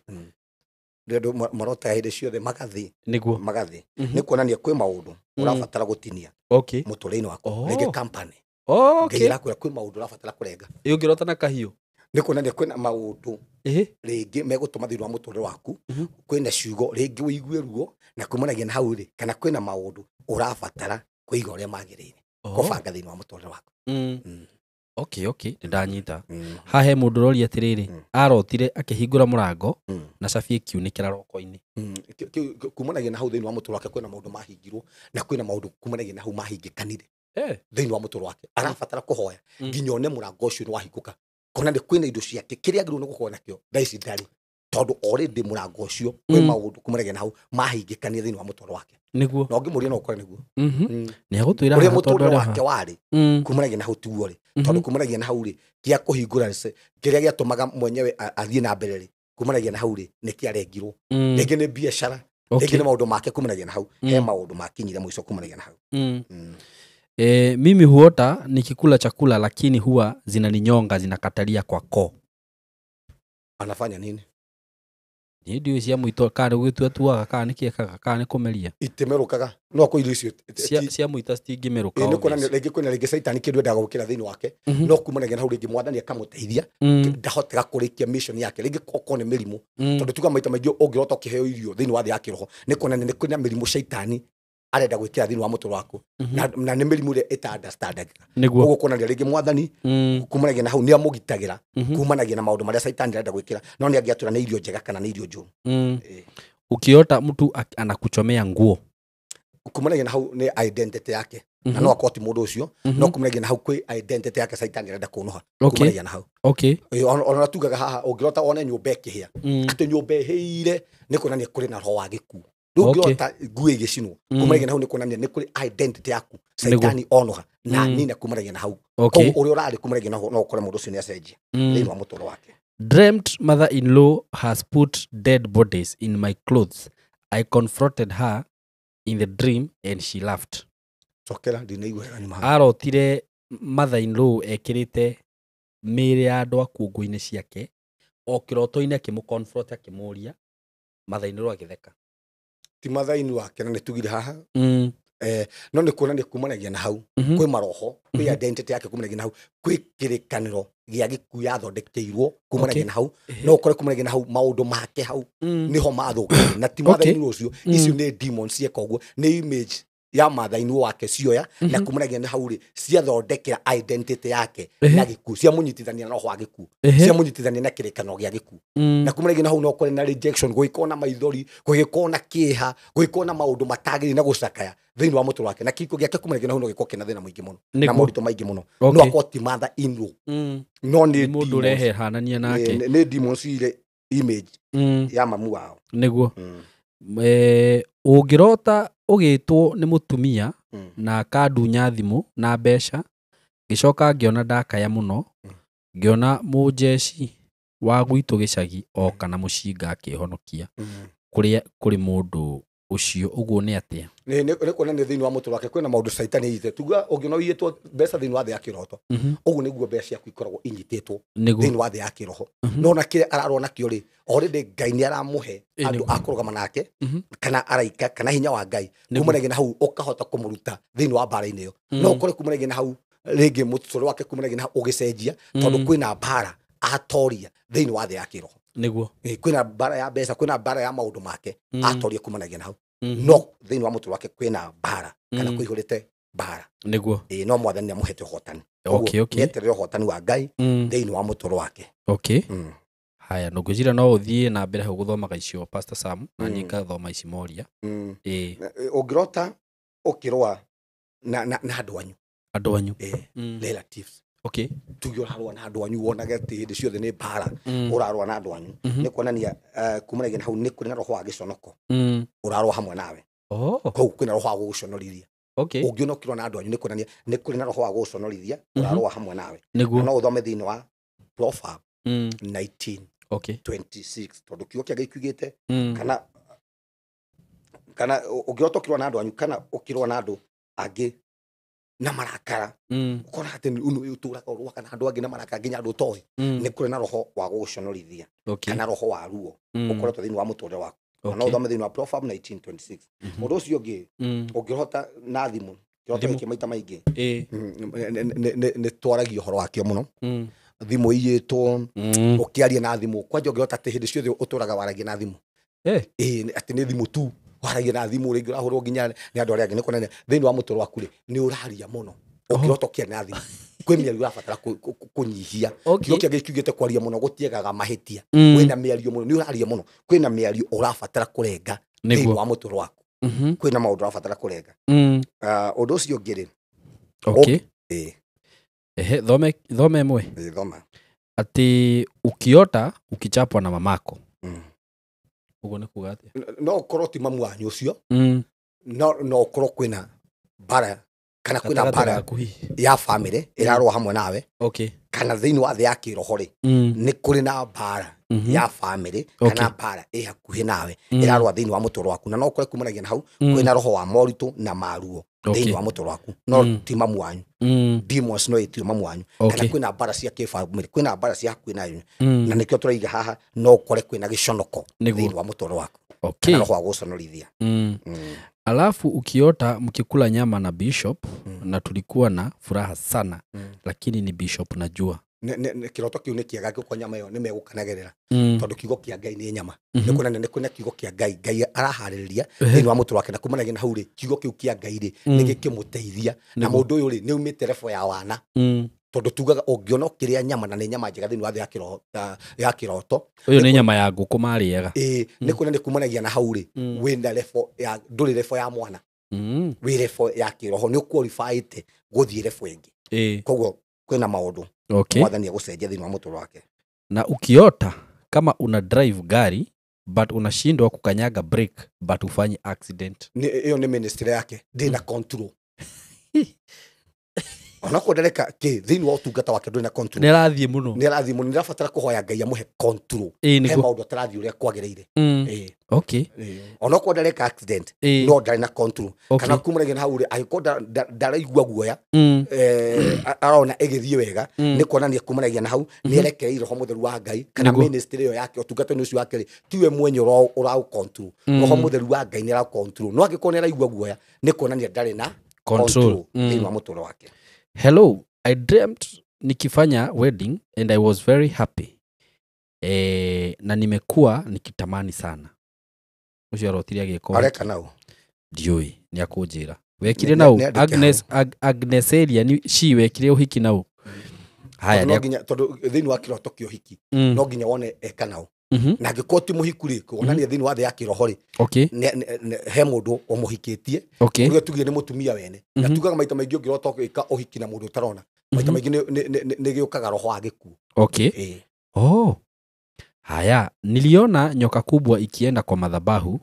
Andũ marotaga hĩndĩ ciothe magathĩ. Nĩguo. Magathĩ. Nĩ kuonania kwĩ maũndũ ũrabatara gũtinia mũtũrĩre-inĩ waku, rĩngĩ company. Ngai arakwĩra kwĩ maũndũ ũrabatara kũrenga. Ũngĩrota na kahiũ. Nĩ kuonania kwĩna maũndũ rĩngĩ megũtũma thĩinĩ wa mũtũrĩre waku, kwĩna ciugo rĩngĩ ũigue ruo, na kumanagia na hau rĩ, kana kwĩna maũndũ ũrabatara kũiga ũrĩa magĩrĩire, kũbanga thĩinĩ wa mũtũrĩre waku. Okay, okay, ndanyita. Haha he mũndũ ũroria atĩrĩrĩ, arotire akĩhingũra mũrango na cabi ĩkiunĩkĩra roko-inĩ. Kumanagia na hau thĩinĩ wa mũtũrĩre wake kwĩna maũndũ mahingirwo, na kwĩna maũndũ kumanagia na hau mahingĩkanire thĩinĩ wa mũtũrĩre wake. Arabatara kũhoya nginya one mũrango ũcio nĩ wahingũka, kona nĩ kwĩna indo ciake kĩrĩa agĩrĩirwo nĩ gũkorwo nakĩo thaa ici ndarĩ, tondũ already mũrango ũcio kwĩ maũndũ kumanagia na hau mahingĩkanire thĩinĩ wa mũtũrĩre wake. Nĩguo. Na ũngĩmũria no ũkore nĩguo. Nĩ agũtwĩra ũrĩa mũtũrĩre wake warĩ kumanagia na hau tiguo rĩ, tondũ kumanagia na hau rĩ, kĩa kũhingũra kĩrĩa gĩatũmaga mwenyewe athiĩ na mbere rĩ, kumanagia na hau rĩ, nĩ kĩarengirwo. Rĩngĩ nĩ biacara, rĩngĩ nĩ maũndũ make kumanagia na hau, he maũndũ makinyire mũico kumanagia na hau. Mimi huota nikikula chakula lakini huwa zinaninyonga zinakatalia kwa koo. Anafanya nini? Niĩ ndiũĩ cia mũito kana nĩ gwĩtua tuaga kana nĩ kĩekaga kana nĩ kũmeria. Itimerũkaga no kũ irio icio Cia mũita citingĩmerũka. Nĩ kuonania rĩngĩ kwĩna rĩngĩ caitani kĩndũ endaga gwĩkĩra thĩinĩ wake, no kumanagia na hau rĩngĩ mwathani akamũteithia ndahotega kũrĩkia mission yake, rĩngĩ okorwo nĩ mĩrimũ, tondũ tuga maita maingĩ ũngĩrota ũkĩheo irio thĩinĩ wa thĩ ya kĩroho nĩ kuonania nĩ kwĩna mĩrimũ caitani arenda gwĩkĩra thĩinĩ wa mũtũrĩre waku, na nĩ mĩrimũ ĩrĩa ĩta-understandagĩka. Koguo kuonania rĩngĩ mwathani kumanagia na hau nĩ amũgitagĩra kumanagia na maũndũ marĩa caitani arenda gwĩkĩra, no nĩ angĩatwĩra nĩ irio njega kana nĩ irio njũru. Ukiota mtu anakuchomea nguo, kumanagia na hau nĩ identity yake, na no akorwo ti mũndũ ũcio, no kumanagia na hau kwĩ identity yake caitani arenda kũnũha. Kumanagia na hau. Ona tugaga haha ũngĩrota wone nyũmba ĩkĩhĩa, atĩ nyũmba ĩhĩire nĩ kuonania kũrĩ na roho wa gĩkuũ. Rĩu ũngĩrota nguo ĩgĩcinwo, kumanagia na hau nĩ kuonania nĩ kũrĩ identity yaku caitani onoha na nina kumanagia na hau. Koguo ũrĩa ũrarĩ kumanagia na hau no ũkore mũndũ ũcio nĩ acenjia thĩinĩ wa mũtũũrĩre wake. Dreamt mother-in-law has put dead bodies in my clothes. I confronted her in the dream and she laughed. Cokera ndinaigua wega nyuma. Arotire mother-in-law ekĩrĩte mĩĩrĩ ya andũ akuũ nguo-inĩ ciake, o kĩroto-inĩ akĩmũ-confront akĩmũũria, mother-in-law agĩtheka. Ti mother-in-law wake na nĩtugire haha. No nĩ kuonania kumanagia na hau kwĩ maroho, kwĩ identity yake kumanagia na hau, kwĩ kĩrĩkanĩro gĩa gĩkuũ yathondekeirwo kumanagia na hau, no ũkore kumanagia na hau maũndũ make hau nĩho mathũkire, na ti mother-in-law ũcio, icio nĩ demons cieka ũguo, nĩ image ya mother-in-law wake cioya, na kumanagia na hau rĩ ciathondekera identity yake na gĩkuũ, ciamũnyitithania na roho wa gĩkuũ, ciamũnyitithania na kĩrĩkanĩro gĩa gĩkuũ, na kumanagia na hau no ũkore na rejection, gũgĩkorwo na maithori, gũgĩkorwo na kĩeha, gũgĩkorwo na maũndũ matagĩrĩire na gũcakaya thĩinĩ wa mũtũrĩre wake, na kĩhiko gĩake kumanagia na hau no gĩkorwo kĩna thĩna mũingĩ mũno na moritũ maingĩ mũno. No akorwo ti mother-in-law, no nĩ mũndũ ũrehanania nake, nĩ demons ile image ya mamu wao. Nĩguo. Ũngĩrota ũgĩtwo nĩ mũtumia na akandunya thimũ na mbeca, ngĩcoka ngĩona ndakaya mũno, ngĩona mũnjeci wa gwitũ gĩcagi oka na mũcinga akĩhonokia kũrĩa kũrĩ mũndũ ũcio, ũguo nĩ atĩa? Nĩ kuonania thĩinĩ wa mũtũrĩre wake kwĩna maũndũ caitani aigĩte. Tuga ũngĩona ũiyĩtwo mbeca thĩinĩ wa thĩ ya kĩroto, ũguo nĩguo mbeca ciaku ikoragwo inyitĩtwo thĩinĩ wa thĩ ya kĩroho. No ona kĩrĩa ararũa nakĩo rĩ, already Ngai nĩ aramũhe andũ a kũrũgama nake, kana araika kana hinya wa Ngai, kumanagia na hau ũkahota kũmũruta thĩinĩ wa mbara-inĩ ĩyo. No ũkore kumanagia na hau rĩngĩ mũtũrĩre wake kumanagia na hau ũgĩcenjia, tondũ kwĩna mbara atoria thĩinĩ wa thĩ ya kĩroho. Nĩguo. Kwĩna mbara ya mbeca, kwĩna mbara ya maũndũ make atoria kumanagia na hau. No thĩinĩ wa mũtũrĩre wake kwĩna mbara kana kũihũrĩte mbara. Nĩguo. No mwathani nĩamũhete ũhotani. Nĩeterere ũhotani wa Ngai thĩinĩ wa mũtũrĩre wake. Haya, no ngwĩciria no ũthiĩ na mbere hau gũthomaga icio Pastor Sam, na niĩ ngathoma ici moria. Ũngĩrota ũkĩrũa na andũ anyu. Andũ anyu. Relatives. Tuge ũrarũa na andũ anyu, wonage atĩ hĩndĩ ciothe nĩ mbara ũrarũa na andũ anyu, nĩ kuonania kumanagia na hau nĩ kũrĩ na roho wa gĩconoko ũrarũa hamwe nawe. Koguo kwĩna roho wa gũgũconorithia. Ũngĩona ũkĩrũa na andũ anyu nĩ kuonania nĩ kũrĩ na roho wa gũgũconorithia ũrarũa hamwe nawe. Na no ũthome thĩinĩ wa Proverb 19:26, tondũ kiugo kĩa Ngai kiugĩte kana ũngĩrota ũkĩrũa na andũ anyu kana ũkĩrũa na andũ angĩ na marakara, ũkona atĩ ũyũ ũtũraga ũrũaga na andũ angĩ na marakara nginya andũ ũtoĩ, nĩ kũrĩ na roho wa gũgũconorithia kana roho wa ruo ũkoretwo thĩinĩ wa mũtũrĩre waku. Na no ũthome thĩinĩ wa Proverb 19:26. Ũndũ ũcio ũngĩ ũngĩrota na thimũ, kĩroto gĩkĩ maita maingĩ nĩ twaragia ũhoro wakĩo mũno. Thimũ iyĩtwo, ũkĩaria na thimũ, kwanja ũngĩrota atĩ hĩndĩ ciothe ũtũraga waragia na thimũ, atĩ nĩ thimũ tu waragia na thimũ, rĩngĩ ũrahũrwo nginya nĩ andũ arĩa angĩ, nĩ kuonania thĩinĩ wa mũtũrĩre waku rĩ nĩ ũraria mũno. Ũngĩrota ũkĩaria na thimũ kwĩ mĩario ũrabatara kũnyihia. Kiugo kĩa Ngai kiugĩte kwaria mũno gũtiagaga mahĩtia. Kwĩna mĩario mũno, nĩ ũraria mũno, kwĩna mĩario ũrabatara kũrenga thĩinĩ wa mũtũrĩre waku. Kwĩna maũndũ ũrabatara kũrenga. Ũndũ ũcio ũngĩ rĩ, Thome ĩmwe. Thoma. Atĩ ukiota ukichapwa na mamako. Ũguo nĩ kuga atĩa? No ũkorwo ti mamu wanyu ũcio, no ũkorwo kwĩna mbara kana kwĩna mbara ya famĩlĩ ĩrarũa hamwe nawe, kana thĩinĩ wa thĩ ya kĩroho rĩ nĩ kũrĩ na mbara ya famĩlĩ kana mbara ĩ hakuhĩ nawe ĩrarũa thĩinĩ wa mũtũrĩre waku, na no ũkore kumanagia na hau kwĩna roho wa moritũ na maruo Thĩinĩ wa mũtũrĩre waku no ti mamu wanyu. Demons no ĩtio mamu wanyu. Kana kwĩna mbara cia kĩbamĩrĩ, kwĩna mbara cia hakuhĩ nayo. Na nĩkĩo tũraiga haha no ũkore kwĩna gĩconoko thĩinĩ wa mũtũrĩre waku. Kana roho wa gũconorithia. Alafu ukiota mkikula nyama na bishop na tulikuwa na furaha sana, lakini ni bishop najua. Kĩroto kĩu nĩ kĩega gĩko nyama ĩyo nĩ megũkenagerera tondũ kiugo kĩa Ngai nĩ nyama. Nĩ kuonania nĩ kwĩna kiugo kĩa Ngai, Ngai araharĩrĩria thĩinĩ wa mũtũrĩre wake na kumanagia na hau rĩ kiugo kĩu kĩa Ngai rĩ nĩ gĩkĩmũteithia na mũndũ ũyũ rĩ nĩ aumĩte level ya wana. Tondũ tugaga ũngĩona ũkĩrĩa nyama na nĩ nyama njega thĩinĩ wa thĩ ya kĩroto ũyũ nĩ nyama ya ngũkũ marĩaga. Nĩ kuonania kumanagia na hau rĩ wĩna level ya ndũrĩ level ya mwana, wĩ level ya kĩroho, nĩ ũqualifyĩte gũthiĩ level ĩngĩ. Koguo kwĩna maũndũ mwathani agũcenjia thĩinĩ wa mũtũrĩre wake. Na ukiota kama una drive gari but unashindwa kukanyaga brake but ufanye accident. Ĩyo nĩ ministry yake ndĩna control. Ona ndareka kĩ thĩinĩ wa ũtungata wake ndũrĩ na control. Nĩ arathiĩ mũno. Nĩ arathiĩ mũno, nĩ arabatara kũhoya Ngai amũhe control. He maũndũ atarathiĩ ũrĩa kwagĩrĩire. Ona ndareka accident no ndarĩ na control. Kana kumanagia na hau rĩ angĩkorwo ndaraigua guoya arona ĩgĩthiĩ wega nĩ kuonania kumanagia na hau nĩ erekereirie roho mũtheru wa Ngai kana ministry ĩyo yake ũtungata-inĩ ũcio wake rĩ tiwe mwenye ũraũ control. Roho mũtheru wa Ngai nĩ araũ control. No angĩkorwo nĩ araigua guoya nĩ kuonania ndarĩ na control thĩinĩ wa mũtũrĩre wake. Hello, I dreamt nikifanya wedding and I was very happy. Na nimekuwa nikitamani sana. Ucio arotire agĩka. Areka nau. Ndiũĩ, nĩ akũnjĩra. Wekire nau Agnes Agneselia ni she wekire ũhiki nau. Haya no nginya tondũ thĩinĩ wa kĩroto kĩa ũhiki no nginya wone eka nau. Na angĩkorwo ti mũhiku rĩ kuonania thĩinĩ wa thĩ ya kĩroho rĩ he mũndũ ũmũhikĩtie ũrĩa tugire nĩ mũtumia wene. Na tugaga maita maingĩ ũngĩrota ũgĩka ũhiki na mũndũ ũtarona maita maingĩ nĩ gĩũkaga roho wa gĩkuũ. Oh. Haya, niliona nyoka kubwa ikienda kwa madhabahu,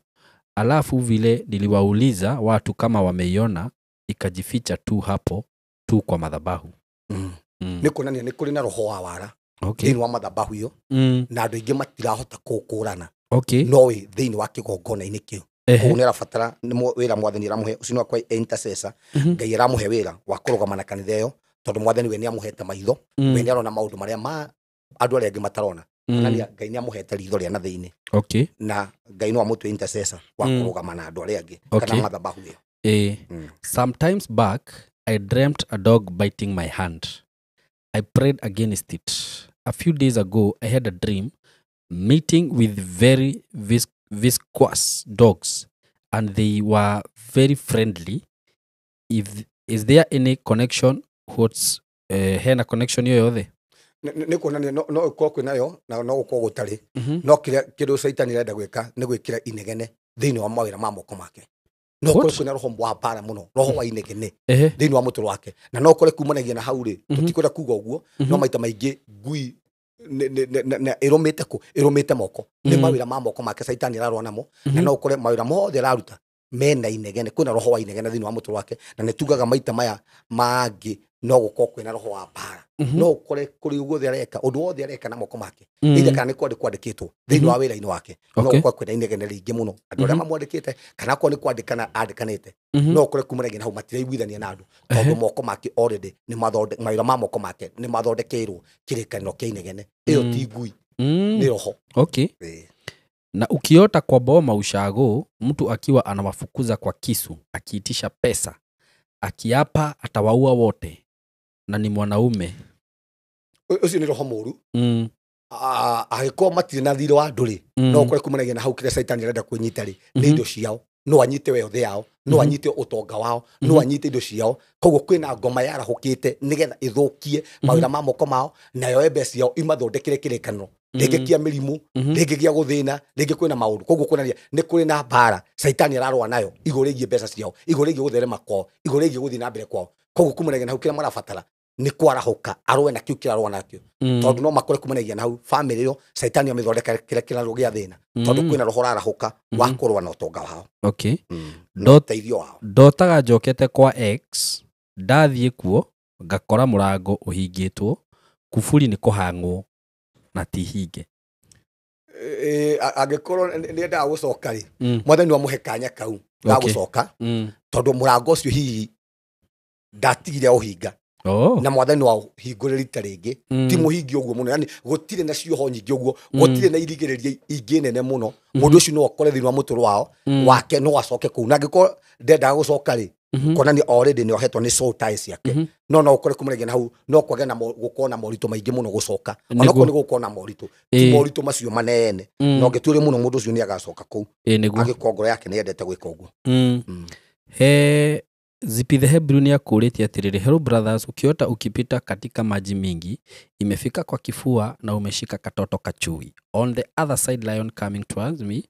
alafu vile niliwauliza watu kama wameiona ikajificha tu hapo tu kwa madhabahu. Nĩ kuonania nĩ kũrĩ na roho wa wara thĩinĩ wa madhabahu ĩyo na andũ aingĩ matirahota kũkũrana no wĩ thĩinĩ wa kĩgongona-inĩ kĩu. Koguo nĩ arabatara wĩra mwathani aramũhe ũcio nĩ wa intercessor. Ngai aramũhe wĩra wa kũrũgama na kanitha ĩyo tondũ mwathani we nĩ amũhete maitho, we nĩ arona maũndũ marĩa ma andũ arĩa angĩ matarona. Kuonania Ngai nĩ amũhete ritho rĩa na thĩinĩ. Na Ngai no amũtue intercessor wa kũrũgama na andũ arĩa angĩ kana madhabahu ĩyo. Sometimes back I dreamt a dog biting my hand. I prayed against it. A few days ago, I had a dream meeting with very viscous dogs, and they were very friendly. If is there any connection? What's hena connection yoyothe? Nĩ kuonania no ũkorwo kwĩnayo na no gũkorwo gũtarĩ. No kĩrĩa kĩndũ Caitani arenda gwĩka nĩ gwĩkĩra inegene thĩinĩ wa mawĩra ma moko make. No ũkore kwĩna roho wa mbara mũno, roho wa inegene thĩinĩ wa mũtũrĩre wake. Na no ũkore kumanagia na hau rĩ, tũtikwenda kuga ũguo, no maita maingĩ ngui ĩrũmĩte kũ, ĩrũmĩte moko. Nĩ mawĩra ma moko make Caitani ararũa namo, na no ũkore mawĩra mothe araruta mena inegene, kwĩna roho wa inegene thĩinĩ wa mũtũrĩre wake. Na nĩ tugaga maita maya mangĩ no gũkorwo kwĩna roho wa mbara. No ũkore kũrĩ guothe areka, ũndũ wothe areka na moko make. Either kana nĩ kwandĩkwo andĩkĩtwo thĩinĩ wa wĩra-inĩ wake. No gũkorwo kwĩna inegene rĩingĩ mũno. Andũ arĩa mamwandĩkĩte kana akorwo nĩ kwandĩkana andĩkanĩte, no ũkore kumanagia na hau matiraiguithania na andũ tondũ moko make already nĩ mawĩra ma moko make nĩ mathondekeirwo kĩrĩkanĩro kĩa inegene. Ĩyo ti ngui, nĩ roho. Na ukiota kwa boma ushago, mtu akiwa anawafukuza kwa kisu, akiitisha pesa, akiapa atawaua wote, na ni mwanaume. Ũcio nĩ roho mũru. Angĩkorwo matirĩ na thirĩ wa andũ rĩ, no ũkore kumanagia na hau kĩrĩa Caitani arenda kwĩnyita rĩ, nĩ indo ciao. No anyite wealth yao, no anyite ũtonga wao, no anyite indo ciao. Koguo kwĩna ngoma yarahũkĩte nĩgetha ĩthũkie mawĩra ma moko mao, nayo mbeca ciao imathondekere kĩrĩkanĩro. Rĩngĩ kĩa mĩrimũ, rĩngĩ gĩa gũthĩna, rĩngĩ kwĩna maũndũ. Koguo kuonania nĩ kũrĩ na mbara Caitani ararũa nayo igũrũ rĩgiĩ mbeca ciao, igũrũ rĩgiĩ gũtherema kwao, igũrũ rĩgiĩ gũthiĩ na mbere kwao. Koguo kumanagia na hau kĩrĩa marabatara nĩ kwarahũka arũe na kĩu kĩrarũa nakĩo. Tondũ no makore kumanagia na hau famĩlĩ ĩyo Caitani amĩthondeka kĩrĩa kĩrarũa gĩa thĩna. Tondũ kwĩna roho ũrarahũka wa kũrũa na ũtonga wao. Ũteithio wao. Ndotaga njokete kwa ex, ndathiĩ kuo ngakora mũrango ũhingĩtwo, kuburi nĩ kũhang'wo na ti hinge. Angĩkorwo nĩ endaga gũcoka rĩ, mwathani amũhe kanya kau ga gũcoka, tondũ mũrango ũcio hihi Ndatigire ũhinga. Na mwathani wa hingũre rita rĩngĩ. Ti mũhingi ũguo mũno, yani gũtirĩ na cioho nyingĩ ũguo, gũtirĩ na irigĩrĩria ingĩ nene mũno. Mũndũ ũcio no akore thĩinĩ wa mũtũrũ wao wake, no acoke kũu, na angĩkorwo ndendaga gũcoka rĩ, kuonania already nĩ ohetwo nĩ soul ties ciake. No ũkore kumanagia na hau no kwage na gũkorwo na moritũ maingĩ mũno gũcoka, onokorwo nĩ gũkorwo na moritũ, ti moritũ macio manene, no ngĩtuĩre mũno mũndũ ũcio nĩ agacoka kũu angĩkorwo ngoro yake nĩ yendete gwĩka ũguo. He Zipi the Hebrew ni akũrĩtie atĩrĩrĩ, hello brothers, ukiota ukipita katika maji mingi imefika kwa kifua na umeshika katoto kachui, on the other side lion coming towards me,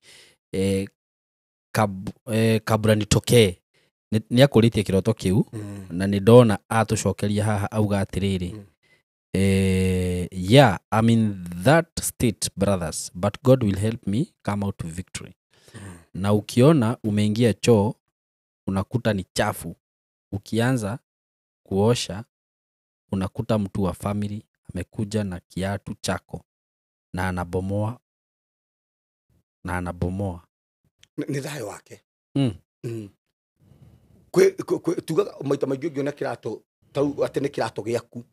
kabla nitokee. Nĩ akũrĩtie kĩroto kĩu na nĩ ndona atũcokeria haha auga atĩrĩrĩ, yeah, I'm in that state brothers, but God will help me come out to victory. Na ukiona umeingia choo unakuta ni chafu, ukianza kuosha unakuta mtu wa family amekuja na kiatu chako na anabomoa. Nĩ thayũ wake. Tugaga maita maingĩ ũngĩona kĩratũ tau atĩ nĩ kĩratũ gĩaku,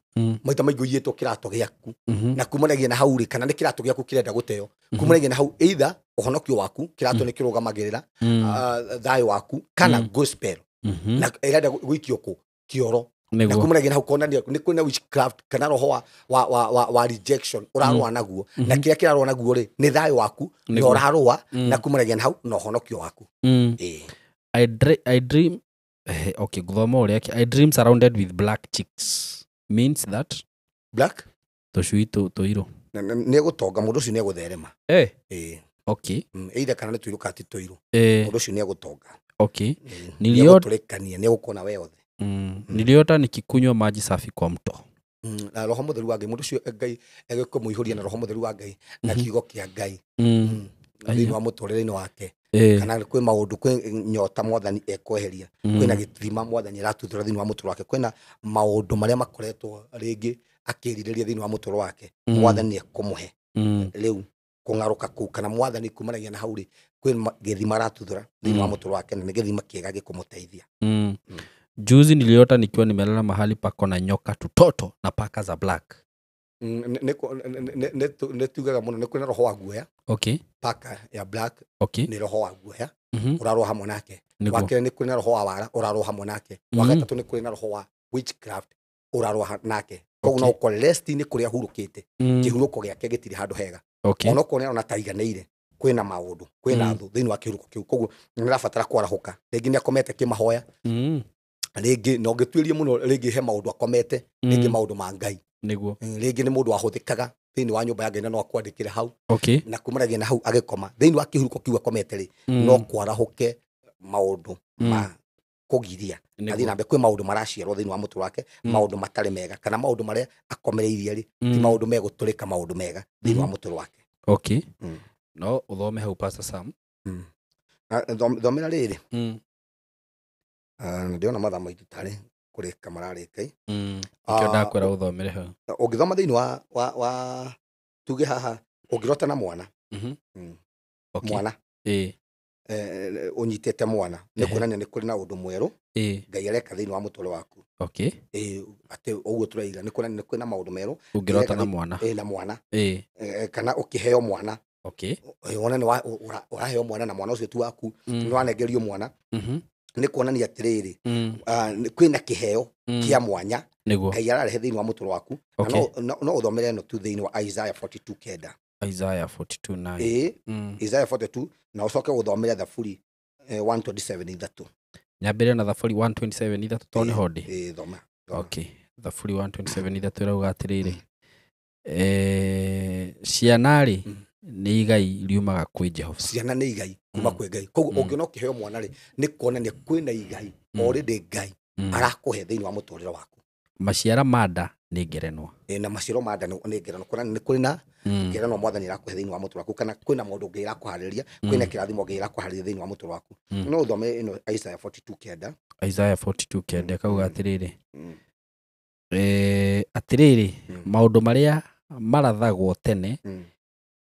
maita maingĩ ũiyĩtwo kĩratũ gĩaku, na kumanagia na hau rĩ, kana nĩ kĩratũ gĩaku kĩrenda gũteo, kumanagia na hau either ũhonokio waku, kĩratũ nĩ kĩrũgamagĩrĩra thayũ waku, kana gospel na ĩrenda gũikio kũ kĩoro, na kumanagia na hau kuonania nĩ kwĩna witchcraft kana roho wa rejection ũrarũa naguo, na kĩrĩa kĩrarũa naguo rĩ nĩ thayũ waku na ũrarũa, na kumanagia na hau na ũhonokio waku. I dream, okay, guthoma ũrĩa, I dream surrounded with black chicks means that black tũcui tũirũ nĩ gũtonga, mũndũ ũcio nĩ egũtherema. Okay. Either kana nĩ tũirũ kana ti tũirũ, mũndũ ũcio nĩ egũtonga. Okay. Nĩegũtũrĩkania, nĩegũkona we othe. Niliota nikikunywa maji safi kwa mto. Na roho mũtheru wa Ngai, mũndũ ũcio Ngai egũkũmũihũria na roho mũtheru wa Ngai na kiugo kĩa Ngai thĩinĩ wa mũtũrĩre-inĩ wake. Kana kwĩ maũndũ, kwĩ nyota mwathani ekweheria, kwĩna gĩthima mwathani aratuthũra thĩinĩ wa mũtũrĩre wake, kwĩna maũndũ marĩa makoretwo rĩngĩ akĩrirĩria thĩinĩ wa mũtũrĩre wake, mwathani ekũmũhe rĩu kũng'arũka kũu, kana mwathani kumanagia na hau rĩ kwĩ gĩthima aratuthũra thĩinĩ wa mũtũrĩre wake, na nĩ gĩthima kĩega gĩkũmũteithia. Juzi niliota nikiwa nimelala mahali pako na nyoka tutoto na paka za black. Nĩ tugaga mũno nĩ kwĩna roho wa guoya. Okay. Paka ya black. Okay. Nĩ roho wa guoya ũrarũa hamwe nake. Wa kerĩ nĩ kwĩna roho wa wara ũrarũa hamwe nake. Wa gatatũ nĩ kwĩna roho wa witchcraft ũrarũa nake. Koguo no ũkore rest-inĩ kũrĩa ahurũkĩte, kĩhurũko gĩake gĩtirĩ handũ hega. Onokorwo nĩ arona ta aiganĩire, kwĩna maũndũ, kwĩna thũ thĩinĩ wa kĩhurũko kĩu. Koguo nĩ arabatara kwarahũka. Rĩngĩ nĩ akomete kĩmahoya, rĩngĩ na ũngĩtuĩria mũno, rĩngĩ he maũndũ akomete, rĩngĩ maũndũ ma Ngai. Nĩguo. Rĩngĩ nĩ mũndũ wahũthĩkaga thĩinĩ wa nyũmba ya Ngai na no akwandĩkĩre hau. Na kumanagia na hau agĩkoma thĩinĩ wa kĩhurũko kĩu akomete rĩ, no kwarahũke maũndũ ma kũgiria athiĩ na mbere. Kwĩ maũndũ maraciarwo thĩinĩ wa mũtũrĩre wake, maũndũ matarĩ mega, kana maũndũ marĩa akomereirie rĩ, ti maũndũ megũtũrĩka maũndũ mega thĩinĩ wa mũtũrĩre wake. Okay. No ũthome hau Pastor Sam. Thomera rĩrĩ. Ndĩrona mathaa maitũ tarĩ kũrĩka mararĩka. Nĩkĩo ndakwĩra ũthomere hau. Ũngĩthoma thĩinĩ wa tuge haha, ũngĩrota na mwana. Mwana. Ũnyitĩte mwana, nĩ kuonania nĩ kũrĩ na ũndũ mwerũ Ngai areka thĩinĩ wa mũtũrĩre waku. Atĩ ũguo tũraiga nĩ kuonania nĩ kwĩna maũndũ merũ. Ũngĩrota na mwana. Na mwana. Kana ũkĩheo mwana. Wone nĩ ũraheo mwana na mwana ũcio ti waku, nĩ wanengerio mwana. Nĩ kuonania atĩrĩrĩ, kwĩna kĩheo kĩa mwanya Ngai ararehe thĩinĩ wa mũtũrĩre waku. No ũthomere ĩno tu thĩinĩ wa Isaiah 42:9. Isaiah 42:9. Isaiah 42, na ũcoke gũthomere Thaburi 127:3. Nyambĩrĩrie na Thaburi 127:3 tondũ nĩho ndĩ. Thoma. Okay. Thaburi 127:3 ĩrauga atĩrĩrĩ, ciana rĩ nĩ igai riumaga kwĩ Jehova. Ciana nĩ igai kuma kwĩ Ngai. Koguo ũngĩona ũkĩheo mwana rĩ, nĩ kuonania kwĩna igai already Ngai arakũhe thĩinĩ wa mũtũrĩre waku. Maciara ma nda nĩ ngerenwa. Na maciaro ma nda nĩ ngerenwa, kuonania nĩ kũrĩ na ngerenwa mwathani arakũhe thĩinĩ wa mũtũrĩre waku, kana kwĩna maũndũ Ngai arakũharĩria, kwĩna kĩrathimo Ngai arakũharĩria thĩinĩ wa mũtũrĩre waku. No ũthome ĩno Isaiah 42:9. Isaiah 42:9 kauga atĩrĩrĩ, atĩrĩrĩ, maũndũ marĩa marathagwo tene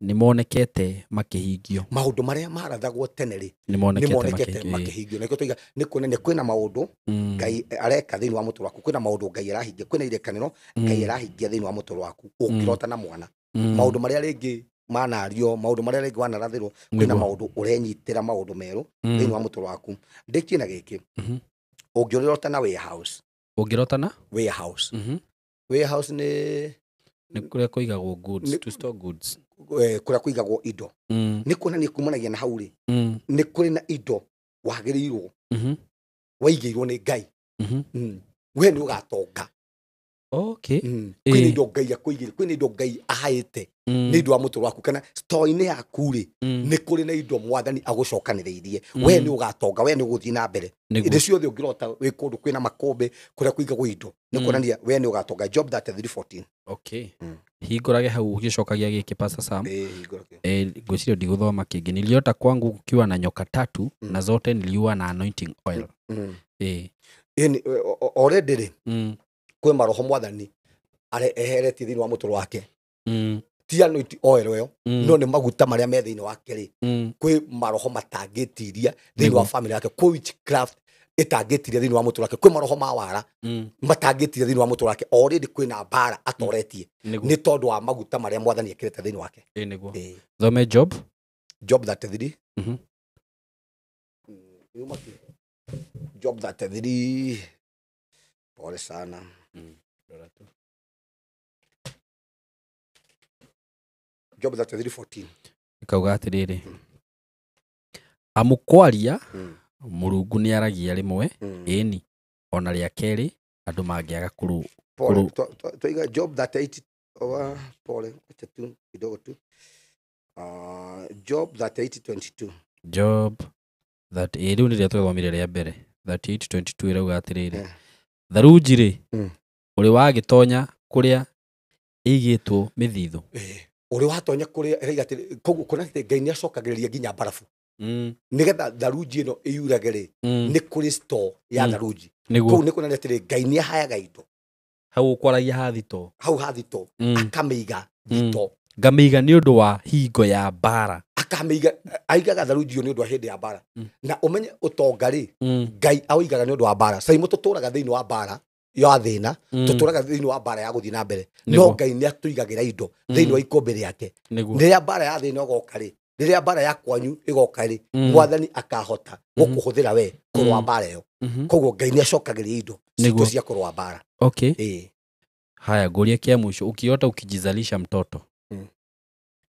Nĩ monekete makĩhingio. Maũndũ marĩa marathagwo tene rĩ, nĩ nĩ monekete monekete makĩhingio. Makĩhingio. Nĩkĩo tũiga nĩ kuonania kwĩna maũndũ Ngai areka thĩinĩ wa mũtũrĩre waku, kwĩna maũndũ Ngai arahingia, kwĩna irĩkanĩro Ngai arahingia thĩinĩ wa mũtũrĩre waku ũkĩrota na mwana. Maũndũ marĩa rĩngĩ manario, maũndũ marĩa rĩngĩ wanarathĩrwo, kwĩna maũndũ ũrenyitĩra, maũndũ merũ thĩinĩ wa mũtũrĩre waku. Ndĩkie na gĩkĩ. Ũngĩrota na warehouse. Ũngĩrota na? Warehouse. Warehouse nĩ Nĩ kũrĩa kũigagwo goods, to store goods. Kũrĩa kũigagwo indo. Nĩ kuonania kumanagia na hau rĩ, nĩ kũrĩ na indo wagĩrĩirwo, waigĩirwo nĩ Ngai. We nĩ ũgatonga. Kwĩna indo Ngai akũigĩire, kwĩna indo Ngai ahaĩte nĩ ũndũ wa mũtũrĩre waku, kana store-inĩ yaku rĩ, nĩ kũrĩ na indo mwathani agũcokanĩrĩirie. We nĩ ũgatonga, we nĩ ũgũthiĩ na mbere. Hĩndĩ ciothe ũngĩrota wĩ kũndũ kwĩna makũmbĩ kũrĩa kũigagwo indo, nĩ kuonania we nĩ ũgatonga. Job 33:14. Okay. Hingũrage hau ũgĩcokagia gĩkĩ, Pastor Sam. Ĩĩ, hingũra kĩo. Ngwĩciria ndigũthoma kĩngĩ. Niliota kwangu kukiwa na nyoka tatu, na zote niliua na anointing oil. Ĩni, already rĩ, kwĩ maroho mwathani eheretie thĩinĩ wa mũtũrĩre wake. Ti anointing oil ĩyo, no nĩ maguta marĩa me thĩinĩ wake rĩ, kwĩ maroho matangĩtiria thĩinĩ wa family yake, kwĩ witchcraft ĩtangĩtiria thĩinĩ wa mũtũrĩre wake, kwĩ maroho ma wara matangĩtiria thĩinĩ wa mũtũrĩre wake. Already kwĩna mbara atoretie nĩ tondũ wa maguta marĩa mwathani ekĩrĩte thĩinĩ wake. Ĩĩ, nĩguo. Thome Job. Job 33. Yuma kĩ? Job 33. Pole sana. Job 33:14. Ĩkauga atĩrĩrĩ, amu kwaria Mũrungu nĩaragia rĩmwe, ĩni ona rĩa kerĩ andũ mangĩaga kũru. Pole, twaiga Job 38. Pole, acha tu kidogo tu. Job 38:22. Job 38, rĩu nĩrĩo twathomire rĩa mbere. 38:22 ĩrauga atĩrĩrĩ, tharunji rĩ, ũrĩ wagĩtonya kũrĩa ĩigĩtwo mĩthithũ? Ũrĩ watonya kũrĩa ĩraiga atĩrĩ, koguo kuona atĩ Ngai nĩacokagĩrĩria nginya mbarabu. Nĩgetha tharunji ĩno ĩyurage rĩ, nĩ kũrĩ store ya tharunji. Kũu nĩ kuonania atĩrĩ, Ngai nĩahayaga indo. Hau ũkwaragia ha thito. Hau ha thito, akamĩiga thito. Ngamĩiga nĩ ũndũ wa hingo ya mbara. Akamĩiga, aigaga tharunji ĩyo nĩ ũndũ wa hĩndĩ ya mbara. Na ũmenye ũtonga rĩ, Ngai aũigaga nĩ ũndũ wa mbara. Caimo tũtũraga thĩinĩ wa mbara ya thĩna, tũtũraga thĩinĩ wa mbara ya gũthiĩ na mbere. No Ngai nĩ atũigagĩra indo thĩinĩ wa ikũmbĩ rĩake. Rĩrĩa mbara ya thĩna ĩgoka rĩ, rĩrĩa mbara ya kwanyu ĩgoka rĩ, mwathani akahota gũkũhũthĩra we kũrũa mbara ĩyo. Koguo Ngai nĩ acokagĩria indo citũ cia kũrũa mbara. Haya, ngũrie kĩa mũico, ũkĩota ukijizalisha mtoto.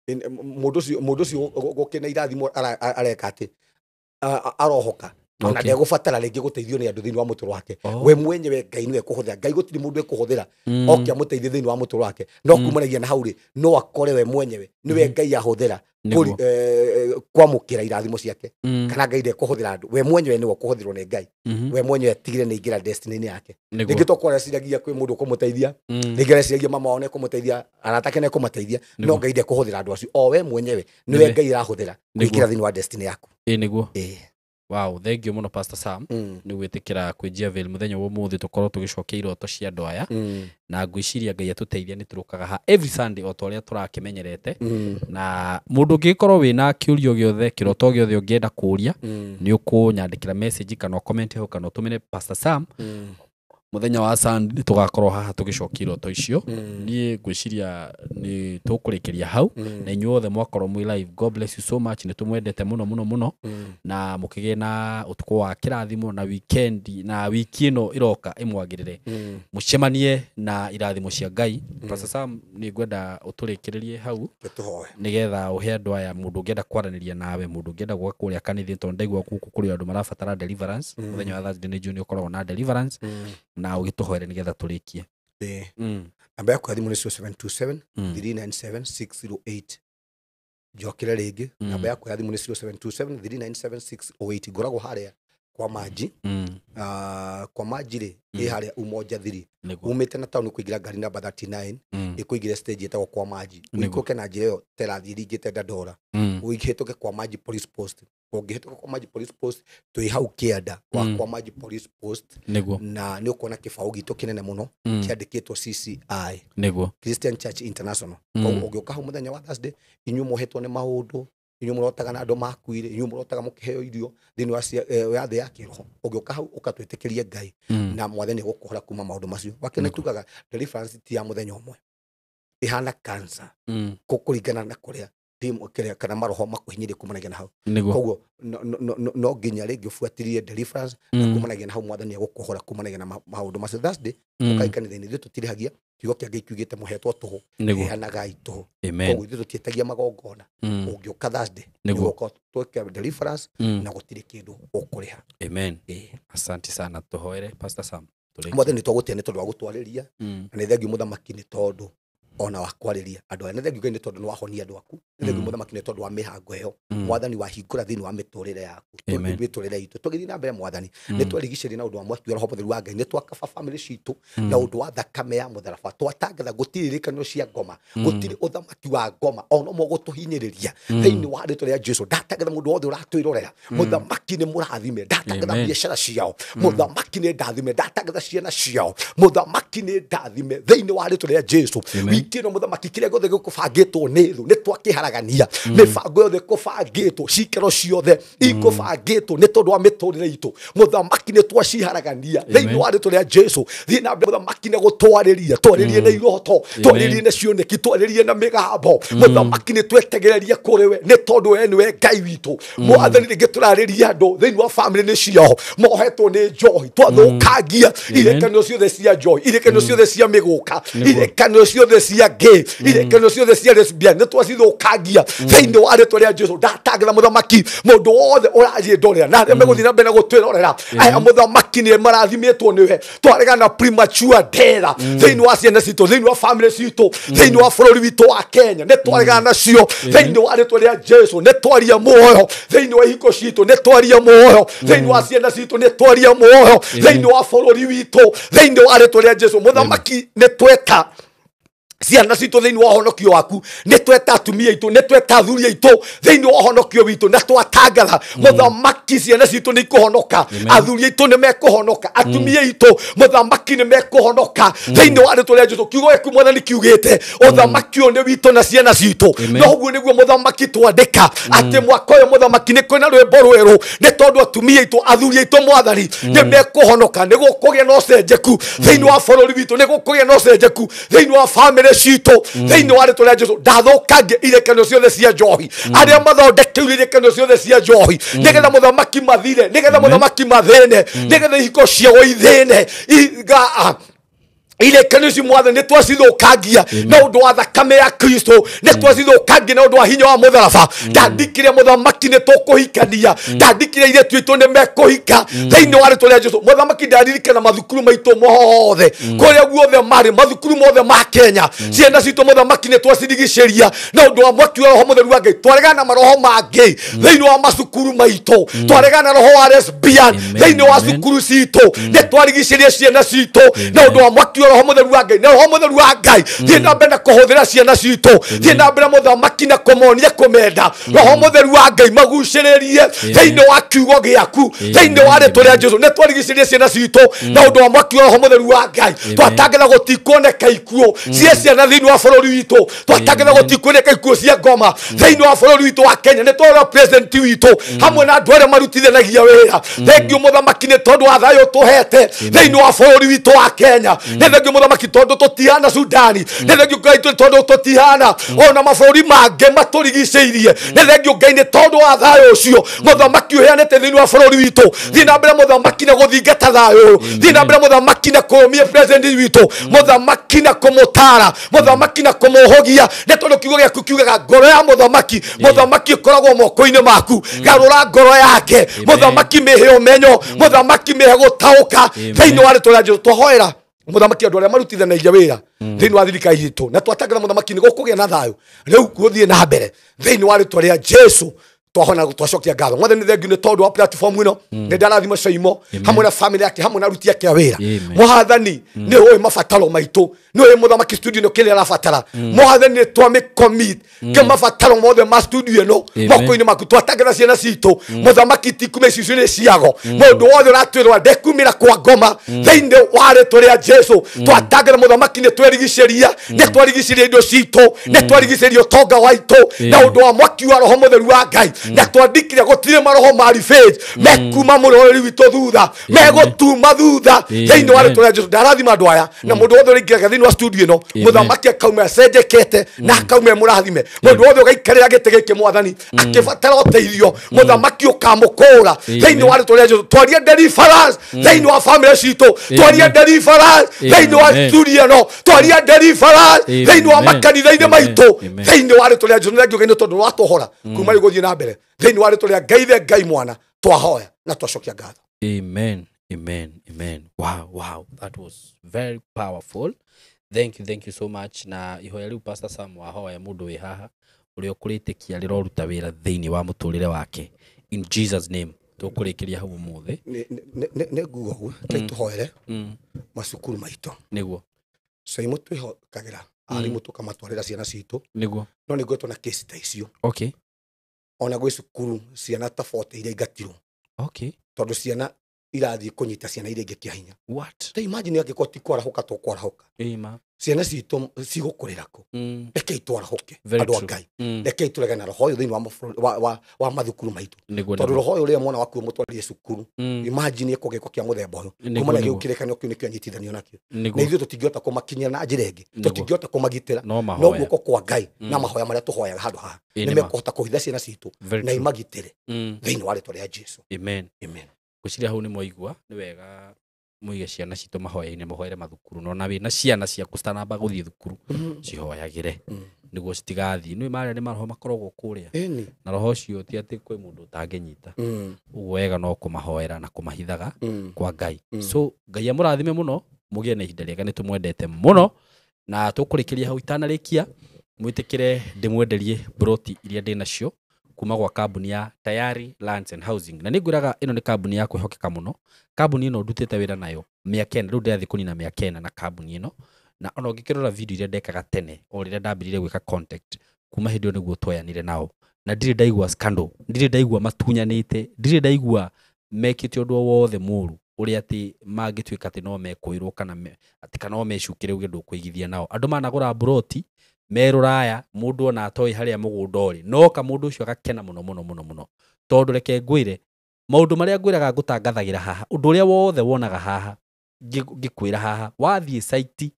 Mũndũ ũcio gũkĩna irathimo areka atĩ arohoka. Ona ndegũbatara rĩngĩ gũteithio nĩ andũ thĩinĩ wa mũtũrĩre wake. We mwenyewe Ngai nĩwe ekũhũthĩra. Ngai gũtirĩ mũndũ ekũhũthĩra oke amũteithie thĩinĩ wa mũtũrĩre wake. No kumanagia na hau rĩ, no akore we mwenyewe nĩwe Ngai ahũthĩra kwamũkĩra irathimo ciake. Kana Ngai ndekũhũthĩra andũ, we mwenyewe nĩwe ũkũhũthĩrwo nĩ Ngai. We mwenyewe atigire nĩ aingĩra destiny-inĩ yake. Rĩngĩ tokorwo areciragia kwĩ mũndũ ũkũmũteithia, rĩngĩ areciragia mama wao nĩekũmũteithia, arata ake nĩekũmateithia, no Ngai ndekũhũthĩra andũ acio. O we mwenyewe nĩwe Ngai arahũthĩra kũingĩra thĩinĩ wa destiny yaku. Ĩĩ nĩguo. Wow, thank you mũno Pastor Sam. Nĩ gwĩtĩkĩra kwĩnjia veil mũthenya wa ũmũthĩ tũkorwo tũgĩcokia iroto cia andũ aya. Na ngwĩciria Ngai atũteithia nĩ tũrũkaga ha every Sunday o ta ũrĩa tũrakĩmenyerete. Na mũndũ ũngĩgĩkorwo wĩna kĩũrio gĩothe, kĩroto gĩothe ũngĩenda kũũria, nĩ ũkũnyandĩkĩra message kana comment hau kana ũtũmĩre Pastor Sam. Mũthenya wa Sunday tũgakorwo haha tũgĩcokia iroto icio. Niĩ ngwĩciria nĩ tũkũrĩkĩria hau. Na inyuĩ othe mwakorwo mwĩ live, God bless you so much. Nĩ tũmwendete mũno mũno mũno. Na mũkĩgĩe na ũtukũ wa kĩrathimo na weekend, na wiki ĩno ĩroka ĩmwagĩrĩre. Mũcemanie na irathimo cia Ngai. Pastor Sam, nĩ ngwenda ũtũrĩkĩrĩrie hau. Tũhoe. Nĩgetha ũhe andũ aya, mũndũ ũngĩenda kwaranĩria nawe, mũndũ ũngĩenda gũka kũrĩa kanitha, tondũ ndaigua gũkũ kũrĩ andũ marabatara deliverance. Mũthenya wa Thursday nĩ June ũkoragwo na deliverance. Na ũgĩtũhoere nĩgetha tũrĩkie. Namba yakwa ya thimũ nĩ 0727 397 608. Njokere rĩngĩ, namba yakwa ya thimũ nĩ 0727 397 608. Ngoragwo harĩa Kwa Maji. Kwa Maji rĩ ĩ harĩa Umoja 3 umĩte na taũni kũingĩra ngari namba 39 ĩkũingĩra stage ĩtagwo Kwa Maji. Ũikũrũke na njĩra ĩyo terathiĩ ringĩte Dandora, ũhĩtũke Kwa Maji Police Post. Ũngĩhĩtũka Kwa Maji Police Post twĩ hau kĩanda wa Kwa Maji Police Post, na nĩ ũkuona kĩbaũ gitũ kĩnene mũno kĩandĩkĩtwo CCI, Christian Church International. Koguo ũngĩũka hau mũthenya wa Thursday, inyuĩ mohetwo nĩ maũndũ, inyuĩ mũrotaga na andũ makuire, inyuĩ mũrotaga mũkĩheo irio thĩinĩ wa thĩ ya kĩroho, ũngĩũka hau ũkatwĩtĩkĩrie Ngai na mwathani gũkũhora kuma maũndũ macio. Wakĩrĩ nĩ tugaga deliverance ti ya mũthenya ũmwe, ĩhana cancer kũringana na kũrĩa kĩrĩa kana maroho makuhinyĩrie kumanagia na hau. Koguo no nginya rĩngĩ ũbuatĩrĩrie deliverance na kumanagia na hau mwathani agũkũhora kumanagia na maũndũ macio. Thursday ũkai kanitha-inĩ, ithuĩ tũtirĩhagia, kiugo kĩa Ngai kiugĩte mũhetwo tũhũ, heanagai tũhũ. Koguo ithuĩ tũtiĩtagia magongona. Ũngĩũka Thursday nĩgũka twĩke deliverance na gũtirĩ kĩndũ ũkũrĩha. Amen. Asante sana, tũhoere Pastor Sam. Mwathani twagũtĩa nĩ tondũ wa gũtwarĩria, na nĩ thengiũ mũthamaki nĩ tondũ ona wa kwarĩria andũ aya, nĩ thengiũ Ngai nĩ tondũ nĩ wahonia andũ aku, nĩ thengiũ mũthamaki nĩ tondũ wa mĩhango ĩyo mwathani wahingũra thĩinĩ wa mĩtũrĩre yaku, mĩtũrĩre itũ. Tũgĩthiĩ na mbere mwathani, nĩ twarigicĩria na ũndũ wa mwaki wa Roho Mũtheru wa Ngai, nĩ twakaba famĩlĩ citũ na ũndũ wa thakame ya mũtharaba, twatangatha gũtirĩ irĩkanĩro cia ngoma, gũtirĩ ũthamaki wa ngoma ona ũmwe gũtũhinyĩrĩria thĩinĩ wa rĩtwa rĩa Jesũ. Ndatangatha mũndũ wothe ũratwĩrorera, mũthamaki nĩ mũrathime, ndatangatha biacara ciao, mũthamaki nĩ ndathime, ndatangatha ciana ciao, mũthamaki nĩ ndathime thĩinĩ wa rĩtwa rĩa Jesũ. Wiki ĩno mũthamaki kĩrĩa gĩothe gĩkũbangĩtwo nĩ thũ nĩ twakĩharagania, mĩbango yothe ĩkũbangĩtwo, cikaro ciothe ikũbangĩtwo nĩ tondũ wa mĩtũrĩre itũ, mũthamaki nĩ twaciharagania thĩinĩ wa rĩtwa rĩa Jesũ. Thiĩ na mbere mũthamaki na gũtwarĩria, twarĩrie na iroto, twarĩrie na cioneki, twarĩrie na mĩgambo, mũthamaki nĩ twetegereria kũrĩ we nĩ tondũ we nĩwe Ngai witũ. Mwathani rĩngĩ tũrarĩria andũ thĩinĩ wa famĩlĩ nĩ ciao mohetwo nĩ njohi, twathũkangia irĩkanĩro ciothe cia njohi, irĩkanĩro ciothe cia mĩgũka, irĩkanĩro ciothe cia gay, irĩkanĩro ciothe cia lesbian, nĩ twacithũkangia thĩinĩ wa rĩtwa rĩa Jesũ. Ndatangatha mũthamaki mũndũ wothe ũranyĩndorera na arĩa megũthiĩ na mbere na gũtwĩrorera, aya mũthamaki nĩ marathimĩtwo nĩwe. Twaregana na premature death thĩinĩ wa ciana citũ, thĩinĩ wa famĩlĩ citũ, thĩinĩ wa bũrũri witũ wa Kenya, nĩ twaregana nacio thĩinĩ wa rĩtwa rĩa Jesũ. Nĩ twaria muoyo thĩinĩ wa ihiko citũ, nĩ twaria muoyo thĩinĩ wa ciana citũ, nĩ twaria muoyo thĩinĩ wa bũrũri witũ thĩinĩ wa rĩtwa rĩa Jesũ. Mũthamaki nĩ tweta ciana citũ thĩinĩ wa ũhonokio waku, nĩ tweta atumia aitũ, nĩ tweta athuri aitũ thĩinĩ wa ũhonokio witũ, na twatangatha mũthamaki ciana citũ nĩ ikũhonoka, athuri aitũ nĩ mekũhonoka, atumia aitũ mũthamaki nĩ mekũhonoka thĩinĩ wa rĩtwa rĩa Jesũ. Kiugo gĩaku mwathani kiugĩte ũthamaki ũyũ nĩ witũ na ciana citũ, no ũguo nĩguo mũthamaki twandĩka atĩ mwaka ũyũ mũthamaki nĩ kwĩna rwĩmbo rwerũ nĩ tondũ atumia aitũ, athuri aitũ mwathani nĩ mekũhonoka, nĩ gũkũgĩa na ũcenjeku thĩinĩ wa bũrũri witũ, nĩ gũkũgĩa na ũcenjeku thĩinĩ wa famĩlĩ citũ thĩinĩ wa rĩtwa rĩa Jesũ. Ndathũkangia irĩkanĩro ciothe cia njohi, arĩa mathondekeire irĩkanĩro ciothe cia njohi nĩgetha mũthamaki mathire, nĩgetha mũthamaki mathĩne, nĩgetha ihiko ciao ithĩne, irĩkanĩro ici mwathani nĩ twacithũkangia na ũndũ wa thakame ya Kristo, nĩ twacithũkangia na ũndũ wa hinya wa mũtharaba. Ndandikire mũthamaki nĩ tũkũhikania, ndandikire airĩtu aitũ nĩ mekũhika thĩinĩ wa rĩtwa rĩa Jesũ. Mũthamaki ndaririkana mathukuru maitũ mothe kũrĩa guothe marĩ, mathukuru mothe ma Kenya, ciana citũ mũthamaki nĩ twacirigicĩria na ũndũ wa mwaki wa Roho Mũtheru wa Ngai. Twaregana na maroho mangĩ thĩinĩ wa macukuru maitũ, twaregana na roho wa lesbian thĩinĩ wa cukuru citũ, nĩ twarigicĩria ciana citũ na ũndũ wa mwaki wa Roho Mũtheru wa Ngai. Na Roho Mũtheru wa Ngai thiĩ na mbere na kũhũthĩra ciana citũ, thiĩ na mbere mũthamaki na kũmonia kũmenda. Roho Mũtheru wa Ngai magucĩrĩrie thĩinĩ wa kiugo gĩaku thĩinĩ wa rĩtwa rĩa Jesũ. Nĩ twarigicĩria ciana citũ na ũndũ wa mwaki wa Roho Mũtheru wa Ngai. Twatangatha gũtikuoneka ikuũ cia ciana thĩinĩ wa bũrũri witũ, twatangatha gũtikuoneka ikuũ cia ngoma thĩinĩ wa bũrũri witũ wa Kenya. Nĩ twarora president witũ hamwe na andũ arĩa marutithanagia wĩra. Thengiũ mũthamaki nĩ tondũ wa thayũ tũhete thĩinĩ wa bũrũri witũ wa Kenya. Nĩ thengiũ mũthamaki tondũ tũtihana Sudani, nĩ thengiũ Ngai tondũ tũtihana ona mabũrũri mangĩ matũrigicĩirie. Nĩ thengiũ Ngai nĩ tondũ wa thayũ ũcio mũthamaki ũheanĩte thĩinĩ wa bũrũri witũ. Thiĩ na mbere mũthamaki na gũthingata thayũ ũyũ, thiĩ na mbere mũthamaki na kũrũmia president witũ, mũthamaki na kũmũtara, mũthamaki na kũmũhũgia, nĩ tondũ kiugo gĩaku kiugaga ngoro ya mũthamaki, mũthamaki ĩkoragwo moko-inĩ maku. Garũra ngoro yake mũthamaki, mĩhe ũmenyo mũthamaki, mĩhe gũtaũka thĩinĩ wa rĩtwa rĩa Jesũ. Twahoera mũthamaki andũ arĩa marutithanagia wĩra thĩinĩ wa thirikari itũ, na twatangatha mũthamaki nĩ gũkũgĩa na thayũ rĩu gũthiĩ na mbere thĩinĩ wa rĩtwa rĩa Jesũ. Twahona twacokia ngatho. Mwathani thengiũ nĩ tondũ wa platform ĩno. Nĩ ndarathima Caimo hamwe na family yake hamwe na aruti ake a wĩra. Mwathani nĩ ũĩ mabataro maitũ, nĩ ũĩ mũthamaki studio ĩno kĩrĩa arabatara. Mwathani nĩ twamĩcommit ke mabataro mothe ma studio ĩno moko-inĩ maku, twatangatha ciana citũ mũthamaki ti kuma icicio-inĩ ciago. Mũndũ wothe ũratwĩrwo ndekumĩra kwa ngoma thĩinĩ wa rĩtwa rĩa Jesu, twatangatha mũthamaki nĩ twerigicĩria, nĩ twarigicĩria indo citũ, nĩ twarigicĩria ũtonga waitũ na ũndũ wa mwaki wa roho mũtheru wa Ngai, na twandikire gũtirĩ maroho ma revenge mekuma mũrori witũ thutha, megũtuma thutha thĩinĩ wa rĩtwa rĩa Jesu. Ndarathima andũ aya na mũndũ wothe ũraingĩraga thĩinĩ wa studio ĩno, mũthamaki akauma acenjekete na akauma e mũrathime. Mũndũ wothe ũgaikarĩra gĩtĩ gĩkĩ mwathani akĩbatara ũteithio, mũthamaki ũkamũkũra thĩinĩ wa rĩtwa rĩa Jesu. Twarie deliverance thĩinĩ wa family citũ, twarie deliverance thĩinĩ wa studio ĩno, twarie deliverance thĩinĩ wa makanitha-inĩ maitũ thĩinĩ wa rĩtwa rĩa Jesu. Nĩ nĩ tondũ watũhora kuma rĩu gũthiĩ na mbere thĩinĩ wa rĩtwa rĩa Ngai the Ngai mwana, twahoya na twacokia ngatho. Amen, amen, amen. Wow, wow, that was very powerful. Thank you, thank you so much. Na ihoya rĩu Pastor Sam wahoya mũndũ wĩ haha ũrĩa ũkũrĩtĩkia rĩroruta wĩra thĩinĩ wa mũtũrĩre wake, in Jesus name. Tũkũrĩkĩria hau ũmũthĩ. Nĩ nguga ũguo, reke tũhoere macukuru maitũ. Nĩguo Caimo twĩhokagĩra arimũ tũkamatwarĩra ciana citũ. Nĩguo. No nĩ ngoretwo na case ta icio. Okay. Ona gwĩ cukuru ciana ta 40 iria ingatirwo. Okay. Tondũ ciana irathiĩ kũnyita ciana iria ingĩ kĩa hinya. What? Ta imagine angĩkorwo ti kwarahũka tũkwarahũka. Ĩma. Ciana citũ cigũkũrĩra kũ? Rekei twarahũke andũ a Ngai. Rekei tũrege na roho ũyũ thĩinĩ wa mathukuru maitũ. Tondũ roho ũyũ rĩrĩa mwana waku ũmũtwarire cukuru, imagine ekũgĩko kĩa mũthemba ũyũ. Kuma na gĩu kĩrĩkanĩro kĩu nĩkĩo anyitithanio nakĩo. Na ithuĩ tũtingĩhota kũmakinyĩra na njĩra ĩngĩ, tũtingĩhota kũmagitĩra, no guoko kwa Ngai na mahoya marĩa tũhoyaga handũ haha nĩ mekũhota kũhitha ciana citũ na imagitĩre thĩinĩ wa rĩtwa rĩa Jesu. Amen. Amen. Ngwĩciria hau nĩ mwaigua, nĩ wega mũige ciana citũ mahoya-inĩ, mũhoere mathukuru. No na wĩna ciana ciaku citanamba gũthiĩ thukuru, cihoyagĩre nĩguo citigathiĩ. Nĩ marĩa nĩ maroho makoragwo kũrĩa, na roho ũcio ti atĩ kwĩ mũndũ ũtangĩnyita. Ũguo wega no kũmahoera na kũmahithaga kwa Ngai. So Ngai amũrathime mũno, mũgĩe na ihinda rĩega, nĩ tũmwendete mũno. Na tũkũrĩkĩria hau itanarĩkia, mwĩtĩkĩre ndĩmwenderie broti iria ndĩ nacio kuma gwa kambuni ya Tayari Lands and Housing. Na nĩngwĩraga ĩno nĩ kambuni ya kwĩhokeka mũno. Kambuni ĩno ndutĩte wĩra nayo mĩaka ĩna, rĩu ndĩrathiĩ kũnina mĩaka ĩna na kambuni ĩno. Na ona ũngĩkĩrora video iria ndekaga tene o rĩrĩa ndambĩrĩirie gwĩka contact, kuma hĩndĩ ĩyo nĩguo twoyanire nao. Na ndirĩ ndaigua scandal, ndirĩ ndaigua matunyanĩte, ndirĩ ndaigua mekĩte ũndũ o wothe mũru ũrĩa atĩ mangĩtuĩka atĩ no mekũirwo kana atĩ kana no mecukĩre uge ndũkũigithia nao. Andũ managũra mburoti me rũraya, mũndũ ona atoĩ harĩa mũgũnda ũrĩ, noka mũndũ ũcio agakena mũno mũno mũno mũno. Tondũ reke ngwĩre maũndũ marĩa ngwĩraga ngũtangathagĩra haha, ũndũ ũrĩa wothe wonaga haha ngĩkwĩra haha, wathiĩ site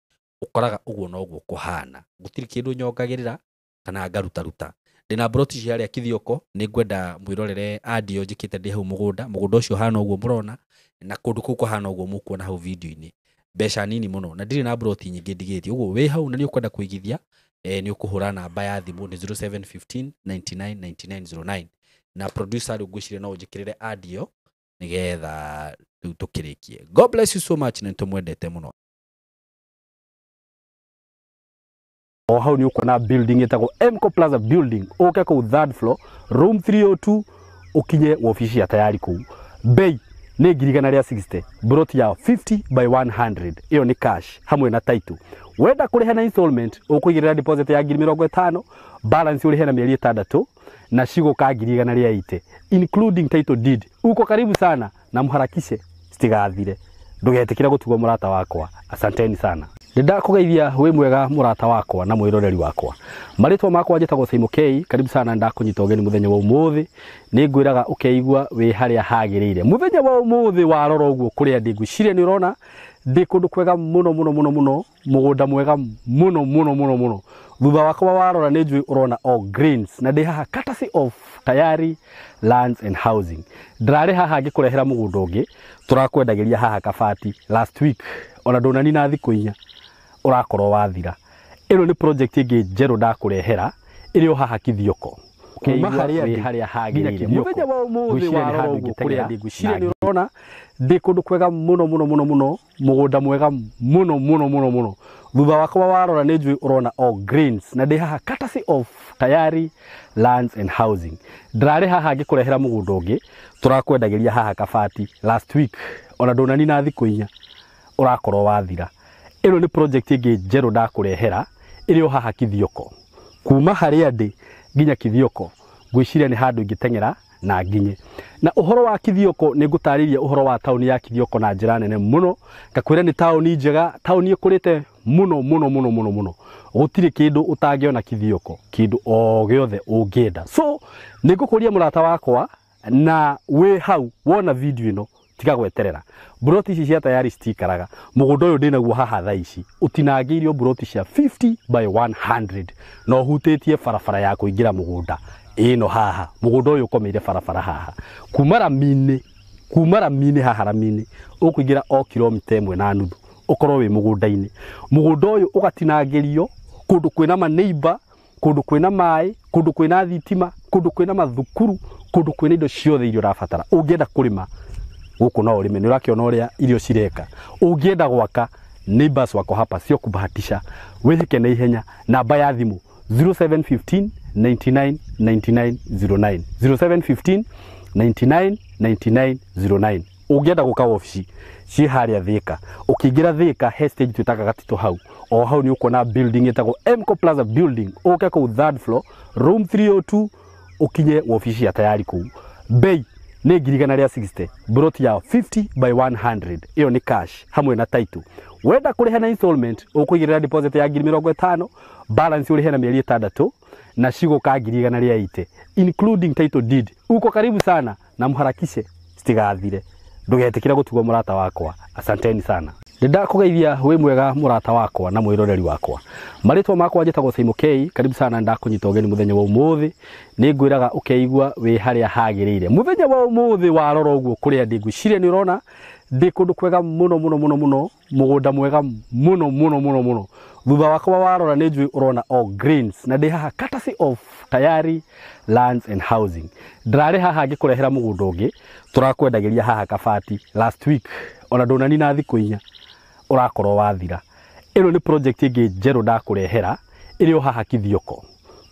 ũkoraga ũguo noguo kũhana. Gũtirĩ kĩndũ nyongagĩrĩra kana ngarutaruta. Ndĩna mburoti cia harĩa Kithioko, nĩ ngwenda mwĩrorere audio njĩkĩte ndĩ hau mũgũnda. Mũgũnda ũcio ũhana ũguo mũrona, na kũndũ kũu kũhana ũguo mũkuona hau video-inĩ. Mbeca nini mũno, na ndirĩ na mburoti nyingĩ ndigĩtie. Ũguo wĩ hau na nĩ ũkwenda kũigithia, nĩ ũkũhũra namba ya thimũ nĩ 0715 99 99 09. Na producer rĩu ngwĩciria no ũnjĩkĩrĩre audio nĩgetha rĩu tũkĩrĩkie. God bless you so much, na nĩtũmwendete mũno. O hau nĩ ũkuona building ĩtagwo Mco Plaza building, ũke kũu third floor room 302 ũkinye wabici ya Tayari kũu. Bei nĩ 160,000, broti ya 50 by 100, ĩyo nĩ cash hamwe na title. Wenda kũrĩha na installment, ũkũigĩrĩra deposit ya 50,000, balance ũrĩhe na mĩeri 6 na cigũka 180,000 including title deed. Uko karibu sana na mharakishe citigathire. Ndũgetĩkĩre gũtigwo mũrata wakwa. Asanteni sana. Ndakũgeithia wĩ mwega mũrata wakwa na mwĩroreri wakwa. Marĩtwa makwa njĩtagwo Saimo K. Karibu sana, ndakũnyita ũgeni mũthenya wa ũmũthĩ. Nĩngwĩraga ũkeigua wĩ harĩa hagĩrĩire. Mũthenya wa ũmũthĩ warora ũguo kũrĩa ndĩ, ngwĩciria nĩ ũrona ndĩ kũndũ kwega mũno mũno mũno mũno, mũgũnda mwega mũno mũno mũno mũno. Thutha wakwa warora nĩ njũĩ ũrona all greens, na ndĩ haha courtesy of Tayari Lands and Housing. Ndĩrarĩ haha ngĩkũrehera mũgũnda ũngĩ tũrakwendagĩria haha Kabati last week, ona ndũnanina thikũ inya ũrakorwo wathira. Ĩno nĩ project ĩngĩ njerũ ndakũrehera ĩrĩ o haha Kithioko. Kuma harĩa ndĩ harĩa hagĩrĩire. Mũthenya wa ũmũthĩ warora ũguo kũrĩa ndĩ, ngwĩciria nĩ ũrona ndĩ kũndũ kwega mũno mũno mũno mũno, mũgũnda mwega mũno mũno mũno mũno. Thutha wakwa warora nĩ njũĩ ũrona all greens, na ndĩ haha courtesy of Tayari Lands and Housing. Ndĩrarĩ haha ngĩkũrehera mũgũnda ũngĩ tũrakwendagĩria haha Kabati last week, ona ndũnanina thikũ 4 ũrakorwo wathira. Ĩno nĩ project ĩngĩ njerũ ndakũrehera ĩrĩ o haha Kithioko. Kuma harĩa ndĩ nginya Kithioko ngwĩciria nĩ handũ ingĩteng'era na nginye. Na ũhoro wa Kithioko nĩ ngũtarĩria ũhoro wa taũni ya Kithioko na njĩra nene mũno, ngakwĩra nĩ taũni njega, taũni ĩkũrĩte mũno mũno mũno mũno mũno. Gũtirĩ kĩndũ ũtangĩona Kithioko, kĩndũ o gĩothe ũngĩenda. So nĩ ngũkũria mũrata wakwa, na wĩ hau wona video ĩno tiga gweterera. Mburoti ici cia Tayari citikaraga. Mũgũnda ũyũ ndĩnaguo haha thaa ici ũtinangĩirio mburoti cia 50 by 100 na ũhutĩtie barabara ya kũingĩra mũgũnda ĩno haha. Mũgũnda ũyũ ũkomeire barabara haha kuma rami-inĩ haha rami-inĩ ũkũingĩra o kilomita 1.5 ũkorwo wĩ mũgũnda-inĩ. Mũgũnda ũyũ ũgatinangĩrio kũndũ kwĩna maneiba, kũndũ kwĩna maĩ, kũndũ kwĩna thitima, kũndũ kwĩna mathukuru, kũndũ kwĩna indo ciothe iria ũrabatara. Ũngĩenda kũrĩma gũkũ no ũrĩme, nĩ ũrakĩona ũrĩa irio cireka. Ũngĩenda gwaka, neighbors wako hapa sio kubahatisha. Wĩhĩke na ihenya. Namba ya thimũ 0715 99 99 09, 0715 99 99 09. Ũngĩenda gũka wabici ciĩ harĩa Thika, ũkĩingĩra Thika he stage twĩtaga Gatitũ hau, o hau nĩ ũkuona building ĩtagwo Mco Plaza building. Ũke kũu third floor room 302 ũkinye wabici ya Tayari kũu. Bei nĩ 160,000, mburoti ya 50 by 100, ĩyo nĩ cash hamwe na title. Wenda kũrĩha na installment ũkũigĩrĩra deposit ya 50,000, balance ũrĩhe na mĩeri 6 na cigũka 180,000 including title deed. Uko karibu sana na mharakishe citigathire. Ndũgetĩkĩre gũtigwo mũrata wakwa. Asanteni sana. Ndakũgeithia wĩ mwega mũrata wakwa na mwĩroreri wakwa. Marĩtwa makwa njĩtagwo Simon K. Karibu sana, ndakũnyita ũgeni mũthenya wa ũmũthĩ. Nĩ ngwĩraga ũkeigua wĩ harĩa hagĩrĩire. Mũthenya wa ũmũthĩ warora ũguo kũrĩa ndĩ, ngwĩciria nĩ ũrona ndĩ kũndũ kwega mũno mũno mũno mũno, mũgũnda mwega mũno mũno mũno mũno. Thutha wakwa warora nĩ njũĩ ũrona all greens, na ndĩ haha courtesy of Tayari Lands and Housing. Ndĩrarĩ haha ngĩkũrehera mũgũnda ũngĩ tũrakwendagĩria haha Kabati last week, ona ndũnanina thikũ 4 ũrakorwo wathira. Ĩno nĩ project ĩngĩ njerũ ndakũrehera ĩrĩ o haha Kithioko.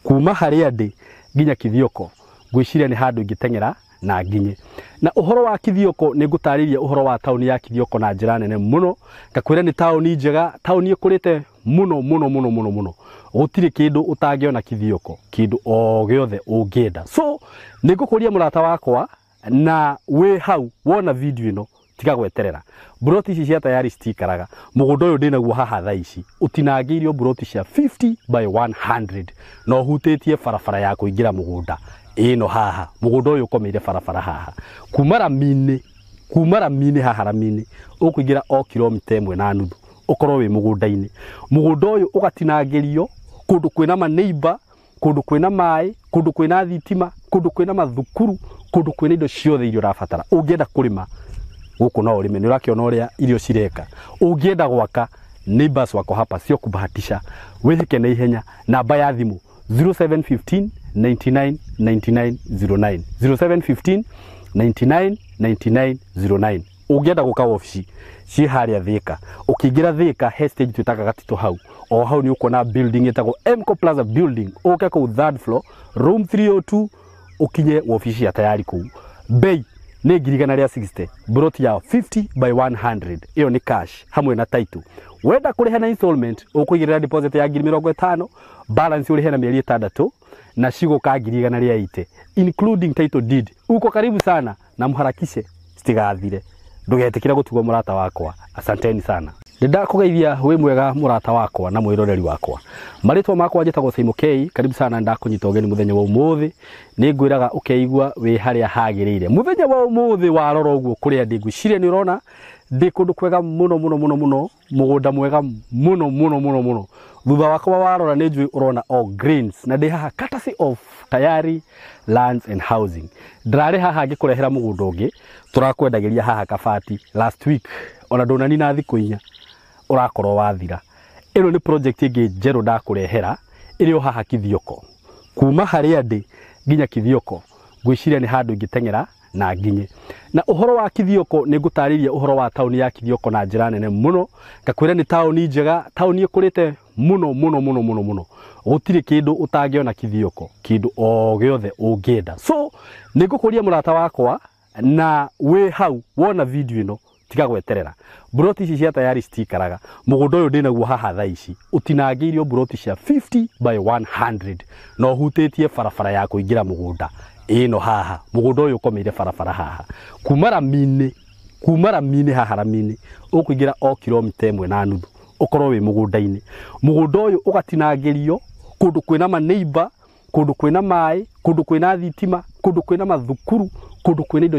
Kuma harĩa ndĩ nginya Kithioko ngwĩciria nĩ handũ ingĩteng'era na nginye. Na ũhoro wa Kithioko nĩ ngũtarĩria ũhoro wa taũni ya Kithioko na njĩra nene mũno, ngakwĩra nĩ taũni njega, taũni ĩkũrĩte mũno mũno mũno mũno mũno. Gũtirĩ kĩndũ ũtangĩona Kithioko, kĩndũ o gĩothe ũngĩenda. So nĩ ngũkũria mũrata wakwa, na wĩ hau wona video ĩno tiga gweterera. Mburoti ici cia Tayari citikaraga. Mũgũnda ũyũ ndĩnaguo haha thaa ici ũtinangĩirio mburoti cia 50 by 100 na ũhutĩtie barabara ya kũingĩra mũgũnda ĩno haha. Mũgũnda ũyũ ũkomeire barabara haha kuma rami-inĩ haha rami-inĩ ũkũingĩra o kilomita 1.5 ũkorwo wĩ mũgũnda-inĩ. Mũgũnda ũyũ ũgatinangĩrio kũndũ kwĩna maneiba, kũndũ kwĩna maĩ, kũndũ kwĩna thitima, kũndũ kwĩna mathukuru, kũndũ kwĩna indo ciothe iria ũrabatara. Ũngĩenda kũrĩma gũkũ no ũrĩme, nĩ ũrakĩona ũrĩa irio cireka. Ũngĩenda gwaka, neighbors wako hapa sio kubahatisha. Wĩhĩke na ihenya. Namba ya thimũ 0715 99 99 09, 0715 99 99 09. Ũngĩenda gũka wabici ciĩ harĩa Thika, ũkĩingĩra Thika he stage twĩtaga Gatitũ hau, o hau nĩ ũkuona building ĩtagwo Mco Plaza building. Ũke kũu third floor room 302 ũkinye wabici ya Tayari kũu. Bei nĩ 160,000, mburoti ya 50 by 100, ĩyo nĩ cash hamwe na title. Wenda kũrĩha na installment ũkũigĩrĩra deposit ya 50,000, balance ũrĩhe na mĩeri 6 na cigũka 180,000 including title deed. Uko karibu sana na mharakishe citigathire. Ndũgetĩkĩre gũtigwo mũrata wakwa. Asanteni sana. Ndakũgeithia wĩ mwega mũrata wakwa na mwĩroreri wakwa. Marĩtwa makwa njĩtagwo Simon K. Karibu sana, ndakũnyita ũgeni mũthenya wa ũmũthĩ. Nĩ ngwĩraga ũkeigua wĩ harĩa hagĩrĩire. Mũthenya wa ũmũthĩ warora ũguo kũrĩa ndĩ, ngwĩciria nĩ ũrona ndĩ kũndũ kwega mũno mũno mũno mũno, mũgũnda mwega mũno mũno mũno mũno. Thutha wakwa warora nĩ njũĩ ũrona all greens, na ndĩ haha courtesy of Tayari Lands and Housing. Ndĩrarĩ haha ngĩkũrehera mũgũnda ũngĩ tũrakwendagĩria haha Kabati last week, ona ndũnanina thikũ 4 ũrakorwo wathira. Ĩno nĩ project ĩngĩ njerũ ndakũrehera ĩrĩ o haha Kithioko. Kuma harĩa ndĩ nginya Kithioko ngwĩciria nĩ handũ ingĩteng'era na nginye. Na ũhoro wa Kithioko nĩ ngũtarĩria ũhoro wa taũni ya Kithioko na njĩra nene mũno, ngakwĩra nĩ taũni njega, taũni ĩkũrĩte mũno mũno mũno mũno mũno. Gũtirĩ kĩndũ ũtangĩona Kithioko, kĩndũ o gĩothe ũngĩenda. So nĩ ngũkũria mũrata wakwa, na wĩ hau wona video ĩno tiga gweterera. Mburoti ici cia tayari citikaraga. Mũgũnda ũyũ ndĩnaguo haha thaa ici ũtinangĩirio mburoti cia 50 by 100 na ũhutĩtie barabara ya kũingĩra mũgũnda ĩno haha. Mũgũnda ũyũ ũkomeire barabara haha kuma rami-inĩ haha rami-inĩ ũkũingĩra o kilomita 1.5 ũkorwo wĩ mũgũnda-inĩ. Mũgũnda ũyũ ũgatinangĩrio kũndũ kwĩna maneiba, kũndũ kwĩna maĩ, kũndũ kwĩna thitima, kũndũ kwĩna mathukuru, kũndũ kwĩna indo.